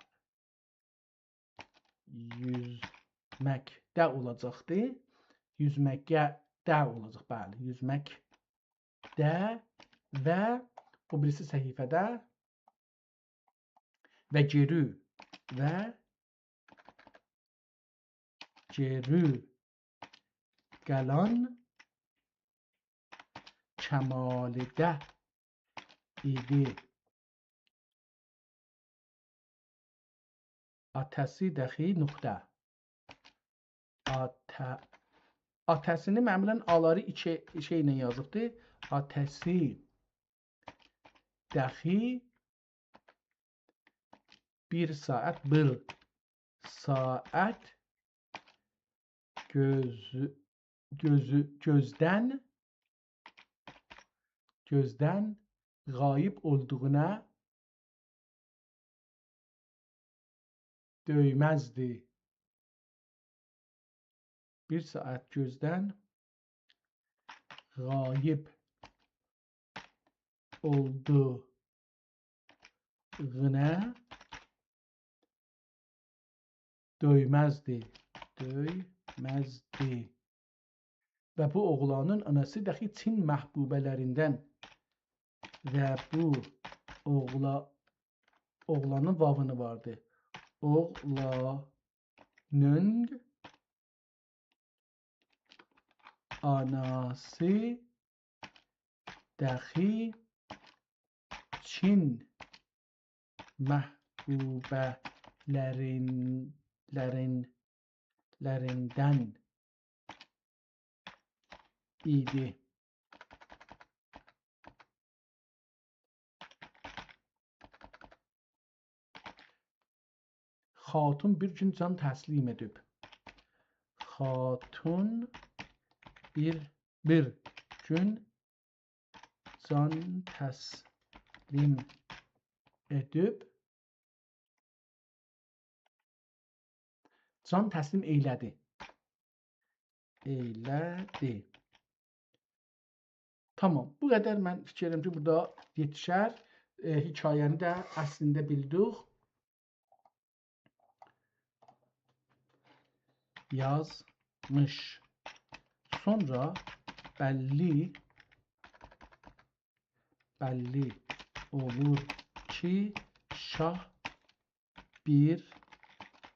یوزمکده اولاجاقدی. یوزمکده اولاجاق، بلی، یوزمکده و او بیریسی صفحه‌ده و گئری و گئری قالان کمالده ایدی. آتاسی داخی نقطه. آتا-، آتاسینی معمولاً آلاری ایکی شئیله یازیبدی. آتاسی داخی بیر ساعت، بیر ساعت گؤز-، گؤزو-، گؤزدن، گؤزدن غایب اولدوغونا دؤیمزدی. بیر ساعت گؤزدن غایب اولدوغونا دؤیمزدی، دؤیمزدی. و بو اوغلانین آناسی داخی چین محبوبه‌لریندن و بو اوغلا-، اوغلانین واوونو واردی. اوغلانین آناسی داخی چین محبوبه‌لرین-، لرین-، لریندن ایدی. خاتون بیر گون جان تسلیم ائدیب. خاتون بیر، بیر گون جان تسلیم ائدیب. جان تسلیم ائیله‌دی. ائیله‌دی. تامام. بو قدر من فیکیر ائدیرم کی، بورادا یئتیشر. ائ، حکایه‌نی ده اصلینده بیلدیک. یازمیش. سونرا بللی، بللی اولور کی، شاه بیر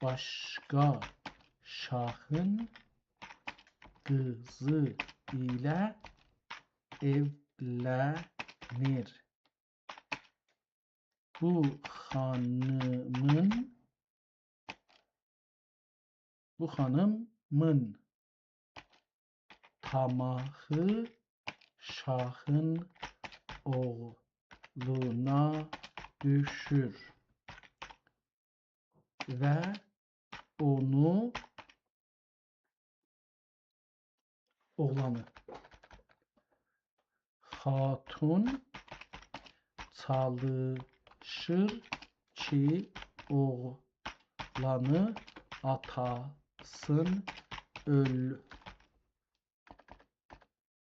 باشقا شاهین قیزی ایله ائولنیر. بو خانیمین، بو خانیمین طاماحی شاهین اوغلونا دوشور و اونو اوغلانی. خاتون چالیشیر کی، اوغلانی آتاسین اؤل-،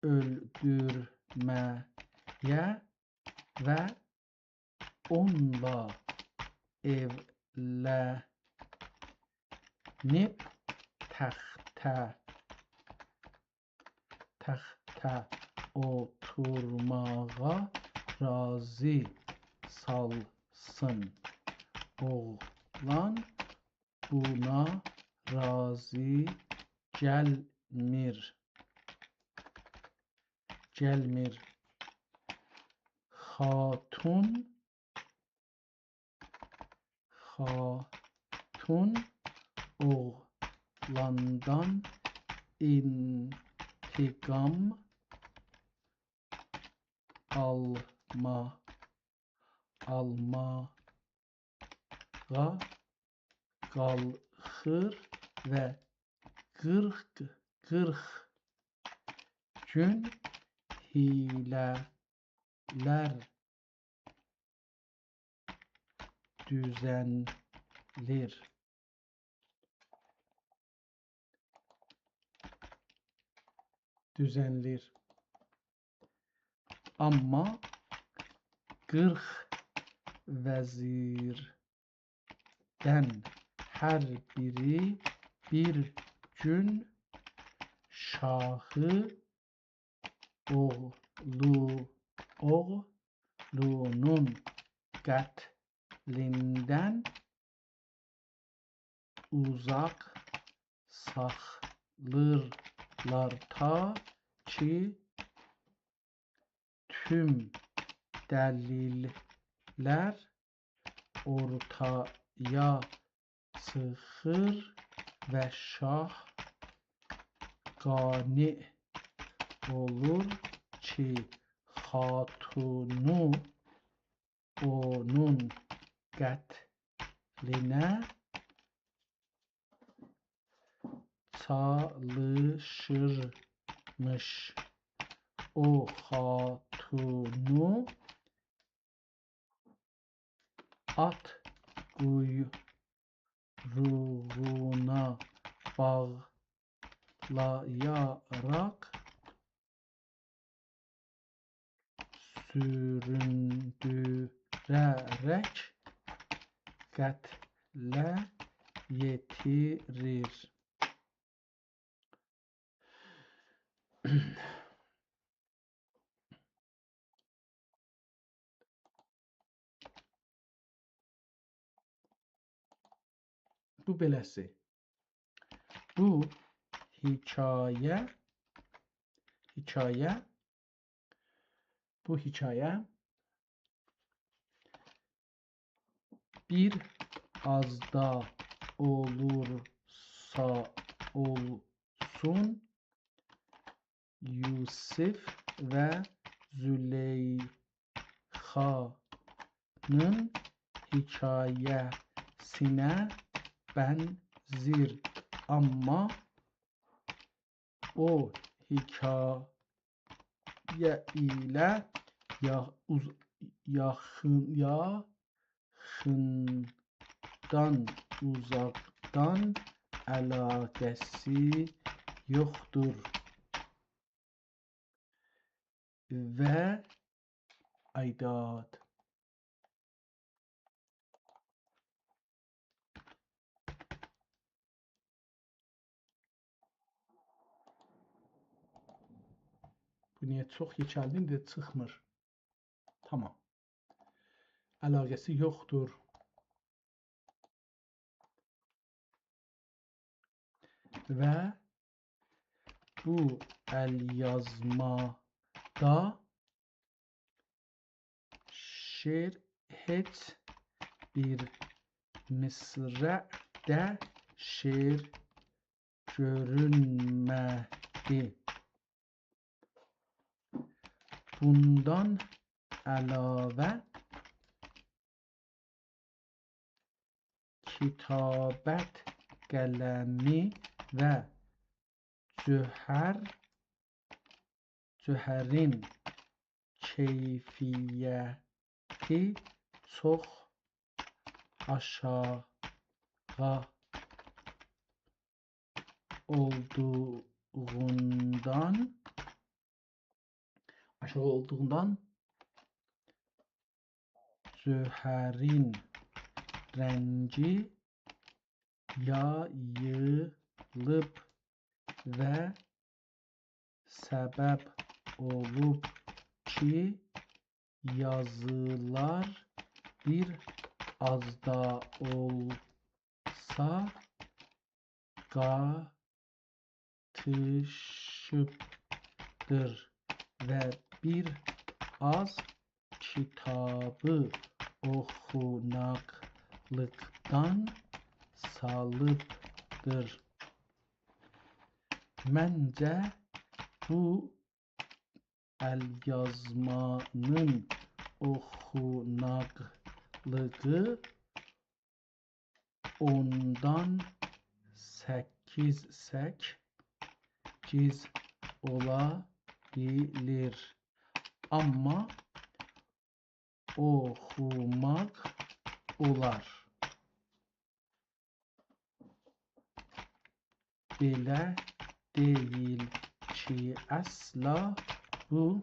اؤلدورمه‌یه و اونونلا ائولنیب تخته، تخته اوتورماغا راضی سالسین. اوغلان بونا راضی گلمیر. گلمیر. خاتون، خاتون اوغلاندان انتقام آلما، آلماغا قالخیر و قیرخ، قیرخ گون حیله‌لر دوزنلیر. دوزنلیر. آمما قیرخ وزیردن هر بیری بیر گون شاهی اوغلو، اوغلونون قتلیندن اوزاق ساخلیرلار، تا کی توم دلیللر اورتایا چیخیر و شاه قانع اولور کی خاتونو اونون قتلینه چالیشیرمیش. او خاتونو آت قویروغونا باغلایاراق سورون‌دوره‌رک قتله یئتیریر. بو بئله‌سی. بو حکایه، حکایه، بو حکایه بیر آز دا اولورسا اولسون، یوسف و زلیخانین حکایه‌سینه بنزیر. آمما او حکایه ایله یا-، اوز-، یاخین، یاخیندان، اوزاقدان علاقه‌سی یوخدور. و آیداد. بو نییه چوخ یئکلدی، ایندی چیخمیر. تامام. علاقه‌سی یوخدور. و بو ال‌یازمادا شعر هئچ بیر مصرعده شعر گؤرونمه‌دی. بوندان علاوه، کیتابت قلمی و جوهر، جوهرین کیفیتی چوخ آشاغی اولدوغوندان، آشاغی اولدوغوندان جوهرین رنگی یاییلیب و سبب اولوب کی، یازیلار بیر آز دا اولسا قاتیشیبدیر و بیر آز کیتابی اوخوناقلیقدان سالیبدیر. منجه، بو ال‌یازمانین اوخوناقلیغی اوندان سککیز سککیز اولا بیلیر. آمما اوخوماق اولار. بئله دئییل کی، اصلا بو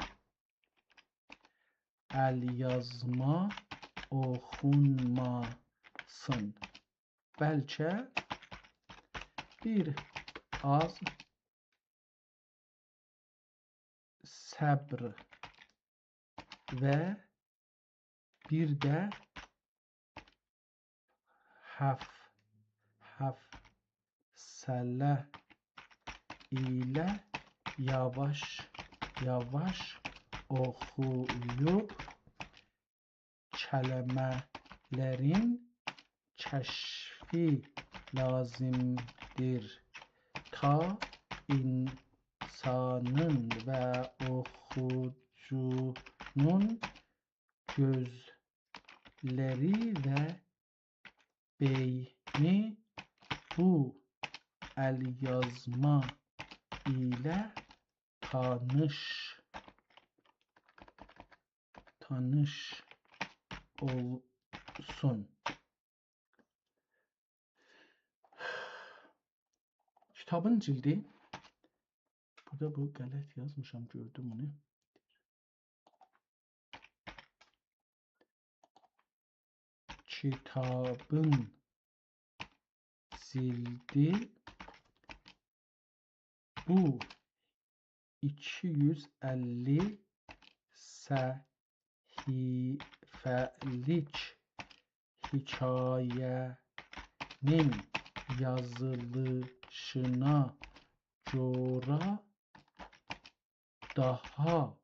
ال‌یازما اوخونماسین. بلکه بیر آز صبر و بیر ده حف-، حوصله ایله یاواش-یاواش اوخویوب کلمه‌لرین کشفی لازیمدیر. تا اینسانین و اوخوجونون گؤزلری و بئینی بو ال‌یازما ایله تانیش، تانیش اولسون. کیتابین جیلدی. بورادا بو غلط یازمیشام، گؤردوم بونو. کیتابین جیلدی بو ایکی یوز اللی صفحه‌لیک حکایه‌نین یازیلیشینا گؤره داها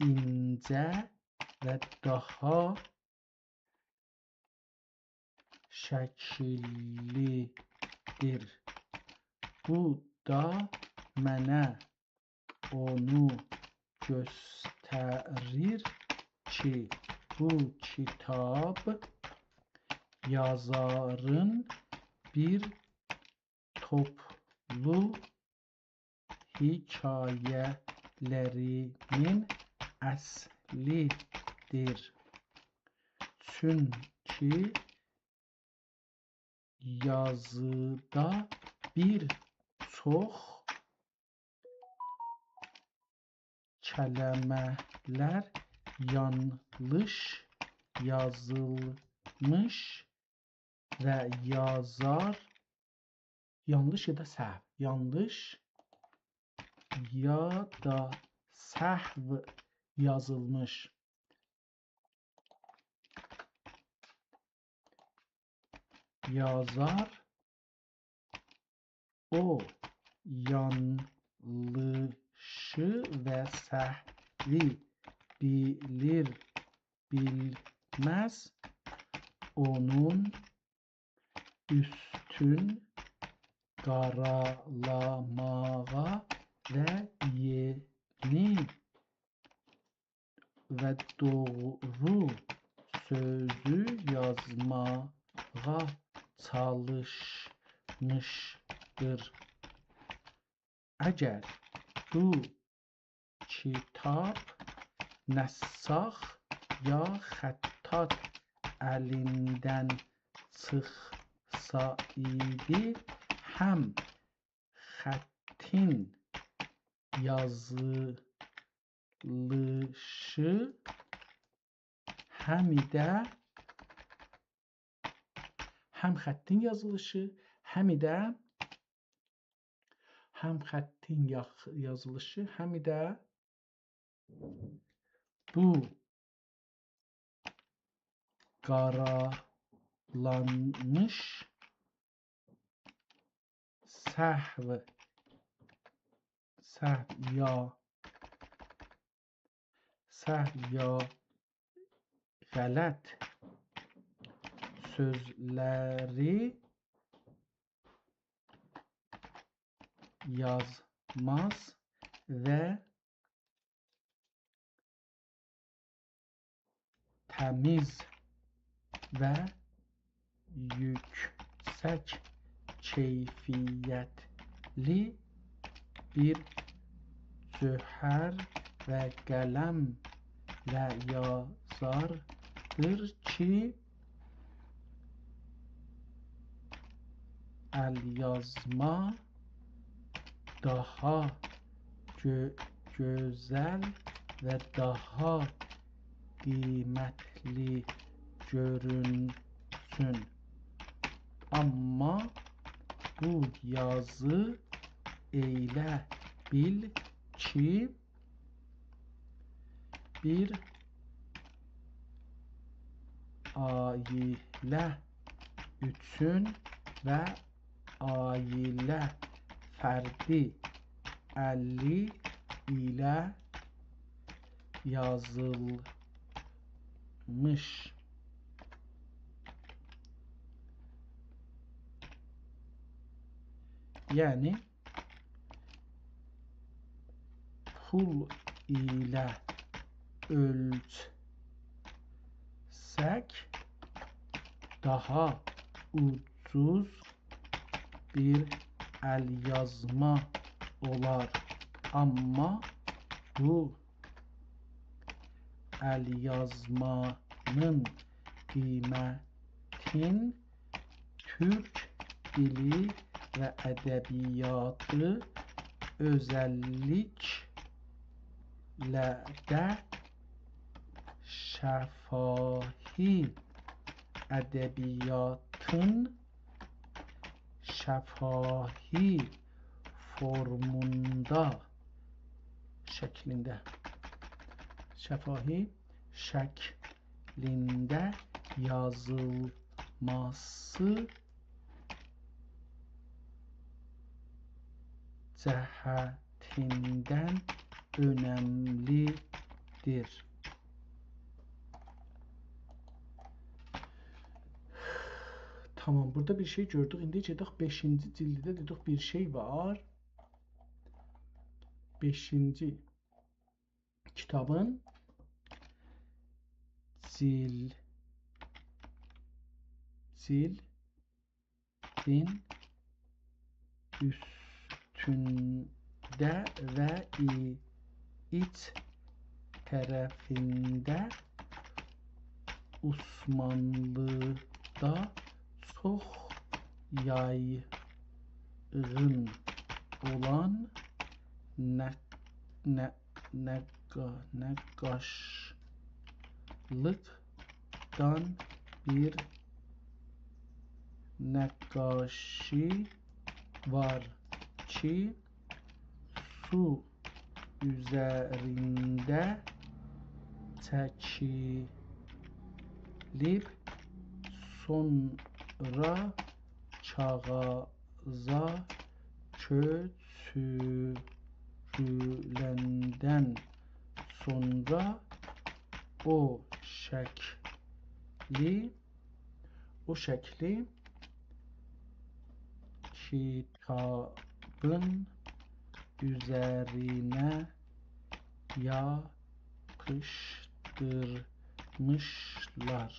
اینجه و داها شکیللی‌دیر. بو دا منه اونو گؤستریر کی، بو کیتاب یازارین بیر توپلو حکایه‌لرینین اصلی‌دیر. چونکی یازیدا بیر چوخ کلمه‌لر یانلیش یازیلمیش و یازار، یانلیش یا دا سهو، یانلیش یا دا سهو یازیلمیش. یازار او یانلیشی و سهوی بیلیر بیلمز، اونون اوستون قارالاماغا و یئنی و دوغرو سؤزو یازماغا چالیشمیشدیر. اگر بو کیتاب نساخ یا خطاط الیندن چیخسایدی، هم خطین یازیلیشی، هم ده، هم خطین یازیلیشی، هم ده، هم خطین یاخ-، یازیلیشی، هم ده بو قارالانمیش سهو، سهو یا، سهو یا غلط سؤزلری یازماز و تمیز و یوکسک کیفیتلی بیر جوهر و قلمله یازاردیر کی، ال‌یازما داها گؤ-، گؤزل و داها قیمتلی گؤرونسون. آمما بو یازی ائله بیل کی، بیر عائله اوچون و عائله فردی الی ایله یازیلمیش. یعنی، پول ایله اؤلچسک، داها اوجوز بیر ال‌یازما اولار. آمما بو ال‌یازمانین قیمتین تورک دیلی و ادبیاتی، اؤزللیکله ده شفاهی ادبیاتین شفاهی فورموندا، شکلینده، شفاهی شکلینده یازیلماسی جهتیندن اؤنملی‌دیر. تامام، بورادا بیر شئی گؤردوک. ایندی گئدک بئشینجی جیلدده، دئدیک بیر شئی وار. بئشینجی کیتابین جیل-، جیلدین اوستونده و ای-، ایچ طرفینده عثمانلیدا چوخ یایغین اولان نق-، نق-، نقا-، نقاشلیقدان بیر نقاشی وار کی، سو اوزرینده چکیلیب، سونرا کاغیذا کؤچورولندن سونرا او شکلی، او شکلی کیتابین اوزرینه یاپیشدیرمیشلار.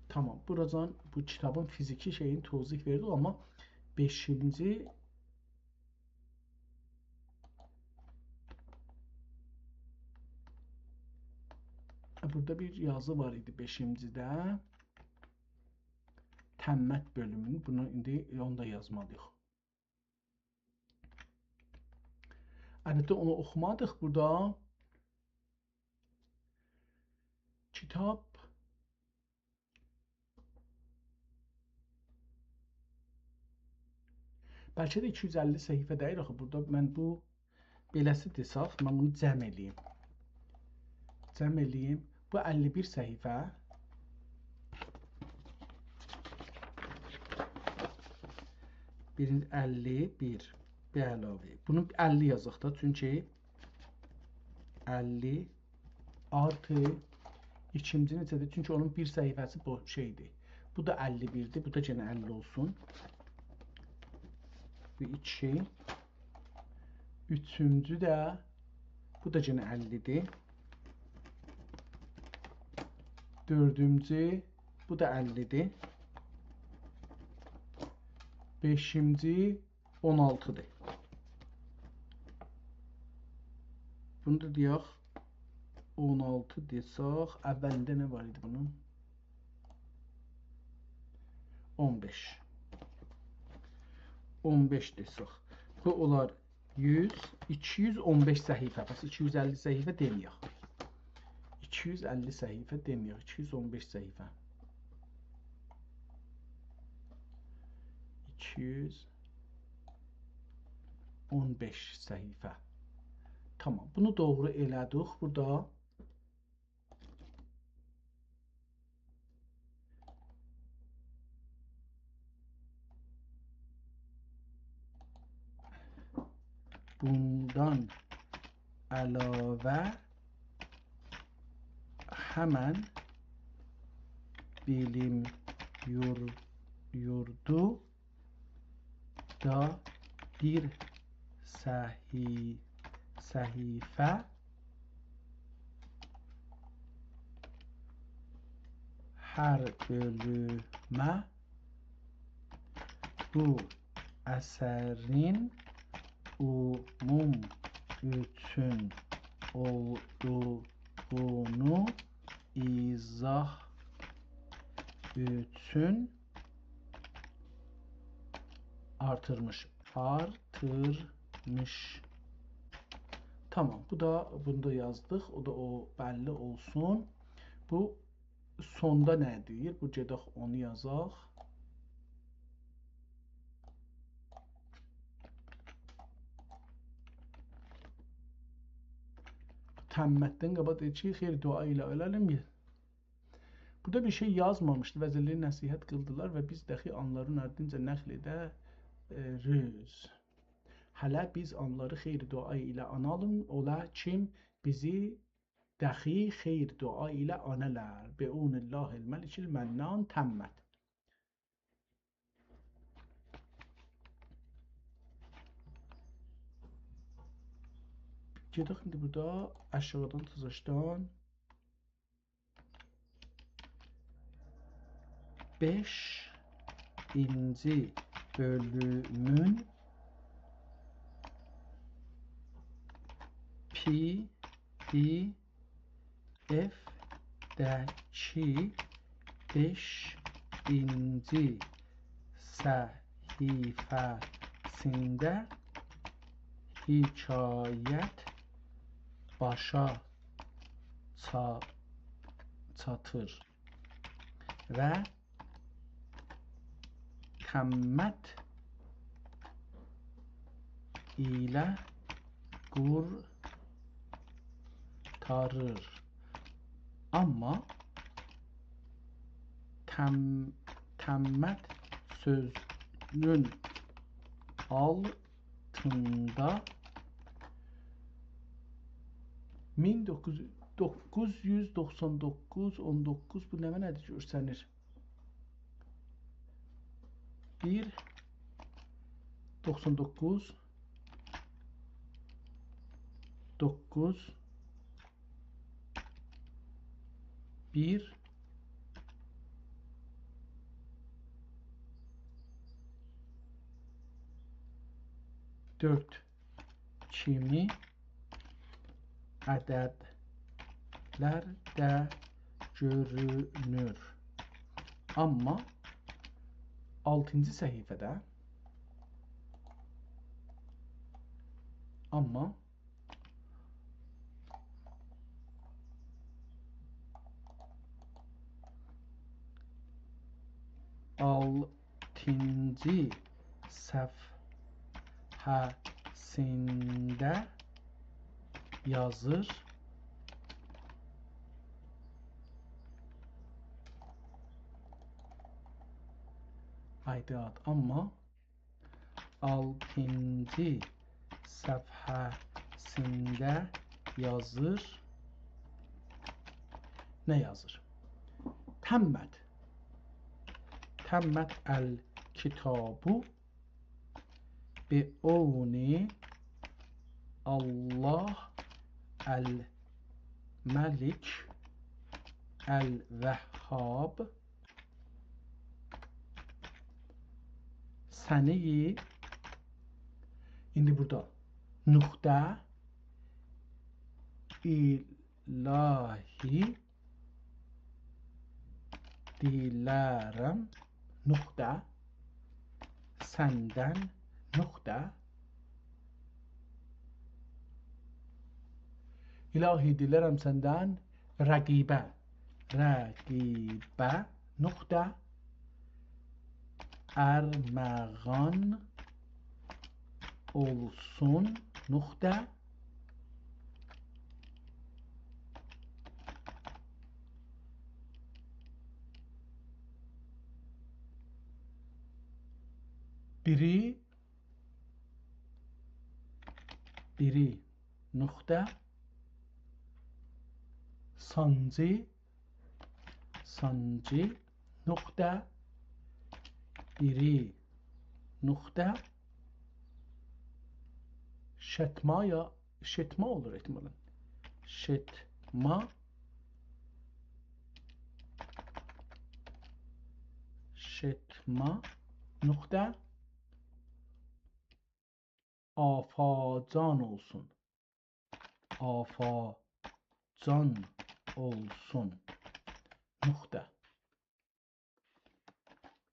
تامام، بوراجان بو کیتابین فیزیکی شئیینی توضیح وئردیک، آمما بئشینجی، بورادا بیر یازی وار ایدی بئشینجیده. تمت بؤلومونو، بونو ایندی اونو دا یازمالی‌ییق. البته، اونو اوخومادیق بورادا. کیتاب بلکه ده ایکی یوز اللی صفحه دئییل آخی. بورادا من بو بئله‌سی دئسک، من بونو جمع ائله‌ییم. جمع ائله‌ییم. بو اللی بیر صفحه. بیرینجی اللی بیر، به علاوه. بونو اللی یازاق دا، چونکی اللی آرتی ایکینجی نئچه‌دیر؟ چونکی اونون بیر صفحه‌سی بو شئیدیر. بو دا اللی بیردیر، بو دا یئنه اللی اولسون. بو ایکی. اوچونجو ده، بو دا یئنه اللی‌دیر. دؤردونجو، بو دا اللی‌دیر. بئشینجی، اون آلتی‌دیر. بونو دا دئیک، اون آلتی دئسک، اولینده نه وار ایدی بونون؟ اون بئش. اون بئش دئسک. بو اولار یوز، ایکی یوز اون بئش صفحه. پس ایکی یوز اللی صفحه دئمه‌یک. ایکی یوز اللی صفحه دئمه‌یک. ایکی یوز اون بئش صفحه. ایکی یوز اون بئش صفحه. تامام. بونو دوغرو ائله‌دیک. بورادا بوندان علاوه همن بیلیم یور-، یوردو دا بیر صحی-، صفحه هر بؤلومه بو اثرین عموم اوچون اولدوغونو ایضاح اوچون آرتیرمیش. آرتیرمیش. تامام، بو دا، بونو دا یازدیق. او دا او بللی اولسون. بو سوندا نه دئییر؟ بو گئدک اونو یازاق. تمّتدن قاباق دئییر کی، خیر دعا ایله اؤله‌لیم. بورادا بیر شئی یازمامیشدی، وزیرلیگه نصیحت قیلدیلار و بیز دخی آنلارین اردینجه نقل ائده‌ریک. هله بیز آنلاری خیر دعا ایله آنالیم، اولا کیم بیزی دخی خیر دعا ایله آنالار. بعون الله الملک المنان تمّت. گئدک ایندی بورادا آشاغیدان تازاشدان بئشینجی بؤلومون پی دی اف‌ده‌ده‌کی بئشینجی صفحه‌سینده حکایت باشا چا-، چاتیر و تمّت ایله قورتاریر. آمما تم-، تمّت سؤزونون آلتیندا مین دوققوز، دوققوز یوز دوخسان دوققوز، اون دوققوز، بو نمنه‌دیر گؤرسنیر؟ بیر، دوخسان دوققوز، دوققوز، بیر، دؤرد کیمی عددلرده گؤرونور. آمما آلتینجی صفحه‌ده، آمما آلتینجی صفحه‌سینده یازیر. آیدی آد، آمما آلتینجی صفحه‌سینده یازیر. نه یازیر؟ تمت. تمت الکتاب بعون الله الملک الوهاب. سنی، ایندی بورادا نقطه، الهی دیلرم، نقطه، سندن، نقطه. الهی دیلرم سندن رقیبه، رقیبه، نقطه، ارمغان اولسون، نقطه. بیری، بیری، نقطه. سانجی، سانجی، نقطه. بیری، نقطه. شتما یا شتما اولور احتمالاً. شتما. شتما، نقطه. آفاجان اولسون. آفاجان اولسون، نقطه.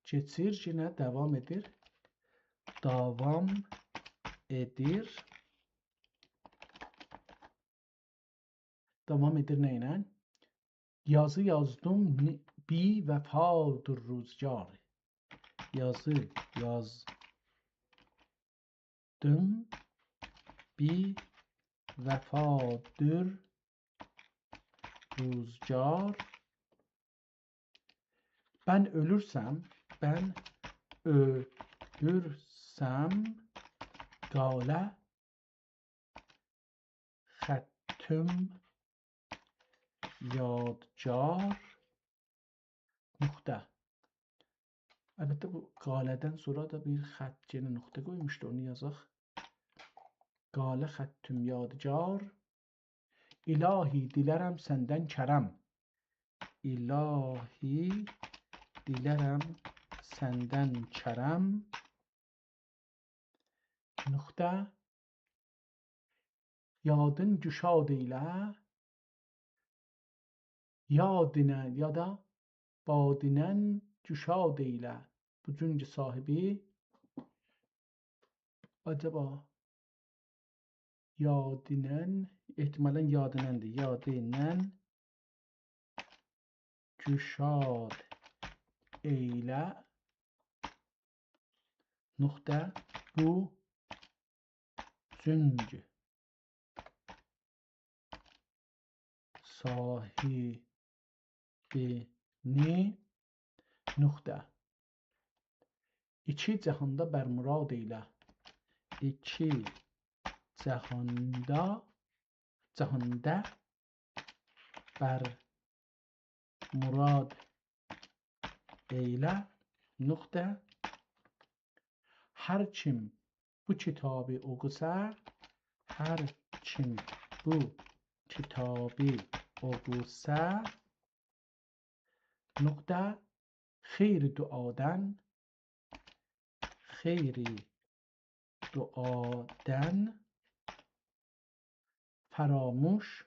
کئچیر، یئنه داوام ائدیر. داوام ائدیر. داوام ائدیر نه ایله؟ یازی یازدیم، نی-، بی‌وفادیر روزگاری. یازی یازدیم، بی‌وفادیر روزگار. بن اؤلورسم، بن اؤلورسم، قاله خطّم یادگار، نقطه. البته، بو قاله‌دن سونرا دا بیر خط، یئنه نقطه قویموشدو، اونو یازاق. قاله خطّم یادگار، الهی دیلرم سندن کرم. الهی دیلرم سندن کرم، نقطه. یادین گشاد ائیله، یادینن یا دا بادینن گشاد ائیله. بو جونگو صاحبی، عجبا، یادینن، احتمالاً یادینندیر. یادینن گشاد ائیله، نقطه، بو جونگو صاحبینی، نقطه. ایکی جهاندا بر مراد ائیله. ایکی جهاندا، جهاندا بر مراد ائیله، نقطه. هر کیم بو کیتابی اوخوسا، هر کیم بو کیتابی اوخوسا، نقطه، خیر دعادن، خیر دعادن فراموش،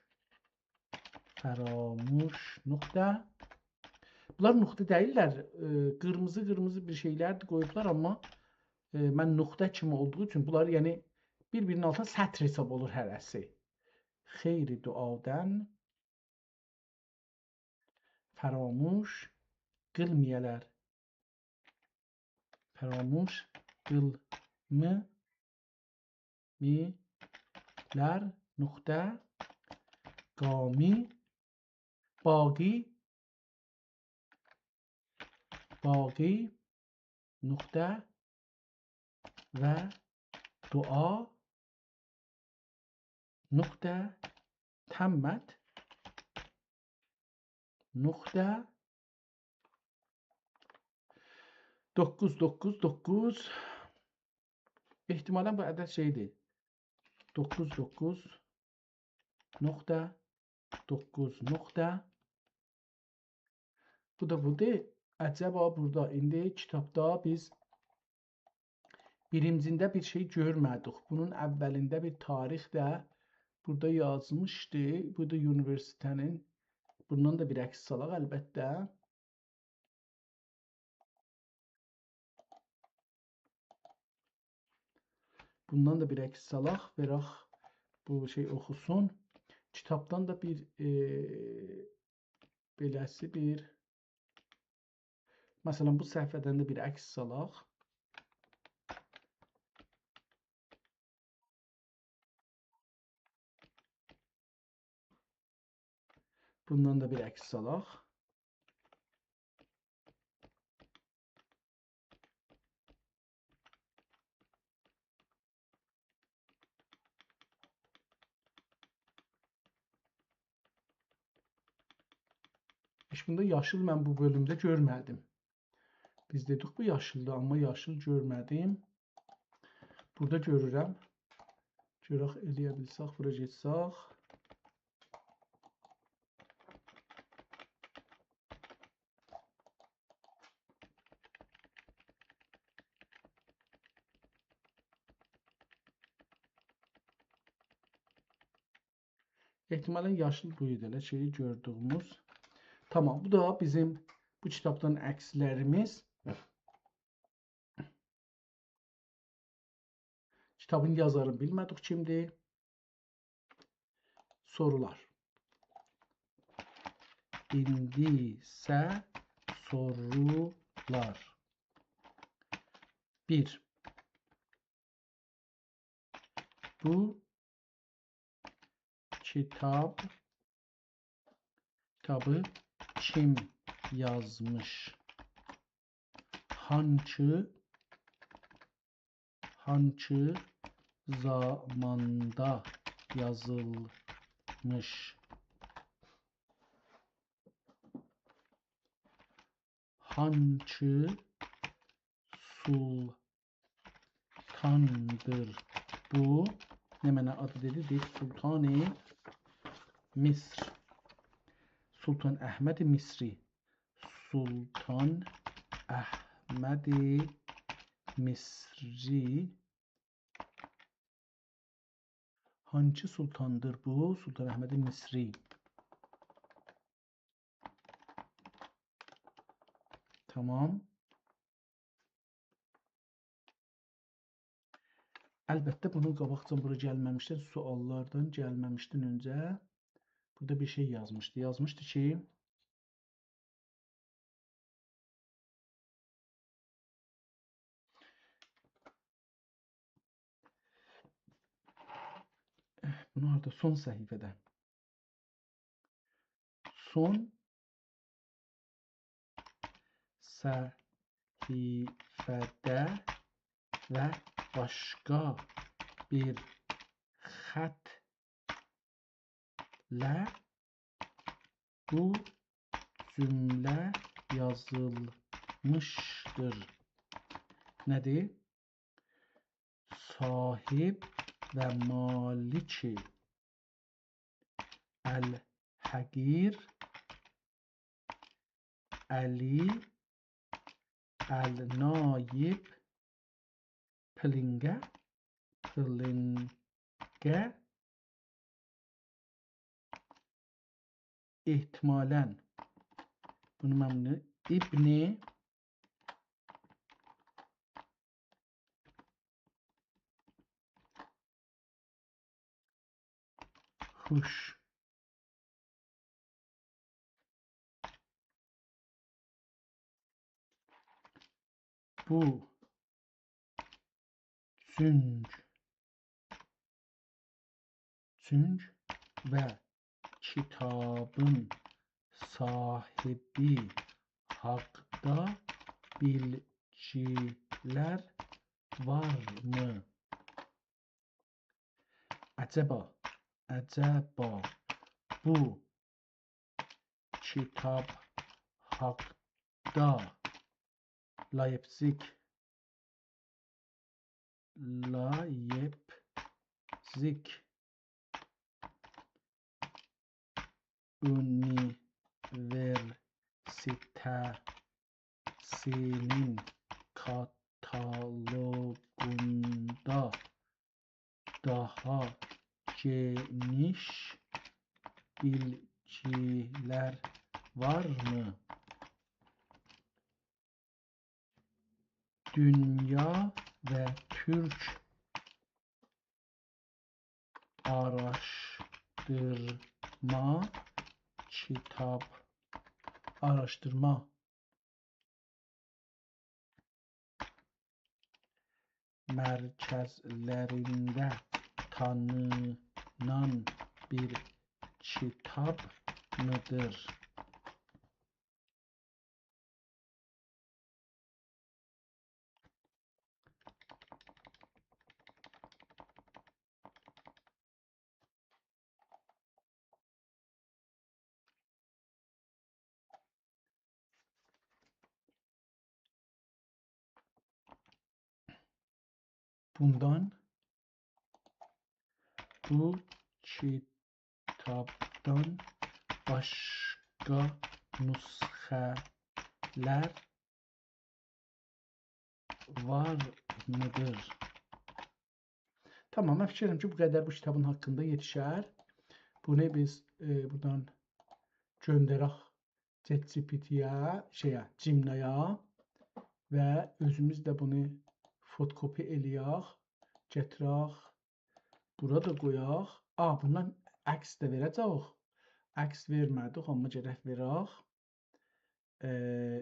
فراموش، نقطه. بونلار نقطه دئییللر، ائ، قیرمیزی قیرمیزی بیر شئیلر قویوبلار، آمما، ائ، من نقطه کیمی اولدوغو اوچون بونلار، یعنی، بیر-بیرینین آلتینا سطر حساب اولور هره‌سی. خیر دعادن فراموش قیلمایالار. فراموش قیلمایالار. نقطه، قامی، باقی، باقی، نقطه، و دعا، نقطه، تمت، نقطه، دوققوز، دوققوز، دوققوز. احتمالاً بو عدد شئیدیر. دوققوز، دوققوز، نقطه، دوققوز، نقطه. بو دا بودور. عجبا بورادا ایندی کیتابدا بیز بیرینجینده بیر شئی گؤرمه‌دیک. بونون اولینده بیر تاریخ ده بورادا یازمیشدی. بو دا اونیوئرسیته‌نین. بوندان دا بیر عکس سالاق البته. بوندان دا بیر عکس سالاق، وئرک بو شئی اوخوسون. کیتابدان دا بیر، ائ، بئله‌سی بیر، مثلاً، بو صفحه‌دن ده بیر عکس سالاق. بوندان دا بیر عکس سالاق. هئچ بوندا یاشیل من بو بؤلومده گؤرمه‌دیم. بیز دئدیک بو یاشیلدیر، آمما یاشیل گؤرمه‌دیم. بورادا گؤرورم. گؤرک ائلیه بیلسک، بورا گئتسک. احتمالاً یاشیل بو ایدی، ائله شئیی گؤردویوموز. تامام، بو دا بیزیم بو کیتابدان عکسلریمیز. کیتابین یازارینی بیلمه‌دیک کیمدیر. سورولار. ایندی ایسه سورولار. بیر. بو کیتاب، کیتابی کیم یازمیش؟ هانسی، هانسی زاماندا یازیلمیش؟ هانسی سول- سلطاندیر بو. نمنه آدی دئدی؟ دئییر سلطان مصر. سلطان احمد مصری. سلطان احمد مصری. هانسی سلطاندیر بو؟ سلطان احمد مصری. تامام. البته، بونون قاباقجان بورا گلمه‌میشدن، سؤاللاردان گلمه‌میشدن اؤنجه بورادا بیر شئی یازمیشدی. یازمیشدی کی، بونو هاردا؟ سون صفحه‌ده. سون صفحه‌ده و باشقا بیر خطله بو جمله یازیلمیشدیر. نه‌دیر؟ صاحب و مالک الحقیر، علی النایب، پلینگه، پلینگه، احتمالاً، بونو من بونو، ابن هوش. بو جون-، اؤلچونگ و کیتابین صاحیبی حاقدا بیلگیلر وارمی؟ عجبا، عجبا بو کیتاب حاقدا لایپزیگ، لایپزیگ اونیوئرسیته‌سینین کاتالوگوندا داها گئنیش بیلگیلر وارمی؟ دونیا و تورک آراشدیرما کیتاب، آراشدیرما مرکزلرینده تانینان بیر کیتاب میدیر؟ بوندان، بو کیتابدان باشقا نسخه‌لر وار میدیر؟ تامام، من فیکیر ائدیرم کی، بو قدر بو کیتابین حاقیندا یئتیشر. بونو بیز، ائ، بورادان گؤندرک ChatGPT-یه، شئیه، Gemini-یا و اؤزوموز ده بونو فتوکپی ائله‌یک، گتیرک، بورا دا قویاق. آ، بوندان عکس ده وئره‌جه‌ییک. عکس وئرمه‌دیک، آمما گرک وئرک. ائ،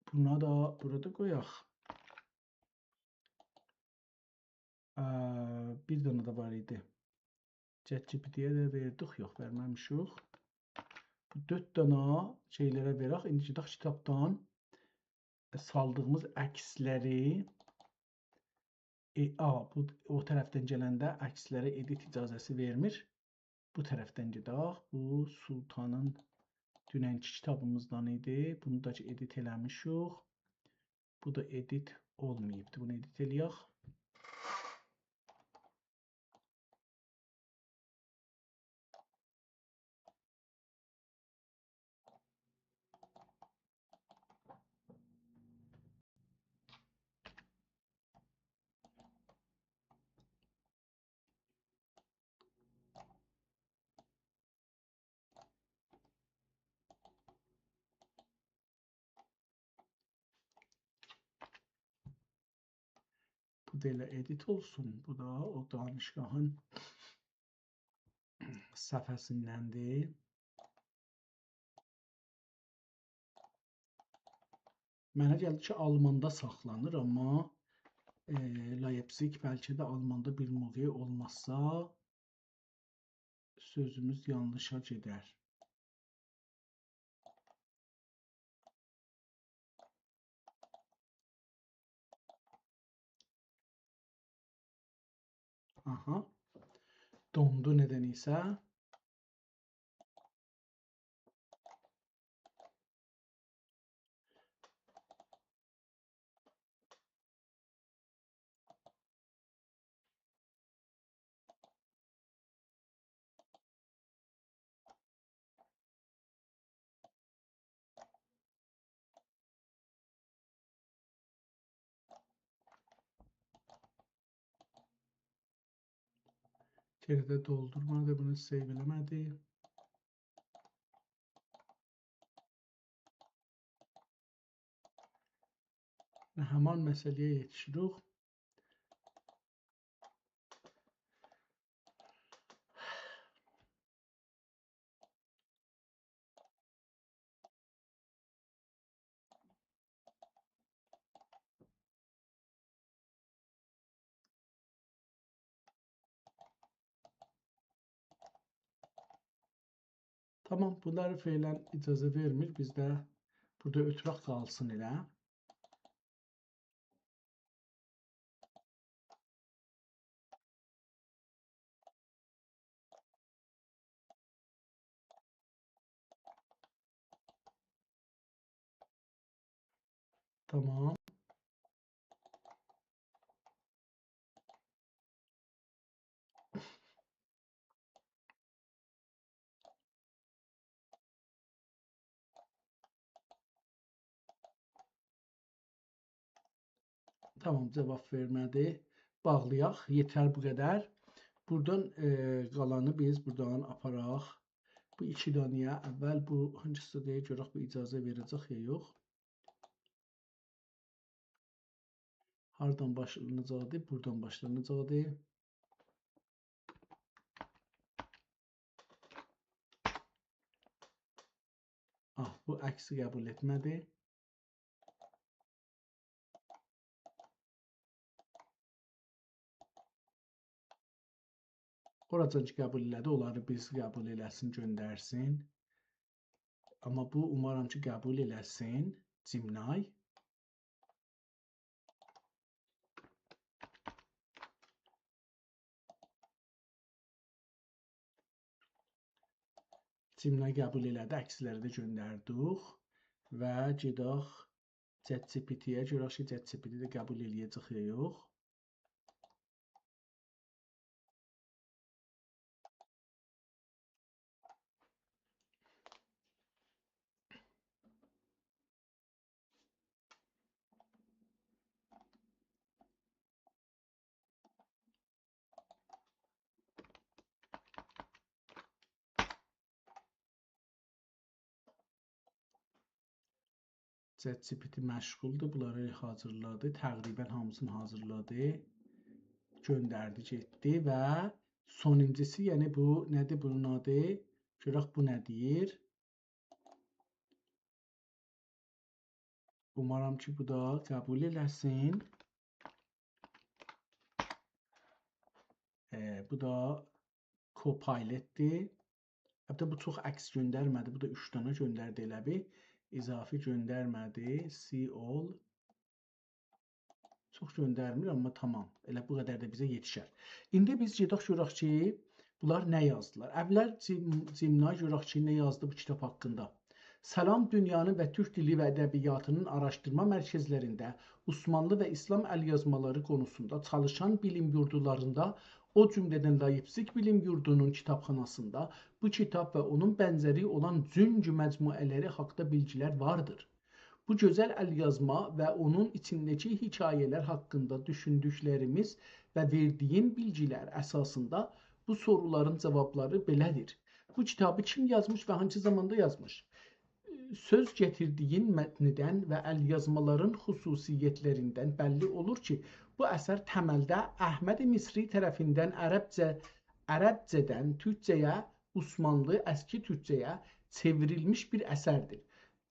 بونا دا، بورا دا قویاق. ا، بیر دنه ده وار ایدی. ChatGPT-یه ده وئردیک، یوخ، وئرمه‌میشیک. بو دؤرد دنه شئیلره وئرک. ایندی گئدک کیتابدان سالدیغیمیز عکسلری، ائ، آ، بو او طرفدن گلنده عکسلره ادیت اجازه‌سی وئرمیر. بو طرفدن گئدک. بو سلطانین دوننکی کیتابیمیزدان ایدی. بونو دا کی ادیت ائله‌میشیک. بو دا ادیت اولماییبدی. بونو ادیت ائله‌یک. بو دا ائله ادیت اولسون. بو دا او دانشگاهین صفحه‌سیندندیر. منه گلدی کی، آلماندا ساخلانیر، آمما، ائ، لایپزیگ بلکه ده آلماندا بیر موقع اولماسا، سؤزوموز یانلیشا گئدر. آها. دوندو ندن‌ایسه. تره ده دولدورمادی، بونو سیو ائله‌مه‌دی. و همان مسئله‌یه یئتیشیریک. تامام، بونلاری فعلاً اجازه وئرمیر. بیز ده بورادا اؤتورک قالسین ائله. تامام. تامام، جواب وئرمه‌دی. باغلایاق. یئتر بو قدر. بورادان، ائ، قالانی بیز بورادان آپاراق. بو ایکی دانه‌یه اول بو هانسیسا دئییر، گؤرک بو اجازه وئره‌جک یا یوخ. هاردان باشلاناجاقدی؟ بورادان باشلاناجاقدی. آه، بو عکسی قبول ائتمه‌دی. اوراجان کی قبول ائله‌دی، اونلاری بیز قبول ائله‌سین، گؤندرسین. آمما بو، اومارام کی قبول ائله‌سین. Gemini. Gemini قبول ائله‌دی، عکسلری ده گؤندردیک. و گئدک ChatGPT-یه، گؤرک کی ChatGPT ده قبول ائله‌یه‌جک یا یوخ. ChatGPT مشغولدور، بونلاری حاضیرلادی. تقریباً هامیسینی حاضیرلادی. گؤندردی، گئتدی و سونونجوسو، یعنی بو نه‌دیر بونون آدی؟ گؤرک بو نه دئییر. اومارام کی بو دا قبول ائله‌سین. ائ، بو دا Copilot-دیر. البته، بو چوخ عکس گؤندرمه‌دی. بو دا اوچ دنه گؤندردی ائله بیل. اضافی گؤندرمه‌دی. See all. چوخ گؤندرمیر، آمما تامام. ائله بو قدر ده بیزه یئتیشر. ایندی بیز گئدک گؤرک کی بونلار نه یازدیلار. اولل Gem-، Gemini گؤرک کی نه یازدی بو کیتاب حاقیندا. سلام دونیانی و تورک دیلی و ادبیاتینین آراشدیرما مرکزلرینده عثمانلی و ایسلام ال‌یازمالاری قونوسوندا چالیشان بیلیم یوردلاریندا، او جمله‌دن لایپزیگ بیلیم یوردونون کیتابخاناسیندا بو کیتاب و اونون بنزری اولان جونگو مجموعه‌لری حاقدا بیلگیلر واردیر. بو گؤزل ال‌یازما و اونون ایچینده‌کی حکایه‌لر حاقیندا دوشوندوکلریمیز و وئردیگیم بیلگیلر اساسیندا بو سورولارین جاوابلاری بئله‌دیر. بو کیتابی کیم یازمیش و هانسی زاماندا یازمیش؟ سؤز گتیردیگین متندن و ال‌یازمالارین خصوصیتلریندن بللی اولور کی، بو اثر تملده احمد مصری طرفیندن عربجه، عربجه‌دن تورکجه‌یه، عثمانلی اسکی تورکجه‌یه چئوریلمیش بیر اثردیر.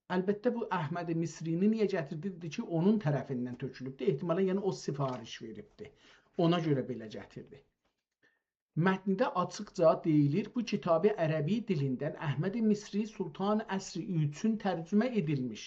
البته، بو احمد مصری‌نی نییه گتیردی؟ دئدی کی اونون طرفیندن تؤکولوبدور. احتمالاً، یعنی، او سفارش وئریبدی. اونا گؤره بئله گتیردی. متنده آچیقجا دئییلیر، بو کیتابی عربی دیلیندن احمد مصری سلطان عصری اوچون ترجمه ائدیلمیش،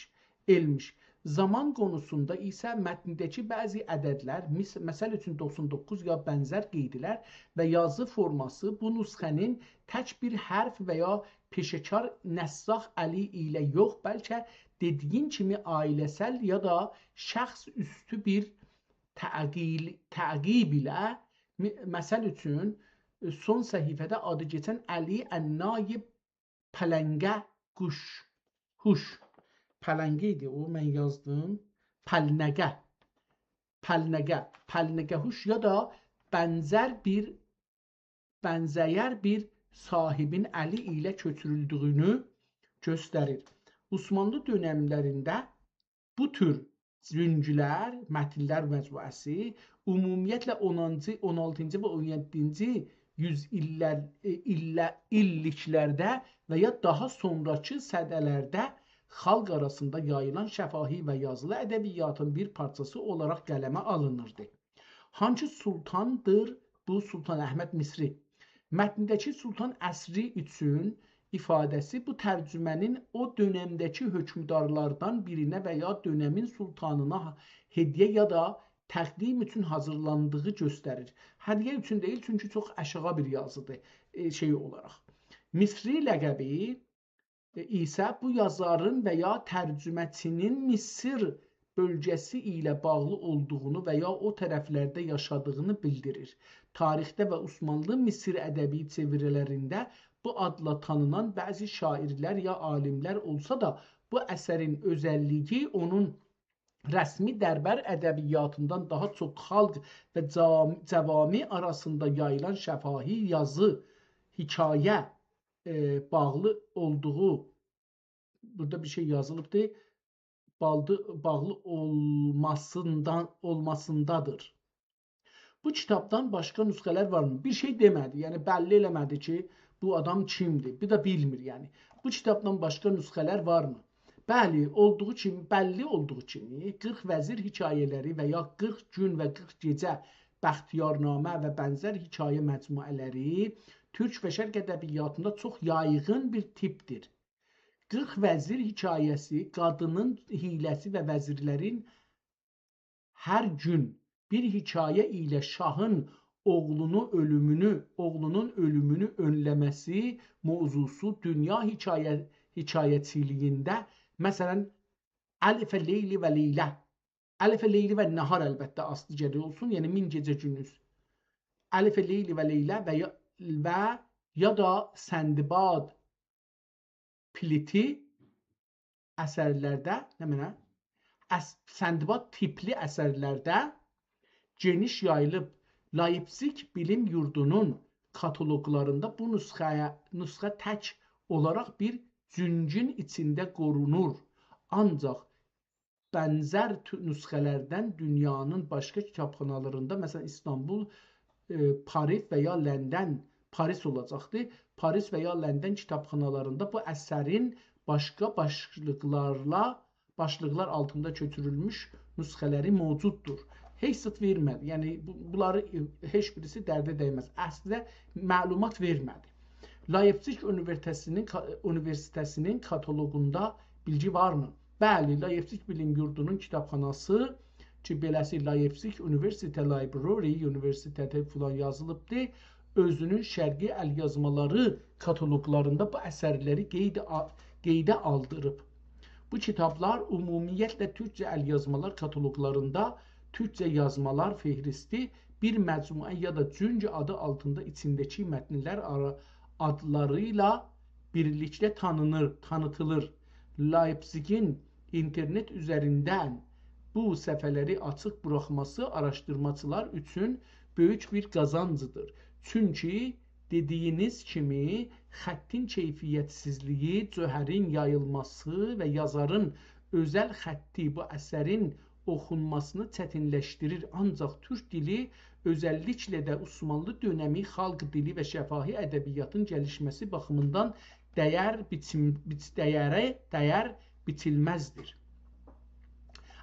ائلمیش. زامان قونوسوندا ایسه متنده‌کی بعضی عددلر، مس-، مثل اوچون دوخسان دوققوز یا بنزر قئیدلر و یازی فورماسی بو نسخه‌نین تک بیر حرف و یا پئشه‌کار نساخ الی ایله یوخ، بلکه دئدیگین کیمی عائله‌سل یا دا شخص اوستو بیر تعقیل-، تعقیب ایله، م-، مثل اوچون، سون صفحه‌ده آدی کئچن علی النایب پلنگه قوش، هوش. پلنگه ایدی او، من یازدیم. پلنگه. پلنگه. پلنگه هوش یا دا بنزر بیر بنزه‌یر بیر صاحیبین الی ایله کؤچورولدویونو گؤستریر. عثمانلی دؤنملرینده بو تور جونگولر، متنلر مجموعه‌سی عمومیتله اونونجو، اون آلتینجی و اون یئددینجی یوز ایللر، ائ، ایلله-، ایللیکلرده و یا داها سونراکی سده‌لرده خالق آراسیندا یاییلان شفاهی و یازیلی ادبیاتین بیر پارچاسی اولاراق قلمه آلینیردی. هانسی سلطاندیر بو سلطان احمد مصری؟ متنده‌کی سلطان عصری اوچون ایفاده‌سی بو ترجمه‌نین او دؤنمده‌کی حؤکمدارلاردان بیرینه و یا دؤنمین سلطانینا هدیه یا دا تقدیم اوچون حاضیرلاندیغی گؤستریر. هدیه اوچون دئییل، چونکی چوخ آشاغی بیر یازیدیر، ائ، شئی اولاراق. مصری لقبی، ائ، ایسه بو یازارین و یا ترجمه‌چی‌نین مصر بؤلگه‌سی ایله باغلی اولدوغونو و یا او طرفلرده یاشادیغینی بیلدیریر. تاریخده و عثمانلی مصر ادبی چئویره‌لرینده بو آدلا تانینان بعضی شاعیرلر یا عالیملر اولسا دا، بو اثرین اؤزللیگی اونون رسمی دربار ادبیاتیندان داها چوخ خالق و جام-، جوامع آراسیندا یاییلان شفاهی یازی، حکایه، ائ، باغلی اولدوغو، بورادا بیر شئی یازیلیبدیر، باغلی، باغلی اولماسیندان، اولماسیندادیر. بو کیتابدان باشقا نسخه‌لر وارمی؟ بیر شئی دئمه‌دی، یعنی بللی ائله‌مه‌دی کی، بو آدام کیمدیر، بو دا بیلمیر، یعنی. بو کیتابدان باشقا نسخه‌لر وارمی؟ بلی، اولدوغو کیمی، بللی اولدوغو کیمی، قیرخ وزیر حکایه‌لری و یا قیرخ گون و قیرخ گئجه بختیارنامه و بنزر حکایه مجموعه‌لری تورک و شرق ادبیاتیندا چوخ یایغین بیر تیپدیر. قیرخ وزیر حکایه‌سی قادینین حیله‌سی و وزیرلرین هر گون بیر حکایه ایله شاهین اوغلونو اؤلومونو، اوغلونون اؤلومونو اؤنله‌مه‌سی موضوعسو دونیا حکایه، حکایه‌چیلیگینده، مثلا، الف لیل و لیله، الف لیل و نهار البته آستی گرک اولسون، یعنی مین گئجه گوندوز. الف لیل و لیله و یا، و یا دا سندباد پیلیتی اثرلرده، نمنه؟ اس-، سندباد تیپلی اثرلرده گئنیش یاییلیب. لایپزیگ بیلیم یوردونون کاتالوقلاریندا بو نسخه‌یه، نسخه تک اولاراق بیر زونگون ایچینده قورونور. آنجاق بنزر تو-، نسخه‌لردن دونیانین باشقا کیتابخانالاریندا، مثلا، ایستانبول، ائ، پاریس و یا لندن، پاریس اولاجاقدی، پاریس و یا لندن کیتابخانالاریندا بو اثرین باشقا باشلیقلارلا، باشلیقلار آلتیندا کؤچورولموش نسخه‌لری موجوددور. هئچ زاد وئرمه‌دی. یعنی، بو-، بونلاری، ائ، هئچ بیریسی درده دیمز. اصلینده معلومات وئرمه‌دی. لایپزیگ اونیویرسیته‌سینین کا-، اونیویرسیته‌سینین کاتالوقوندا بیلگی وارمی؟ بلی، لایپزیگ بیلیم یوردونون کیتابخاناسی کی، بئله‌سی Leipzig University Library، اونیوئرسیتئتی فلان یازیلیبدی، اؤزونون شرقی ال‌یازمالاری کاتالوقلاریندا بو اثرلری قید آ-، قیده آلدیریب. بو کیتابلار عمومیتله تورکجه ال‌یازمالار کاتالوقلاریندا تورکجه یازمالار فهرستی بیر مجموعه یا دا جونگ آدی آلتیندا ایچینده‌کی متنلر آرا-، آدلاری ایله بیرلیکده تانینیر، تانیتیلیر. لایپزیگین اینترنت اوزریندن بو صفحه‌لری آچیق بوراخماسی آراشدیرماچیلار اوچون بؤیوک بیر قازانجدیر. چونکی، دئدیگینیز کیمی، خطین کیفیت‌سیزلیگی، جوهرین یاییلماسی و یازارین اؤزل خطی بو اثرین اوخونماسینی چتینلشدیریر. آنجاق تورک دیلی، اؤزللیکله ده عثمانلی دؤنمی خالق دیلی و شفاهی ادبیاتین گلیشمه‌سی باخیمیندان دیر بیچیم-، بیچ-، دیر، دیر بیچیلمزدیر.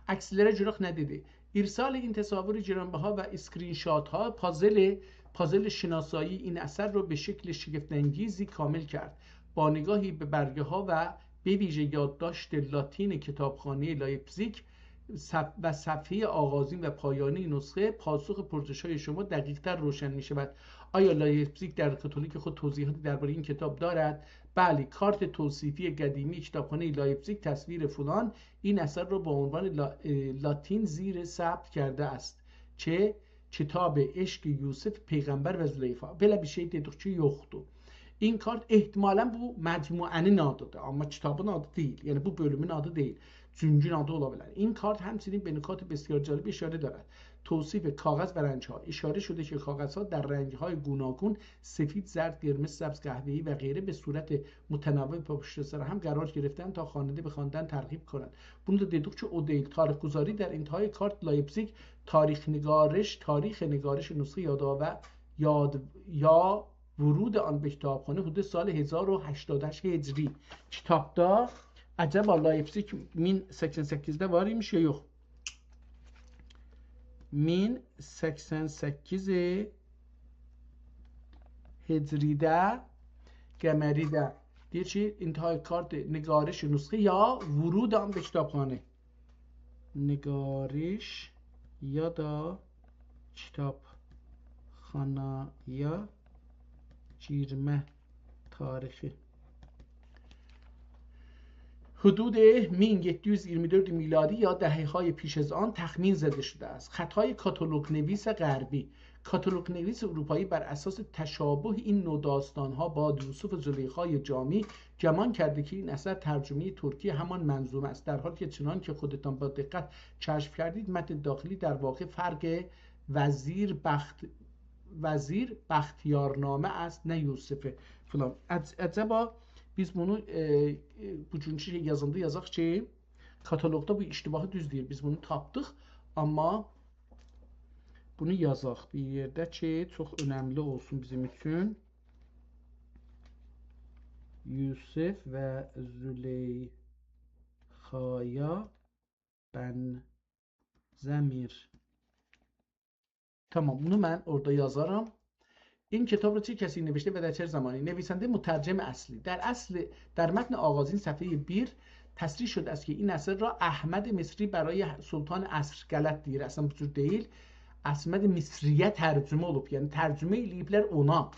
عکسلره گؤرک نه دئدی؟ ارسال این تصاویر گرانبها و اسکرین‌شات‌ها پازل، پازل شناسایی این اثر را به شکل شگفت‌انگیزی کامل کرد. با نگاهی به برگه‌ها و به ویژه یادداشت لاتین کتابخانهٔ لایپزیگ صف-، و صفحهٔ آغازین و پایانی نسخه، پاسخ پرسش‌های شما دقیق‌تر روشن می‌شود. آیا لایپزیگ در کاتالوگ خود توضیحاتی دربارهٔ این کتاب دارد؟ بله، کارت توصیفی قدیمی کتابخانهٔ لایپزیگ، تصویر فلان، این اثر را با عنوان لا-، اه، لاتین زیر ثبت کرده است که کتاب عشق یوسف پیغمبر و زلیخا. بئله بیر شئی دئدیک کی، یوخدور. این کارت احتمالاً بو مجموعه‌نین آدیدیر، آمما کیتابین آدی دئییل. یعنی بو بؤلومون آدی دئییل. جونگون آدی اولا بیلر. این کارت همچنین به نکات بسیار جالب اشاره دارد. توصیف کاغذ و رنگ‌ها. اشاره شده که کاغذها در رنگ‌های گوناگون، سفید، زرد، قرمز، سبز، قهوه‌ای و غیره، به صورت متنوع پشت سر هم قرار گرفته‌اند تا خواننده به خواندن ترغیب کنند. بونو دا دئدیک کی، او دئییل. تاریخ‌گذاری: در انتهای کارت لایپزیگ تاریخ نگارش، تاریخ نگارش نسخه یادآور-، یاد-، یا ورود آن به کتابخانه حدود سال هزار و هشتاد و هشت هجری. کیتابدا عجبا لایپزیگ مین سکسن سککیزده وار ایمیش یا یوخ؟ مین سکسن سککیز هجریده، قمریده. دئییر کی، انتهای کارت نگارش نسخه یا ورود آن به کتابخانه. نگارش یا دا کتابخانایا گیرمه تاریخی. حدود مین یئددی یوز ایگیرمی دؤرد میلادی یا دهه‌های پیش از آن تخمین زده شده است. خطای کاتالوگ‌نویس غربی، کاتالوگ‌نویس اروپایی بر اساس تشابه این نوع داستان‌ها با یوسف و زلیخای جامی گمان کرده که این اثر ترجمهٔ ترکی همان منظومه است، در حالی که چنان که خودتان با دقت کشف کردید، متن داخلی در واقع فرق وزیر بخت-، وزیر بختیارنامه است، نه یوسف فلان. عج-، عجبا بیز بونو، ائ، ائ، بوگونکو شئی یازاندا یازاق کی، کاتالوگدا بو اشتباهی دوز دئییر. بیز بونو تاپدیق، آمما بونو یازاق بیر یئرده کی، چوخ اؤنملی اولسون بیزیم اوچون. یوسف و زلیخایا بنزه‌میر. تمام، بونو من اورادا یازارام. این کتاب را چه کسی نوشته و در چه زمانی؟ نویسنده مترجم اصلی. در اصل، در متن آغازین صفحهٔ بیر تصریح شده است که این اثر را احمد مصری برای سلطان عصر، غلط دئییر، اصلا بو جور دئییل. احمد مصری‌یه ترجمه اولوب، یعنی ترجمه ائله‌ییبلر اونا.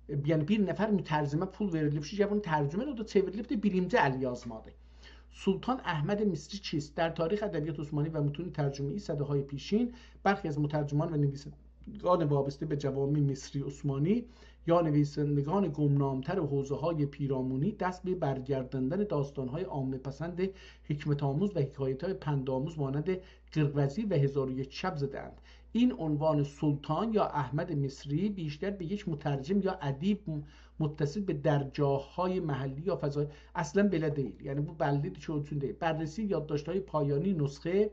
ائ، یعنی بیر نفر مترجمه پول وئریلیب کی، گل بونو ترجمه ائله، او دا چئوریلیب ده بیرینجی ال یازمادیر. سلطان احمد مصری کیست؟ در تاریخ ادبیات عثمانی و متون ترجمه‌ای صده‌های پیشین، برخی از مترجمان و نویسندگان وابسته به جوامع مصری عثمانی یا نویسندگان گمنام‌تر حوزه‌های پیرامونی دست به برگرداندن داستان‌های عامه‌پسند حکمت‌آموز و حکایت‌های پندآموز مانند قرق‌وزیر و هزار و یک شب زده‌اند. این عنوان سلطان یا احمد مصری بیشتر به یک مترجم یا ادیب متصل به درجاهای محلی یا فضای، اصلاً بئله دئییل. یعنی بو بللی‌دیر کی، او اوچون دئییل. بررسی یادداشت‌های پایانی نسخه،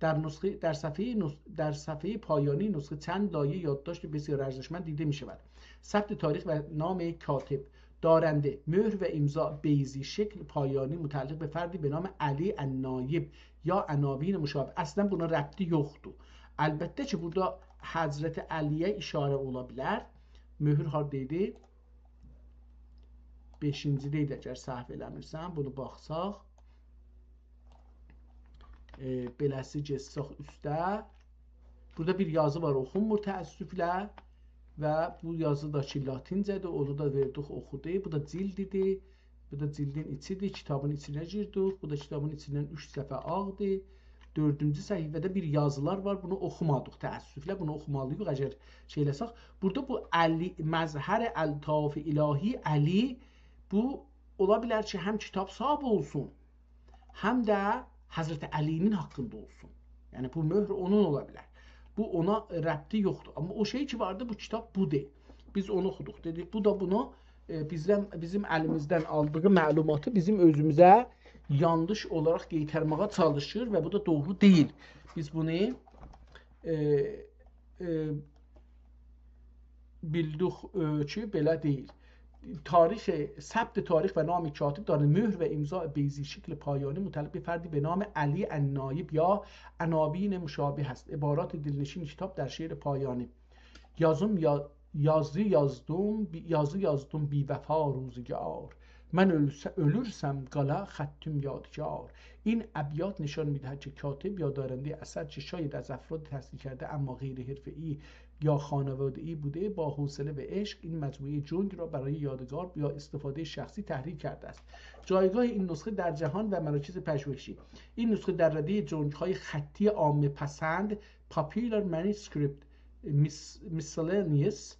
در نسخه، در صفحهٔ نس-، در صفحهٔ پایانی نسخه چند لایهٔ یادداشت بسیار ارزشمند دیده می‌شود. ثبت تاریخ و نام کاتب، دارنده، مهر و امضا بیضه‌شکل پایانی متعلق به فردی به نام علی النایب یا عناوین مشابه. اصلاً بونا ربطی یوخدور. البته کی، بورادا حضرت علی‌یه اشاره اولا بیلر. مهر هاردایدی؟ بئشینجی‌ده‌یدی، اگر سهو ائله‌میرسم. بونو باخساق. ائ، بئله‌سی گئتسک اوسته. بورادا بیر یازی وار، اوخونمور تأسفله. و بو یازی دا کی، لاتینجه‌دیر، اونو دا وئردیک، اوخودو. بو دا جیلدیدیر. بو دا جیلدین ایچیدیر، کیتابین ایچینه گیردیک. بو دا کیتابین ایچیندن اوچ صفحه آغدیر. دؤردونجو صفحه‌ده بیر یازیلار وار، بونو اوخومادیق تأسفله. بونو اوخومالی‌ییق، اگر شئی ائله‌سک. بورادا بو علی، مظهر الطاف الهی علی، بو اولا بیلر کی، هم کیتاب صاحیبی اولسون، هم ده حضرت علی‌نین حاقیندا اولسون. یعنی، بو مهر اونون اولا بیلر. بو اونا ربطی یوخدور. آمما او شئی کی واردی، بو کیتاب بودور. بیز اونو اوخودوق. دئدیک، بو دا بونو، ائ، بیزدن، بیزیم الیمیزدن آلدیغی معلوماتی بیزیم اؤزوموزه یانلیش اولاراق قئیترماغا چالیشیر و بو دا دوغرو دئییل. بیز بونو، ائ، ائ، بیلدیک، ائ، کی، بئله دئییل. تاریخ، ثبت تاریخ و نام کاتب، دارنده، مهر و امضا بیضه‌شکل پایانی متعلق به فردی به نام علی النایب یا عناوین مشابه است. عبارات دلنشین کتاب در شعر پایانی. یازیم یا-، یازی یازدیم، بی-، یازی یازدیم بی‌وفا روزگار. من اؤلسه-، اؤلورسم قالا خطیم یادگار. این ابیات نشان می‌دهد که کاتب یا دارندهٔ اثر که شاید از افراد تحصیل کرده اما غیر حرفه‌ای یا خانواده‌ای بوده، با حوصله و عشق این مجموعهٔ جنگ را برای یادگار یا استفادهٔ شخصی تحریر کرده است. جایگاه این نسخه در جهان و مراکز پژوهشی. این نسخه در ردهٔ جنگ‌های خطی عامه‌پسند، popular manuscript mis-، miscellaneous،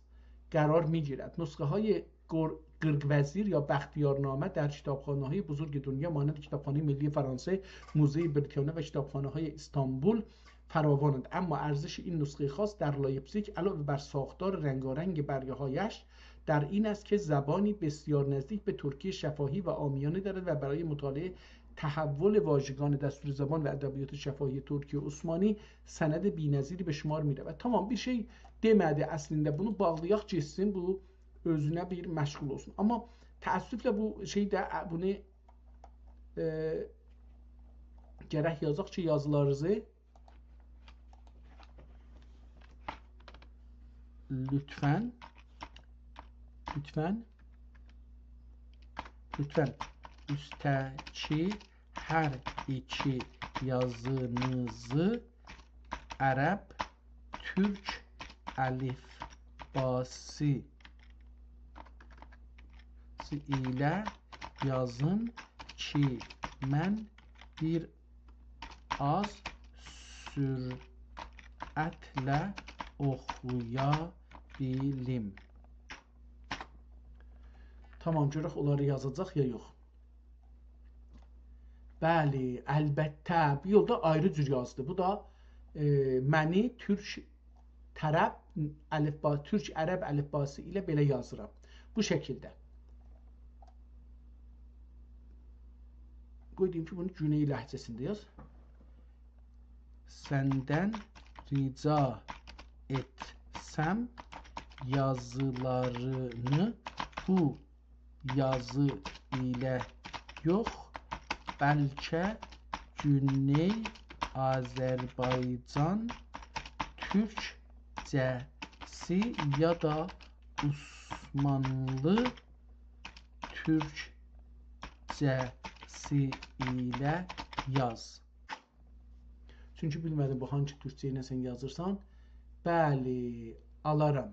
قرار می‌گیرد. نسخه‌های گر-، قرق‌وزیر یا بختیارنامه در کتابخانه‌های بزرگ دنیا مانند کتابخانهٔ ملی فرانسه، موزهٔ بریتانیا و کتابخانه‌های استانبول فراوانند، اما ارزش این نسخهٔ خاص در لایپزیگ علاوه بر ساختار رنگارنگ برگه‌هایش در این است که زبانی بسیار نزدیک به ترکی شفاهی و عامیانه دارد و برای مطالعهٔ تحول واژگان دستور زبان و ادبیات شفاهی ترکی عثمانی سند بی‌نظیری به شمار می‌رود. تمام، بیر شئی دئمه‌دی اصلینده، بونو باغلایاق گئتسین، بو اؤزونه بیر مشغول اولسون. آمما تأسفله بو شئیده، بونو، ائ، گرک یازاق کی، یازیلارینیزی لطفاً، لطفاً لطفاً اوسته‌کی هر ایکی یازینیزی عرب تورک الفباسی ایله یازین کی، من بیر آز سرعتله اوخویا بیلیم. تامام، گؤرک اونلاری یازاجاق یا یوخ. بلی، البته. بیر یولدا آیری جور یازدی. بو دا، ائ، منی تورک طرب الفبا، تورک عرب الفباسی ایله بئله یازیرام. بو شکیلده. قوی دئییم کی، بونو گونئی لهجه‌سینده یاز. سندن ریجا ائتسم، یازیلارینی بو یازی ایله یوخ، بلکه گونئی آذربایجان تورکجه‌سی یا دا عثمانلی تورکجه‌سی ایله یاز. چونکی بیلمه‌دیم بو هانگی تورکجه ایله سن یازیرسان. بلی، آلارام.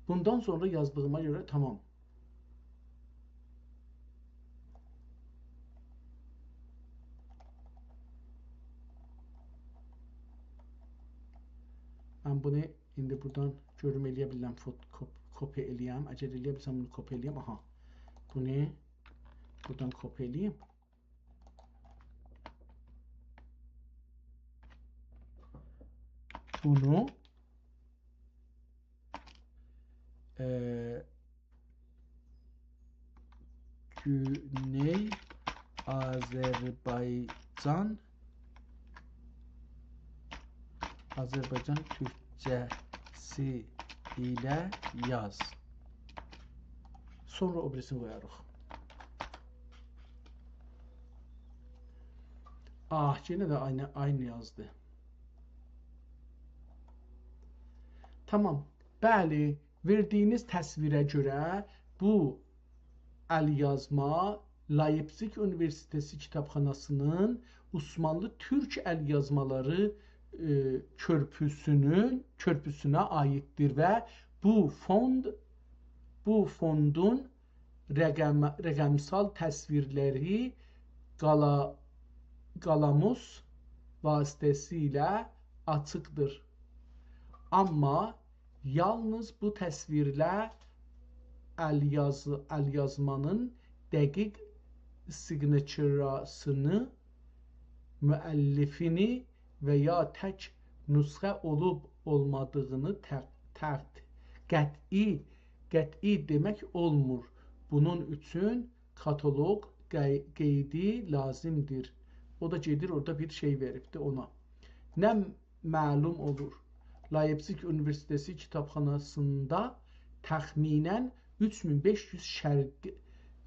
بوندان سونرا یازدیغیما گؤره تامام. من بونو ایندی بورادان گؤروم ائلیه بیلرم فوت-، کوپ-، کپی ائلییم. اگر ائلیه بیلسم بونو کپی ائلییم. آها. بونو بورادان کپی ائلییم. بونو، ائ، گونئی آذربایجان، آذربایجان تورکجه‌سی ایله یاز. سونرا او بیریسینی قویاریق. آه، یئنه ده عینی، عینی یازدی. تامام. بلی، وئردیگینیز تصویره گؤره بو ال‌یازما لایپزیگ اونیوئرسیتئتی کیتابخاناسینین عثمانلی تورک ال‌یازمالاری، ائ، کؤرپوسونون، کؤرپوسونه عاییددیر و بو فوند، بو فوندون رقم، رقمسال تصویرلری قالا، قالاموس واسطه‌سیله آچیقدیر. آمما یالنیز بو تصویرله ال‌یاز، ال‌یازمانین دقیق سیگناتوراسینی، مؤلفینی و یا تک نسخه اولوب اولمادیغینی ت، ت، قطعی، قطعی دئمک اولمور. بونون اوچون کاتالوق قئی، قئیدی لازیمدیر. او دا گئدیر، اورادا بیر شئی وئریبدی اونا. نه معلوم اولور. لایپزیگ اونیوئرسیتئتی کیتابخاناسیندا تخمیناً اوچ مین بئش یوز شرق،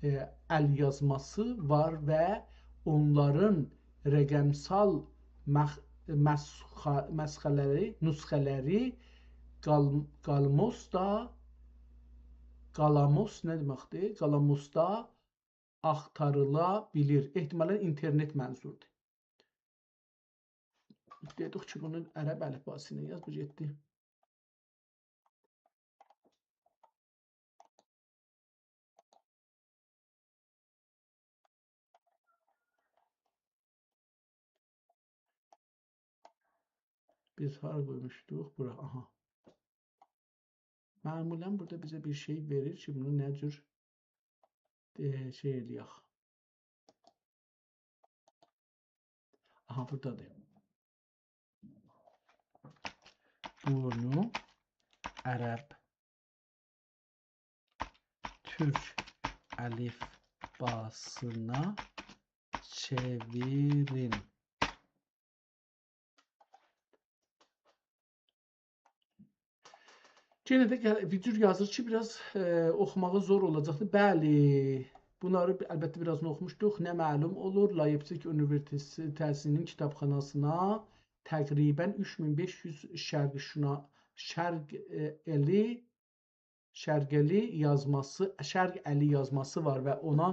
ائ، ال‌یازماسی وار و اونلارین رقمسال مخ، مسخ، مسخه‌لری، نسخه‌لری قال، قالموسدا، قالاموس نه دئمکدیر؟ قالاموسدا آختاریلا بیلیر. احتمالاً اینترنت منظوردور. دئدیک کی، بونو عرب الفباسی ایله یاز، بو گئتدی. بیز هارا قویموشدوق؟ بورا، آها. معمولاً بورادا بیزه بیر شئی وئریر کی، بونو نه جور، ائ، شئی ائله‌یک. آها، بورادادیر. بونو عرب تورک الفباسینا چئویرین. یئنه ده گل، بیر جور یازیر کی، بیر آز، ائ، اوخوماغی زور اولاجاقدیر. بلی، بونلاری البته بیر آز اوخوموشدوق. نه معلوم اولور، لایپزیگ اونیوئرسیتئتینین کیتابخاناسینا تقریباً اوچ مین بئش یوز شرق شونا، شرق، ائ، الی شرقلی یازماسی، شرق الی یازماسی وار و اونا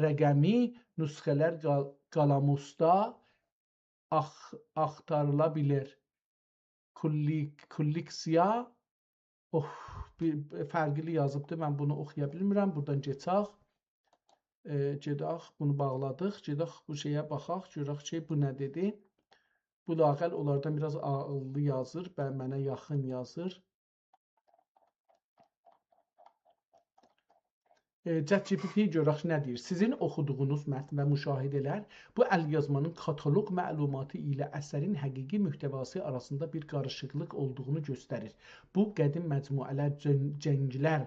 رقمی نسخه‌لر قال-، قالاموسدا آخ-، آختاریلا بیلیر. کولیک-، کولیکسیا، اوه، بیر، فرقلی یازیبدی. من بونو اوخویا بیلمیرم. بورادان کئچک. ائ، گئدک، بونو باغلادیق. گئدک بو شئیه باخاق، گؤرک کی، بو نه دئدی. بو لااقل اونلاردان بیر آز عاغیللی یازیر و منه یاخین یازیر. ائ، ChatGPT گؤرک نه دئییر. سیزین اوخودوغونوز متن و مشاهده‌لر بو ال‌یازمانین کاتالوق معلوماتی ایله اثرین حقیقی محتواسی آراسیندا بیر قاریشیقلیق اولدوغونو گؤستریر. بو قدیم مجموعه‌لر، جن-، جنگلر،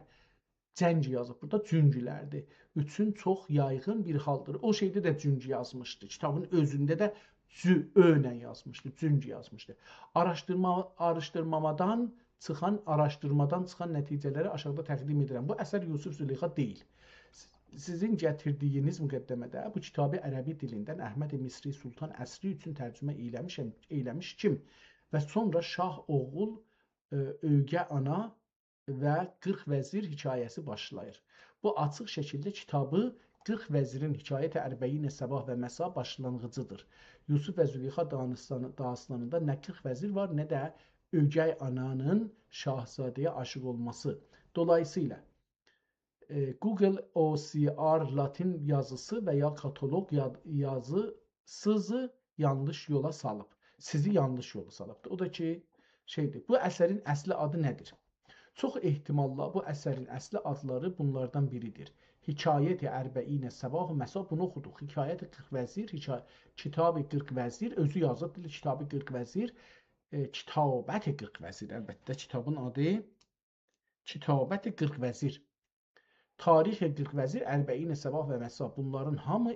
جنگ یازیب بورادا، جونگولردیر. اوچون چوخ یایغین بیر حالدیر. او شئیده ده جونگ یازمیشدی. کیتابین اؤزونده ده جو، اؤ ایله یازمیشدی، جونگ یازمیشدی. آراشدیرما، آراشدیرمادان چیخان، آراشدیرمادان چیخان نتیجه‌لری آشاغیدا تقدیم ائدیرم. بو اثر یوسف زلیخا دئییل. سیزین گتیردیگینیز مقدمه‌ده بو کیتابی عربی دیلیندن احمد مصری سلطان عصری اوچون ترجمه ائیله‌میشم، ائیله‌میش کیم و سونرا شاه اوغول، ائ، اؤگه آنا و قیرخ وزیر حکایه‌سی باشلاییر. بو آچیق شکیلده کیتابی قیرخ وزیرین حکایت اربعین صباح و مسا باشلانغیجیدیر. یوسف و زلیخا دانیستانی-، داستانیندا نه قیرخ وزیر وار، نه ده اؤگئی آنانین شاهزاده‌یه عاشیق اولماسی. دولاییسییلا، ائ، Google O C R لاتین یازیسی و یا کاتالوق یا-، یازیسیزی یانلیش یولا سالیب. سیزی یانلیش یولا سالیبدیر. او دا کی، شئیدیر. بو اثرین اصلی آدی نه‌دیر؟ چوخ احتماللا بو اثرین اصلی آدلاری بونلاردان بیریدیر. حکایت اربعین صباح و مسا، بونو اوخودوق. حکایت قیرخ وزیر، حکا-، کتاب قیرخ وزیر، اؤزو یازیب، دئییر، کتاب قیرخ وزیر، ائ، کتابت قیرخ وزیر. البته، کتابین آدی کتابت قیرخ وزیر. تاریخ قیرخ وزیر، اربعین صباح و مسا، بونلارین هامی،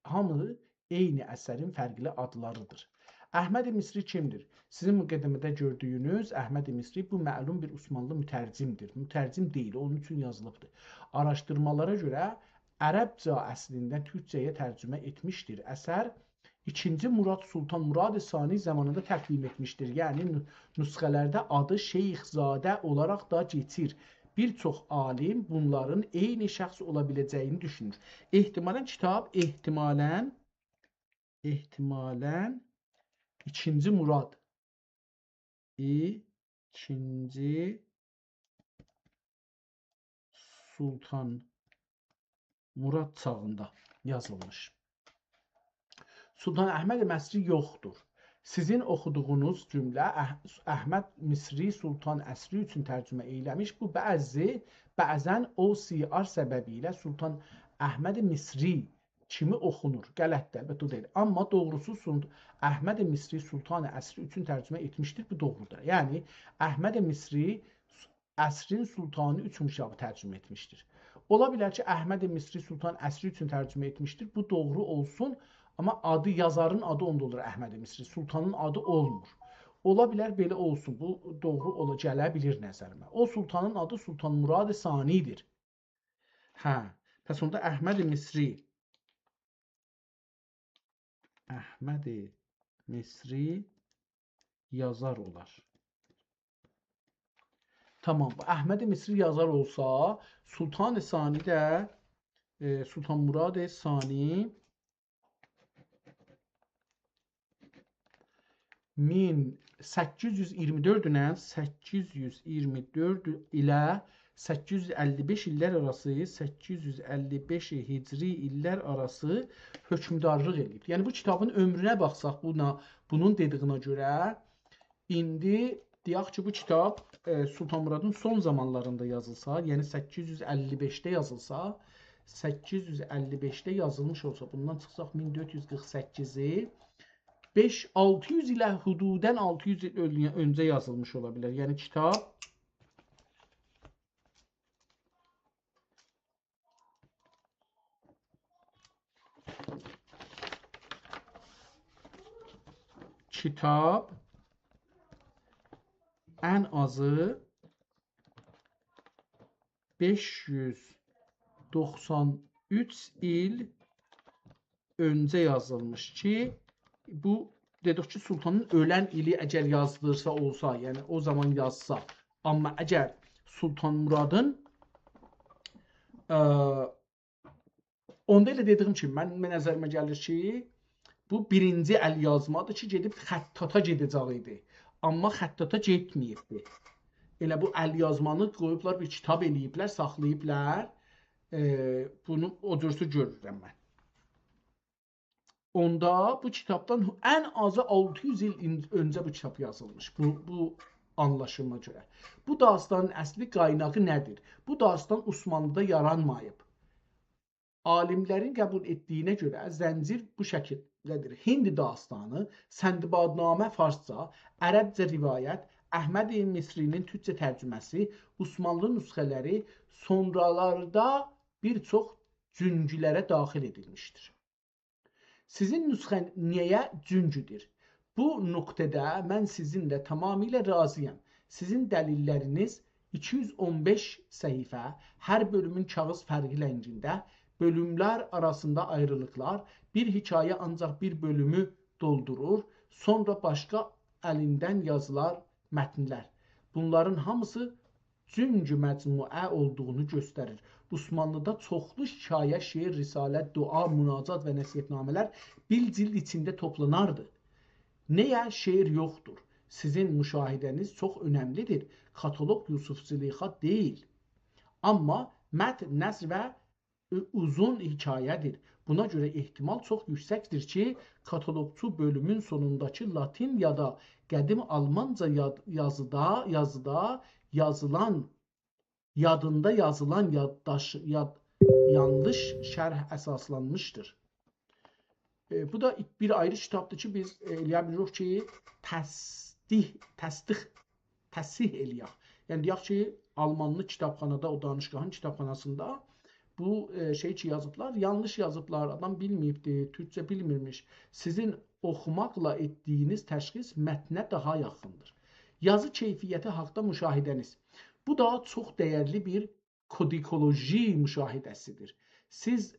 هامی عینی اثرین فرقلی آدلاریدیر. احمد مصری کیمدیر؟ سیزین مقدمه‌ده گؤردویونوز احمد مصری، بو معلوم بیر عثمانلی مترجمدیر. مترجم دئییل، اونون اوچون یازیلیبدیر. آراشدیرمالارا گؤره عربجه اصلینده تورکجه‌یه ترجمه ائتمیشدیر. اثر ایکینجی مراد، سلطان مراد ثانی زامانیندا تقدیم ائتمیشدیر. یعنی نو-، نسخه‌لرده آدی شیخ‌زاده اولاراق دا کئچیر. بیر چوخ عالم بونلارین عینی شخص اولا بیله‌جه‌یینی دوشونور. احتمالاً کیتاب، احتمالاً، احتمالاً ایکینجی مراد، ایکینجی سلطان مراد چاغیندا یازیلمیش. سلطان احمد مصری یوخدور. سیزین اوخودوغونوز جمله اح-، احمد مصری سلطان عصری اوچون ترجمه ائیله‌میش. بو بعضی، بعضاً O C R سببی ایله سلطان احمد مصری کیمی اوخونور. غلطدیر، البته او دئییل. آمما دوغروسو سلط-، احمد مصری سلطان عصری اوچون ترجمه ائتمیشدیر. بو دوغرودور. یعنی احمد مصری عصرین سلطانی اوچون کیتابی ترجمه ائتمیشدیر. اولا بیلر کی، احمد مصری سلطان عصری اوچون ترجمه ائتمیشدیر. بو دوغرو اولسون، آمما آدی، یازارین آدی اوندا اولور احمد مصری، سلطانین آدی اولمور. اولا بیلر بئله اولسون، بو دوغرو اولا، گله بیلیر نظریمه. او سلطانین آدی سلطان مراد ثانی‌دیر. هه، پس اوندا احمد مصری، احمد مصری یازار اولار. تامام، بو احمد مصری یازار اولسا، سلطان ثانی ده، ائ، سلطان مراد ثانی مین سککیز یوز اییرمی دؤرد ایله، سککیز یوز اییرمی دؤرد ایله سککیز یوز اللی بئش ایللر آراسی، سککیز یوز اللی بئش هجری ایللر آراسی حؤکمدارلیق ائله‌ییب. یعنی بو کیتابین عؤمرونه باخساق، بونا، بونون دئدیگینه گؤره، ایندی دئیک کی، بو کیتاب، ائ، سلطان مرادین سون زامانلاریندا یازیلسا، یعنی سککیز یوز اللی بئشده یازیلسا، سککیز یوز اللی بئشده یازیلمیش اولسا، بوندان چیخساق مین دؤرد یوز قیرخ سککیزی، بئش، آلتی یوز ایله، حدوداً آلتی یوز ایل اؤن-، اؤنجه یازیلمیش اولا بیلر. یعنی کیتاب کیتاب ان آزی بئش یوز دوخسان اوچ ایل اؤنجه یازیلمیش کی، بو، دئدیک کی، سلطانین اؤلن ایلی اگر یازدیرسا اولسا، یعنی او زامان یازسا، آمما اگر سلطان مرادین، ا، اوندا ائله دئدیگیم کیمی، من، من نظریمه گلیر کی، بو بیرینجی ال‌یازمادیر کی، گئدیب خطاطا گئده‌جک ایدی. آمما خطاطا گئتمه‌ییبدی. ائله بو ال‌یازمانی قویوبلار، بیر کیتاب ائله‌ییبلر، ساخلاییبلار. ائ، بونو او جورسو گؤرورم من. اوندا بو کیتابدان ان آزی آلتی یوز ایل این-، اؤنجه بو کیتاب یازیلمیش. بو، بو آنلاشیما گؤره. بو داستانین اصلی قایناغی نه‌دیر؟ بو داستان عثمانلیدا یارانماییب. عالیملرین قبول ائتدیگینه گؤره زنجیر بو شکیلده‌دیر: هند داستانی، سندبادنامه فارسجا، عربجه روایت، احمد مصری‌نین تورکجه ترجمه‌سی، عثمانلی نسخه‌لری، سونرالاردا بیر چوخ جونگولره داخیل ائدیلمیشدیر. سیزین نسخه نییه جونگودور؟ بو نقطه‌ده من سیزینله تمامیله راضی‌یام. سیزین دلیللرینیز ایکی یوز اون بئش صفحه، هر بؤلومون کاغیذ فرقی رنگینده، بؤلوملر آراسیندا آیریلیقلار، بیر حکایه آنجاق بیر بؤلومو دولدورور، سونرا باشقا الیندن یازیلار متنلر. بونلارین هامیسی جونگو مجموعه اولدوغونو گؤستریر. عثمانلیدا چوخلو حکایه، شعر، رساله، دعا، مناجات و نصیحت‌نامه‌لر بیر جیلد ایچینده توپلاناردی. نییه شعر یوخدور؟ سیزین مشاهده‌نیز چوخ اؤنملی‌دیر. کاتالوگ یوسف زلیخا دئییل. آمما متن، نثر و ائ، اوزون حکایه‌دیر. بونا گؤره احتمال چوخ یوکسکدیر کی، کاتالوگچو بؤلومون سونونداکی لاتین یا دا قدیم آلمانجا یاد-، یازیدا، یازیدا یازیلان، یادیندا یازیلان یادداش-، یاد-، یانلیش شرح اساسلانمیشدیر. ائ، بو دا بیر آیری کیتابدیر کی، بیز، ائ، ائلیه بیلیریک کی، تصدیق، تصدیق تصحیح ائله‌یک. یعنی، دئیک کی، آلمانلی کیتابخانادا، او دانشگاهین کیتابخاناسیندا بو، ائ، شئی کی یازیبلار، یانلیش یازیبلار، آدام بیلمه‌ییبدی، تورکجه بیلمیرمیش. سیزین اوخوماقلا ائتدیگینیز تشخیص متنه داها یاخیندیر. یازی کیفیتی حاقدا مشاهده‌نیز. بو دا چوخ دَیرلی بیر کودیکولوژی مشاهده‌سیدیر. سیز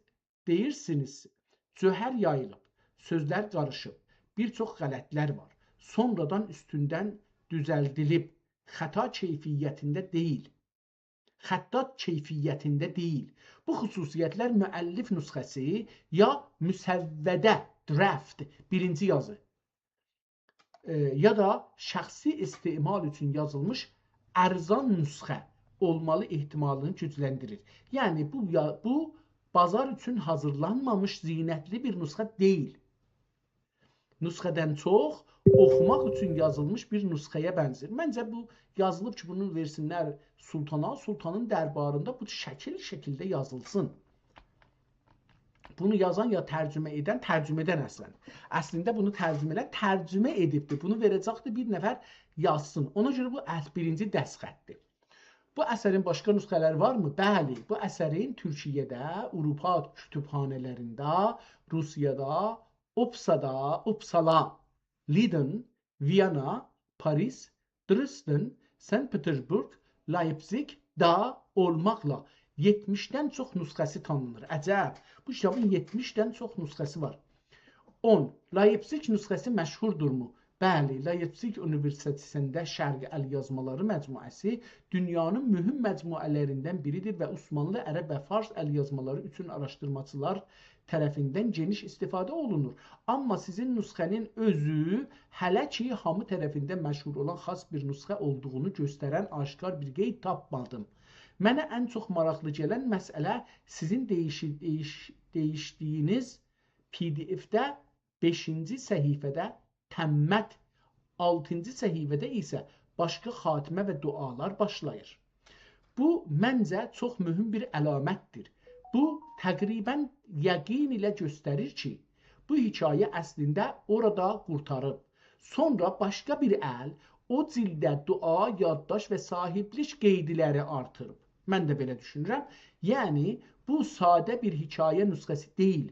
دئییرسینیز، جوهر یاییلیب، سؤزلر قاریشیب، بیر چوخ غلطلر وار. سونرادان اوستوندن دوزلدیلیب، خطا کیفیتینده دئییل. خطاط کیفیتینده دئییل. بو خصوصیتلر مؤلف نسخه‌سی یا مسوده، درافت، بیرینجی یازی، ائ، یا دا شخصی استعمال اوچون یازیلمیش ارزان نسخه اولمالی احتمالینی گوجلندیریر. یعنی، بو یا-، بو بازار اوچون حاضیرلانمامیش زینتلی بیر نسخه دئییل. نسخه‌دن چوخ اوخوماق اوچون یازیلمیش بیر نسخه‌یه بنزیر. منجه، بو یازیلیب کی، بونو وئرسینلر سلطانا، سلطانین درباریندا بو شکیل شکیلده یازیلسین. بونو یازان یا ترجمه ائدن، ترجمه ائدن اصلا. اصلینده بونو ترجمه ائدن، ترجمه ائدیبدیر. بونو وئره‌جکدیر بیر نفر یازسین. اونا گؤره بو اص-، بیرینجی دستخطدیر. بو اثرین باشقا نسخه‌لری وارمی؟ بلی، بو اثرین تورکیه‌ده، آوروپا کتابخانه‌لرینده، روسیادا، اوپسادا، اوپسالا، لیدن، ویانا، پاریس، درستن، سن پترزبورگ، لایپزیگ دا اولماقلا یئتمیشدن چوخ نسخه‌سی تانینیر. عجب، بو کیتابین یئتمیشدن چوخ نسخه‌سی وار. اون. لایپزیگ نسخه‌سی مشهوردورمو؟ بلی، لایپزیگ اونیوئرسیتئتینده شرقی ال‌یازمالاری مجموعه‌سی دونیانین مهم مجموعه‌لریندن بیریدیر و عثمانلی، عرب و فارس ال‌یازمالاری اوچون آراشدیرماچیلار طرفیندن گئنیش استفاده اولونور. آمما سیزین نسخه‌نین اؤزو هله کی، هامی طرفینده مشهور اولان خاص بیر نسخه اولدوغونو گؤسترن آشکار بیر قید تاپمادیم. منه ان چوخ ماراقلی گلن مسئله سیزین دئییشی-، دئییش-، دئییشدیگینیز پی‌دی‌افده بئشینجی صفحه‌ده تمّت، آلتینجی صفحه‌ده ایسه باشقا خاتمه و دعالار باشلاییر. بو، منجه، چوخ مهم بیر علامتدیر. بو، تقریباً یقین ایله گؤستریر کی، بو حکایه اصلینده اورادا قورتاریب. سونرا باشقا بیر ال او جیلده دعا، یادداشت و صاحیبلیک قیدلری آرتیریب. من ده بئله دوشونورم. یعنی، بو ساده بیر حکایه نسخه‌سی دئییل.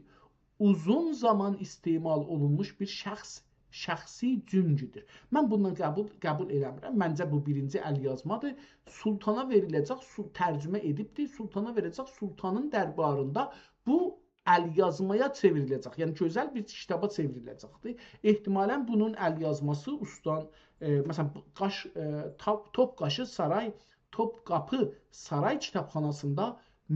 اوزون زامان استعمال اولونموش بیر شخص، شخصی جونگودور. من بونو قبول، قبول ائله‌میرم. منجه بو بیرینجی ال‌یازمادیر. سلطانا وئریله‌جک، سل-، ترجمه ائدیبدیر. سلطانا وئره‌جک، سلطانین درباریندا بو ال‌یازمایا چئوریله‌جک. یعنی، گؤزل بیر کیتابا چئوریله‌جکدیر. احتمالاً بونون ال‌یازماسی اوستان، ائ، مثلاً، قاش-، ائ، تاپ-، توپ‌قاشی سارای توپقاپی سارای کیتابخاناسیندا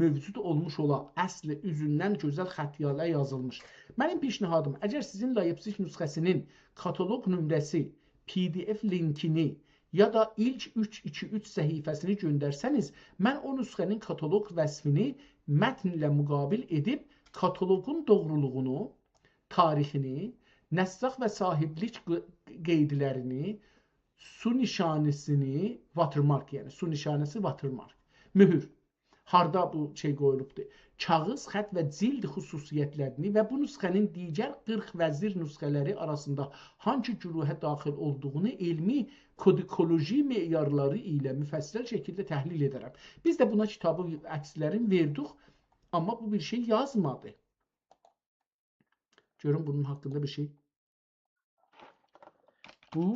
موجود اولموش اولا، اصلی اوزوندن گؤزل خطیالا یازیلمیش. منیم پیشنهادیم، اگر سیزین لایپزیگ نسخه‌سینین کاتالوگ نمره‌سی، پی دی اف لینکینی یا دا ایلک اوچ ایکی اوچ صفحه‌سینی گؤندرسه‌نیز، من او نسخه‌نین کاتالوگ وصفینی متن ایله مقابل ائدیب، کاتالوگون دوغرولوغونو، تاریخینی، نساخ و صاحیبلیک ق-، قیدلرینی، سو نشانه‌سینی، watermark، یعنی سو نشانه‌سی، watermark، مؤهور، هاردا بو شئی قویولوبدور، کاغیذ، خط و جلد خصوصیتلرینی و بو نسخه‌نین دیگر قیرخ وزیر نسخه‌لری آراسیندا هانگی گروهه داخل اولدوغونو علمی کودیکولوژی معیارلاری ایله مفصل شکیلده تحلیل ائدرم. بیز ده بونا کیتابی، عکسلرین وئردیک، آمما بو بیر شئی یازمادی. گؤرون بونون حاقیندا بیر شئی. بو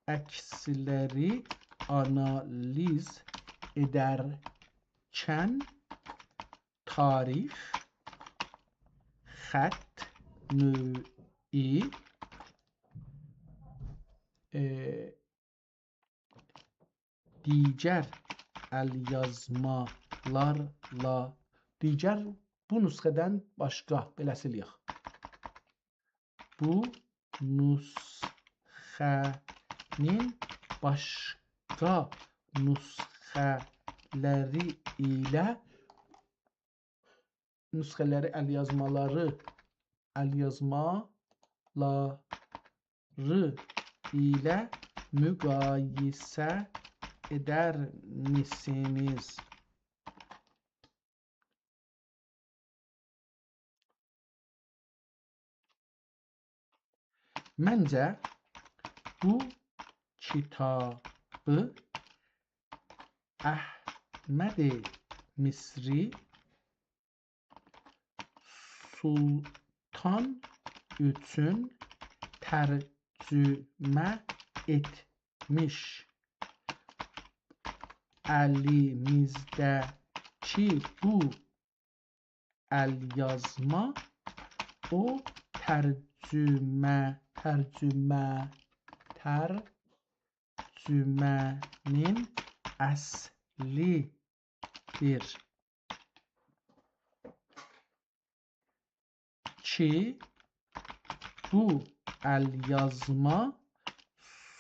عکسلری آنالیز ائدرکن تاریخ، خط نوعی، ائ، دیگر الیازمالارلا، دیگر، بو نسخه‌دن باشقا، بئله‌سی ائله‌یک. بو نسخه‌نین باشقا نسخه‌لری ایله، نسخه‌لری، الیازمالاری، الیازمالاری ایله مقایسه ائدر میسینیز؟ منجه، بو کیتابی احمد مصری سلطان اوچون ترجمه ائتمیش. الیمیزده‌کی بو الیازما او ترجمه، ترجمه، ترجمه‌نین اصلی‌دیر کی، بو الیازما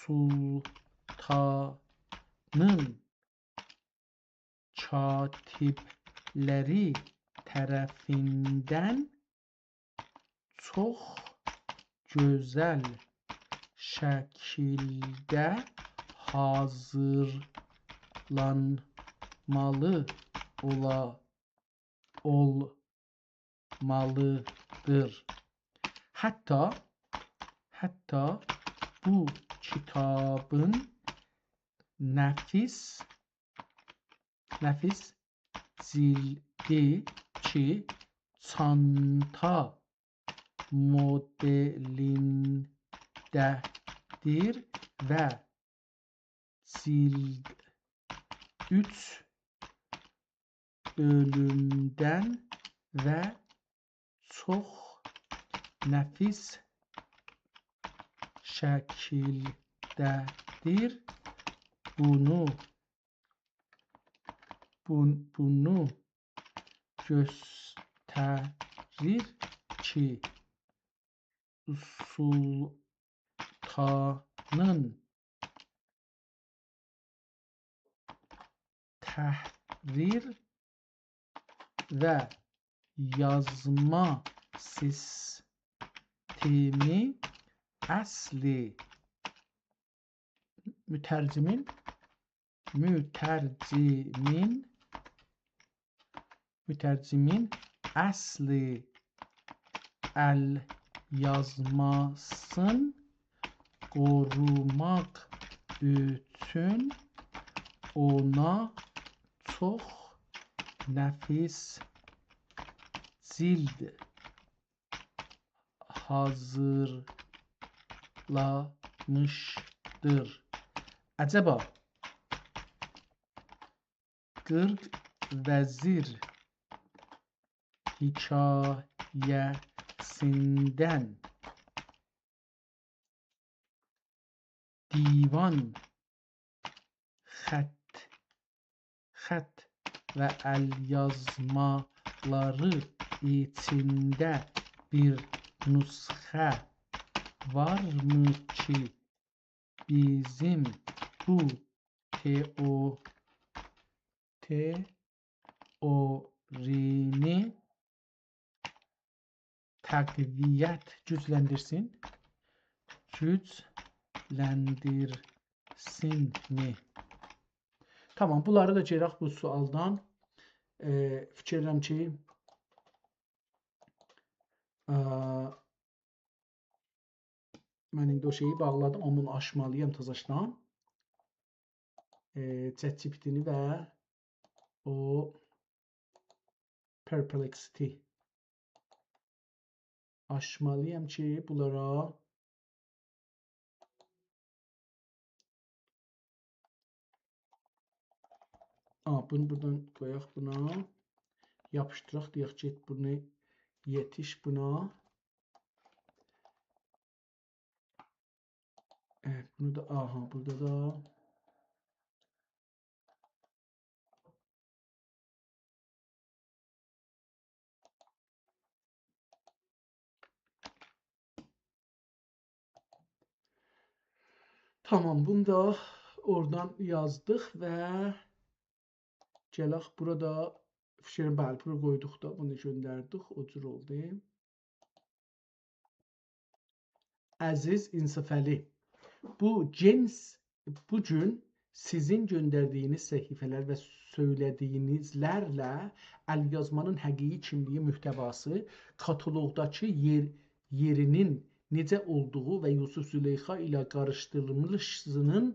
سلطانین کاتیبلری طرفیندن چوخ گؤزل شکیلده حاضیرلانمالی اولا، اولمالیدیر. حتی، حتی بو کیتابین نفیس، نفیس جلدی کی، چانتا مدلینده‌دیر و جلد اوچ بؤلومدن و چوخ نفیس شکیلده‌دیر. بونو، بون-، بونو گؤستریر کی، سلطانین تحریر و یازما سیستمی اصلی، مترجمین، مترجمین، مترجمین اصلی ال یازماسین قوروماق اوچون اونا چوخ نفیس جلد حاضیرلامیشدیر. عجبا، قیرخ وزیر حکایه‌سیندن دیوان خط-، و ال‌یازمالاری ایچینده بیر نسخه وارمی کی، بیزیم بو تئو-، تئورینی تقویت، گوجلندیرسین؟ گوجلندیرسین می؟ تامام، بونلاری دا گرک بو سؤالدان، ائ، فیکیر ائدیرم کی، ائ، من ایندی او شئیی باغلادیم، آمما بونو آچمالییام تازاشدان. ائ، ChatGPT-نی و او Perplexity آچمالییام کی، بونلارا، آ، بونو بورادان قویاق بونا. یاپیشدیراق، دئیک، گئت بونو، یئتیش بونا. ائ، بونو دا، آها، بورادا دا. تامام، بونو دا اورادان یازدیق و گلک بورادا، فیکریم، بلی، بورا قویدوق دا، بونو گؤندردیک، او جور اولدو. عزیز انصافعلی، بو جنس، بو گون سیزین گؤندردیگینیز صفحه‌لر و سؤیله‌دیگینیزلرله ال‌یازمانین حقیقی کیملیگی، محتواسی، کاتالوقداکی یئر، یئرینین نئجه اولدوغو و یوسف زلیخا ایله قاریشدیریلیشینین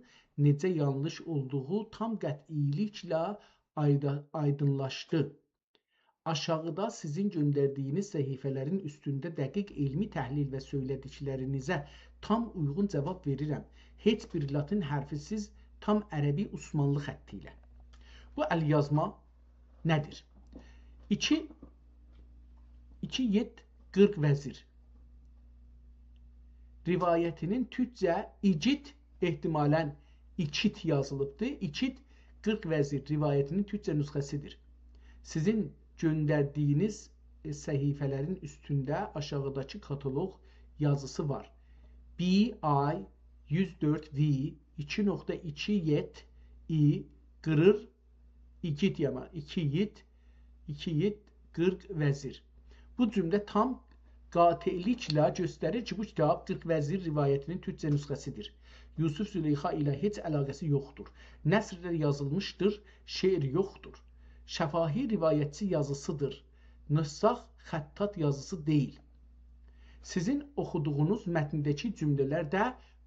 نئجه یانلیش اولدوغو تام قطعی‌لیکله آیدا-، آیدینلاشدی. آشاغیدا سیزین گؤندردیگینیز صفحه‌لرین اوستونده دقیق علمی تحلیل و سؤیله‌دیکلرینیزه تام اویغون جاواب وئریرم. هئچ بیر لاتین حرفی‌سیز، تام عربی عثمانلی خطی ایله. بو ال‌یازما نه‌دیر؟ ایکی، ایکی یئت قیرخ وزیر روایتینین تورکجه ایگیت، احتمالاً ایکیت یازیلیبدی. ایکیت قیرخ وزیر روایتینین تورکجه نسخه‌سیدیر. سیزین گؤندردیگینیز، ائ، صفحه‌لرین اوستونده آشاغیداکی کاتالوق یازیسی وار. B I یوز دؤرد V ایکی نقطه ایکی یئت I قیریر ایگیت، یعنی ایکی یئت، ایکی یئت قیرخ وزیر. بو جمله تام قاطع‌لیکله گؤستریر کی، بو کیتاب قیرخ وزیر روایتینین تورکجه نسخه‌سیدیر. یوسف زلیخا ایله هئچ علاقه‌سی یوخدور. نثرده یازیلمیشدیر، شعر یوخدور. شفاهی روایتچی یازیسیدیر. نساخ خطاط یازیسی دئییل. سیزین اوخودوغونوز متنده‌کی جمله‌لر ده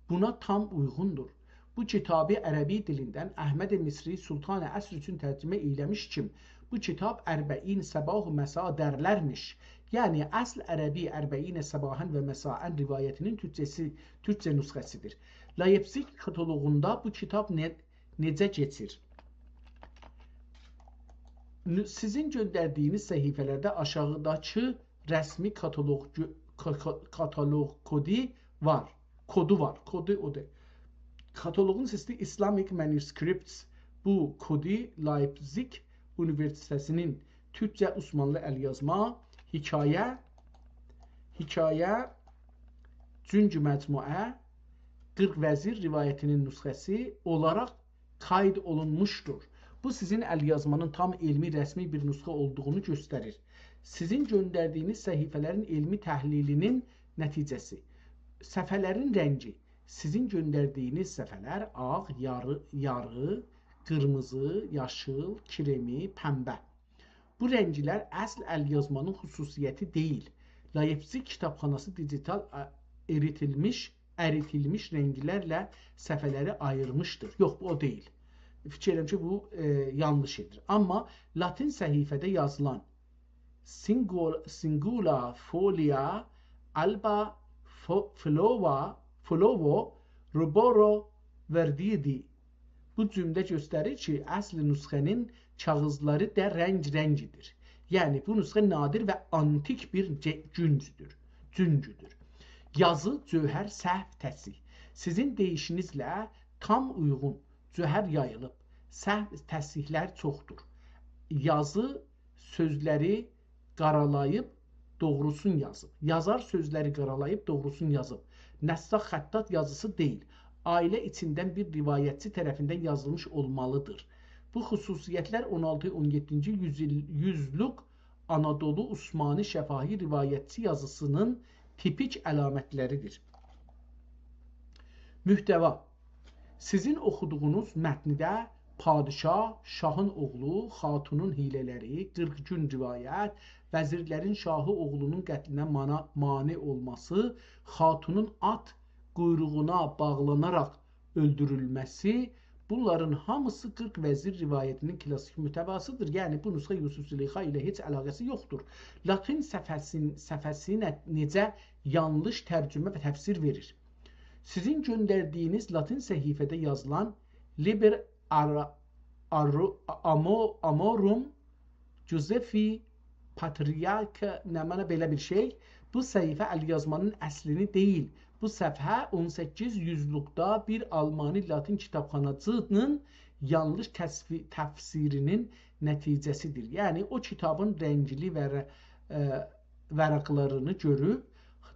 بونا تام اویغوندور. بو کیتابی عربی دیلیندن احمد مصری سلطان عصر اوچون ترجمه ائیله‌میش کیم، بو کیتاب اربعین صباح و مسا درلرمیش. یعنی، اصل عربی اربعین صباحا و مساء روایتینین تورکجه‌سی، تورکجه نسخه‌سیدیر. لایپزیگ کاتالوغوندا بو کیتاب نه، نئجه کئچیر؟ نو-، سیزین گؤندردیگینیز صفحه‌لرده آشاغیداکی رسمی کاتالوق گؤ-، کا-، کا-، کاتالوق کودو وار. کودو وار. کودو اودور. کاتالوغون سیزی Islamic Manuscripts. بو کودو لایپزیگ اونیوئرسیته‌سینین تورکجه عثمانلی ال‌یازما، حکایه، حکایه، جونگو مجموعه، قیرخ وزیر روایتینین نسخه‌سی اولاراق قید اولونموشدور. بو، سیزین ال‌یازمانین تام علمی، رسمی بیر نسخه اولدوغونو گؤستریر. سیزین گؤندردیگینیز صفحه‌لرین علمی تحلیلینین نتیجه‌سی. صفحه‌لرین رنگی. سیزین گؤندردیگینیز صفحه‌لر آغ، یاری، یاری، قیرمیزی، یاشیل، کرمی، پنبه. بو رنگلر اصل ال‌یازمانین خصوصیتی دئییل. لایپزیگ کیتابخاناسی دیجیتال، آ، اریتیلمیش، اریتیلمیش رنگلرله صفحه‌لری آییرمیشدیر. یوخ، بو او دئییل. فیکیر ائدیرم کی، بو، ائ، یانلیش ائدیر. آمما لاتین صفحه‌ده یازیلان Singul-، Singula folia alba fo-، flova، flovo ruboro verdidi. بو جمله گؤستریر کی، اصل نسخه‌نین کاغیذلاری دا رنگ‌رنگ‌دیر. یعنی، بو نسخه نادر و آنتیک بیر جه-، گونجدور، جونگودور. یازی، جوهر، سهو، تصحیح. سیزین دئییشینیزله تام اویغون، جوهر یاییلیب، سهو، تصحیح‌لر چوخدور. یازی سؤزلری قارالاییب دوغروسون یازیب. یازار سؤزلری قارالاییب دوغروسون یازیب. نساخ خطاط یازیسی دئییل. عائله ایچیندن بیر روایتچی طرفیندن یازیلمیش اولمالیدیر. بو خصوصیتلر اون آلتی اون یئددینجی یوز ایل-، یوزلوک آنادولو عثمانی شفاهی روایتچی یازیسینین تیپیک علامتلریدیر. محتوا. سیزین اوخودوغونوز متنده پادشاه، شاهین اوغلو، خاتونون حیله‌لری، قیرخ گون روایت، وزیرلرین شاهی اوغلونون قتلینه مانا-، مانع اولماسی، خاتونون آت قویروغونا باغلاناراق اؤلدورولمه‌سی، بونلارین هامیسی قیرخ وزیر روایتینین کلاسیک محتواسیدیر. یعنی، بو نسخه یوسف زلیخا ایله هئچ علاقه‌سی یوخدور. لاتین صفحه‌سین-، صفحه‌سی نه-، نئجه یانلیش ترجمه و تفسیر وئریر. سیزین گؤندردیگینیز لاتین صفحه‌ده یازیلان Liber Ar-، Ar-، Amo-، Amorum Josephi Patriarch، نمنه بئله بیر شئی. بو صفحه الیازمانین اصلینی دئییل. بو صفحه اون سککیز یوزلوکدا بیر آلمانی لاتین کیتابخاناچی‌نین یانلیش تصفی-، تفسیرینین نتیجه‌سیدیر. یعنی، او کیتابین رنگلی ورق-، ائ، ورقلرینی گؤروب،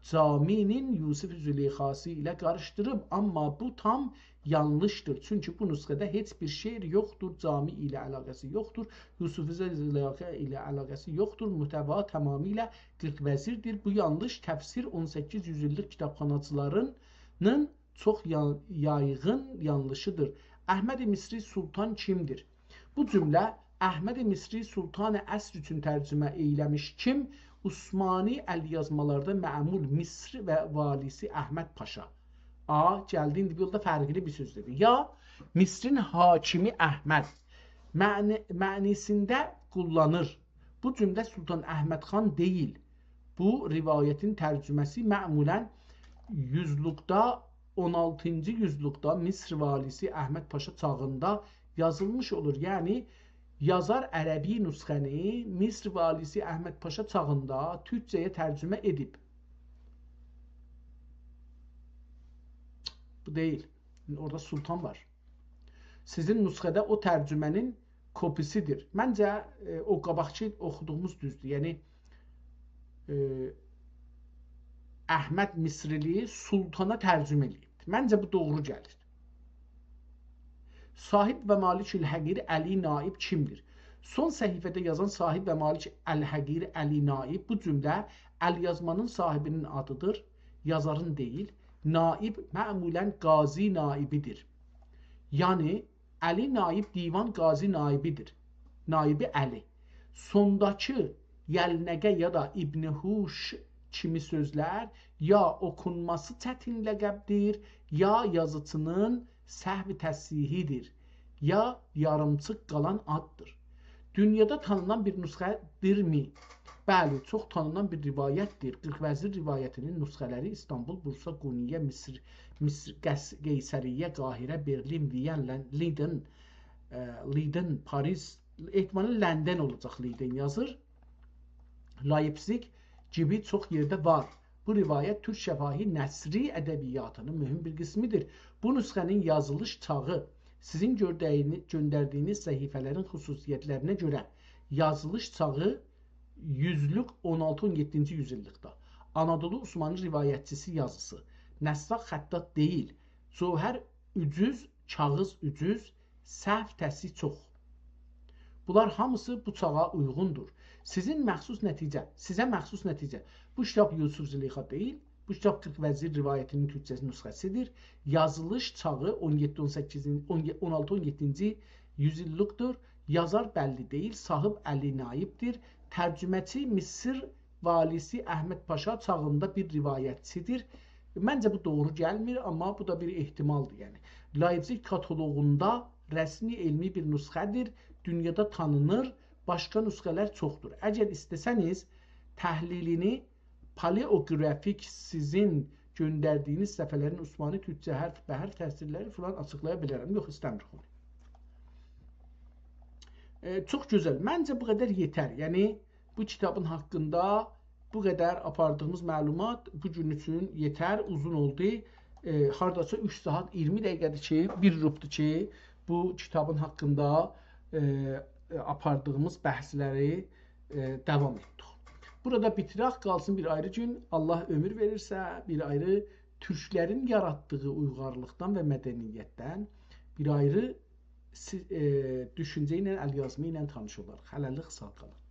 جامی‌نین یوسف زلیخاسی ایله قاریشدیریب، آمما بو تام یانلیشدیر. چونکی بو نسخه‌ده هئچ بیر شعر یوخدور، جامی ایله علاقه‌سی یوخدور. یوسف زلیخا ایله علاقه‌سی یوخدور. محتوا تمامیله قیرخ وزیردیر. بو یانلیش تفسیر اون سککیز یوز ایللیک کیتابخاناچیلارینین چوخ یا-، یایغین یانلیشیدیر. احمد مصری سلطان کیمدیر؟ بو جمله احمد مصری سلطان عصر اوچون ترجمه ائیله‌میش کیم عثمانی الیازمالاردا معمول مصر و والیسی احمد پاشا. آ، گلدی، ایندی بو یولدا فرقلی بیر سؤز دئدی. یا مصرین حاکمی احمد معنی-، معنی‌سینده قوللانیر. بو جمله سلطان احمد خان دئییل. بو روایتین ترجمه‌سی معمولاً یوزلوکدا، اون آلتینجی یوزلوکدا مصر والیسی احمد پاشا چاغیندا یازیلمیش اولور. یعنی، یازار عربی نسخه‌نی مصر والیسی احمد پاشا چاغیندا تورکجه‌یه ترجمه ائدیب. بو دئییل. اورادا سلطان وار. سیزین نسخه‌ده او ترجمه‌نین کپی‌سیدیر. منجه، ائ، او قاباقکی اوخودوغوموز دوزدور. یعنی، ائ، احمد مصرلی سلطانا ترجمه ائله‌ییب. منجه بو دوغرو گلیر. صاحب و مالک الحقیر علی نایب کیمدیر؟ سون صفحه‌ده یازان صاحب و مالک الحقیر علی نایب، بو جمله الیازمانین صاحبینین آدیدیر، یازارین دئییل. نایب معمولاً قاضی نایبیدیر. یعنی، علی نایب دیوان قاضی نایبیدیر. نایبی علی. سونداکی یلنقه یا دا ابن هوش کیمی سؤزلر یا اوخونماسی چتین لقبدیر، یا یازیچی‌نین سهو تصحیحیدیر، یا یاریمچیق قالان آددیر. دونیادا تانینان بیر نسخه‌دیرمی؟ بلی، چوخ تانینان بیر روایتدیر. قیرخ وزیر روایتینین نسخه‌لری ایستانبول، بورسا، قونیه، مصر، مصر، قص-، قیصریه، قاهره، برلین، ویَن، لن-، لیدن، ائ، لیدن، پاریس، احتمالاً لندن اولاجاق، لیدن یازیر. لایپزیگ کیمی چوخ یئرده وار. بو روایت تورک شفاهی نثری ادبیاتینین مهم بیر قسمیدیر. بو نسخه‌نین یازیلیش چاغی سیزین گؤرده‌یینی-، گؤندردیگینیز صفحه‌لرین خصوصیتلرینه گؤره یازیلیش چاغی یوزلوک اون آلتی اون یئددینجی یوزایللیقدا. آنادولو عثمانی روایتچی‌سی یازیسی. نساخ خطاط دئییل. جوهر اوجوز، کاغیذ اوجوز، سهو تصحیح چوخ. بونلار هامیسی بو چاغا اویغوندور. سیزین مخصوص نتیجه، سیزه مخصوص نتیجه. بو کیتاب یوسف زلیخا دئییل، بو کیتاب قیرخ وزیر روایتینین تورکجه نسخه‌سیدیر. یازیلیش چاغی اون یئددی، اون سککیزینجی، اون، اون آلتی، اون یئددینجی یوزایللیقدیر. یازار بللی دئییل، صاحب علی نایبدیر. ترجمه‌چی مصر والیسی احمد پاشا چاغیندا بیر روایتچیدیر. منجه بو دوغرو گلمیر، آمما بو دا بیر احتمالدیر، یعنی. لایپزیگ کاتالوغوندا رسمی علمی بیر نسخه‌دیر، دونیادا تانینیر، باشقا نسخه‌لر چوخدور. اگر ایسته‌سه‌نیز، تحلیلینی پالئوگرافیک سیزین گؤندردیگینیز صفحه‌لرین عثمانی تورکجه حرف به حرف تفسیرلری فلان آچیقلایا بیلرم. یوخ، ایسته‌میریک اونو. ائ، چوخ گؤزل. منجه بو قدر یئتر. یعنی، بو کیتابین حاقیندا بو قدر آپاردیغیمیز معلومات بو گون اوچون یئتر. اوزون اولدو. ائ، هارداسا اوچ ساعات اییرمی دقیقه‌دیر کی، بیر ربعدور کی، بو کیتابین حاقیندا، ائ، ائ، آپاردیغیمیز بحثلری، ائ، داوام ائتدیک. بورادا بیتیرک، قالسین بیر آیری گون، الله عؤمور وئریرسه، بیر آیری تورکلرین یاراتدیغی اویغارلیقدان و مدنیتدن بیر آیری سی-، ائ، دوشونجه ایله، ال‌یازما ایله تانیش اولاریق. هله‌لیک ساغ قالین.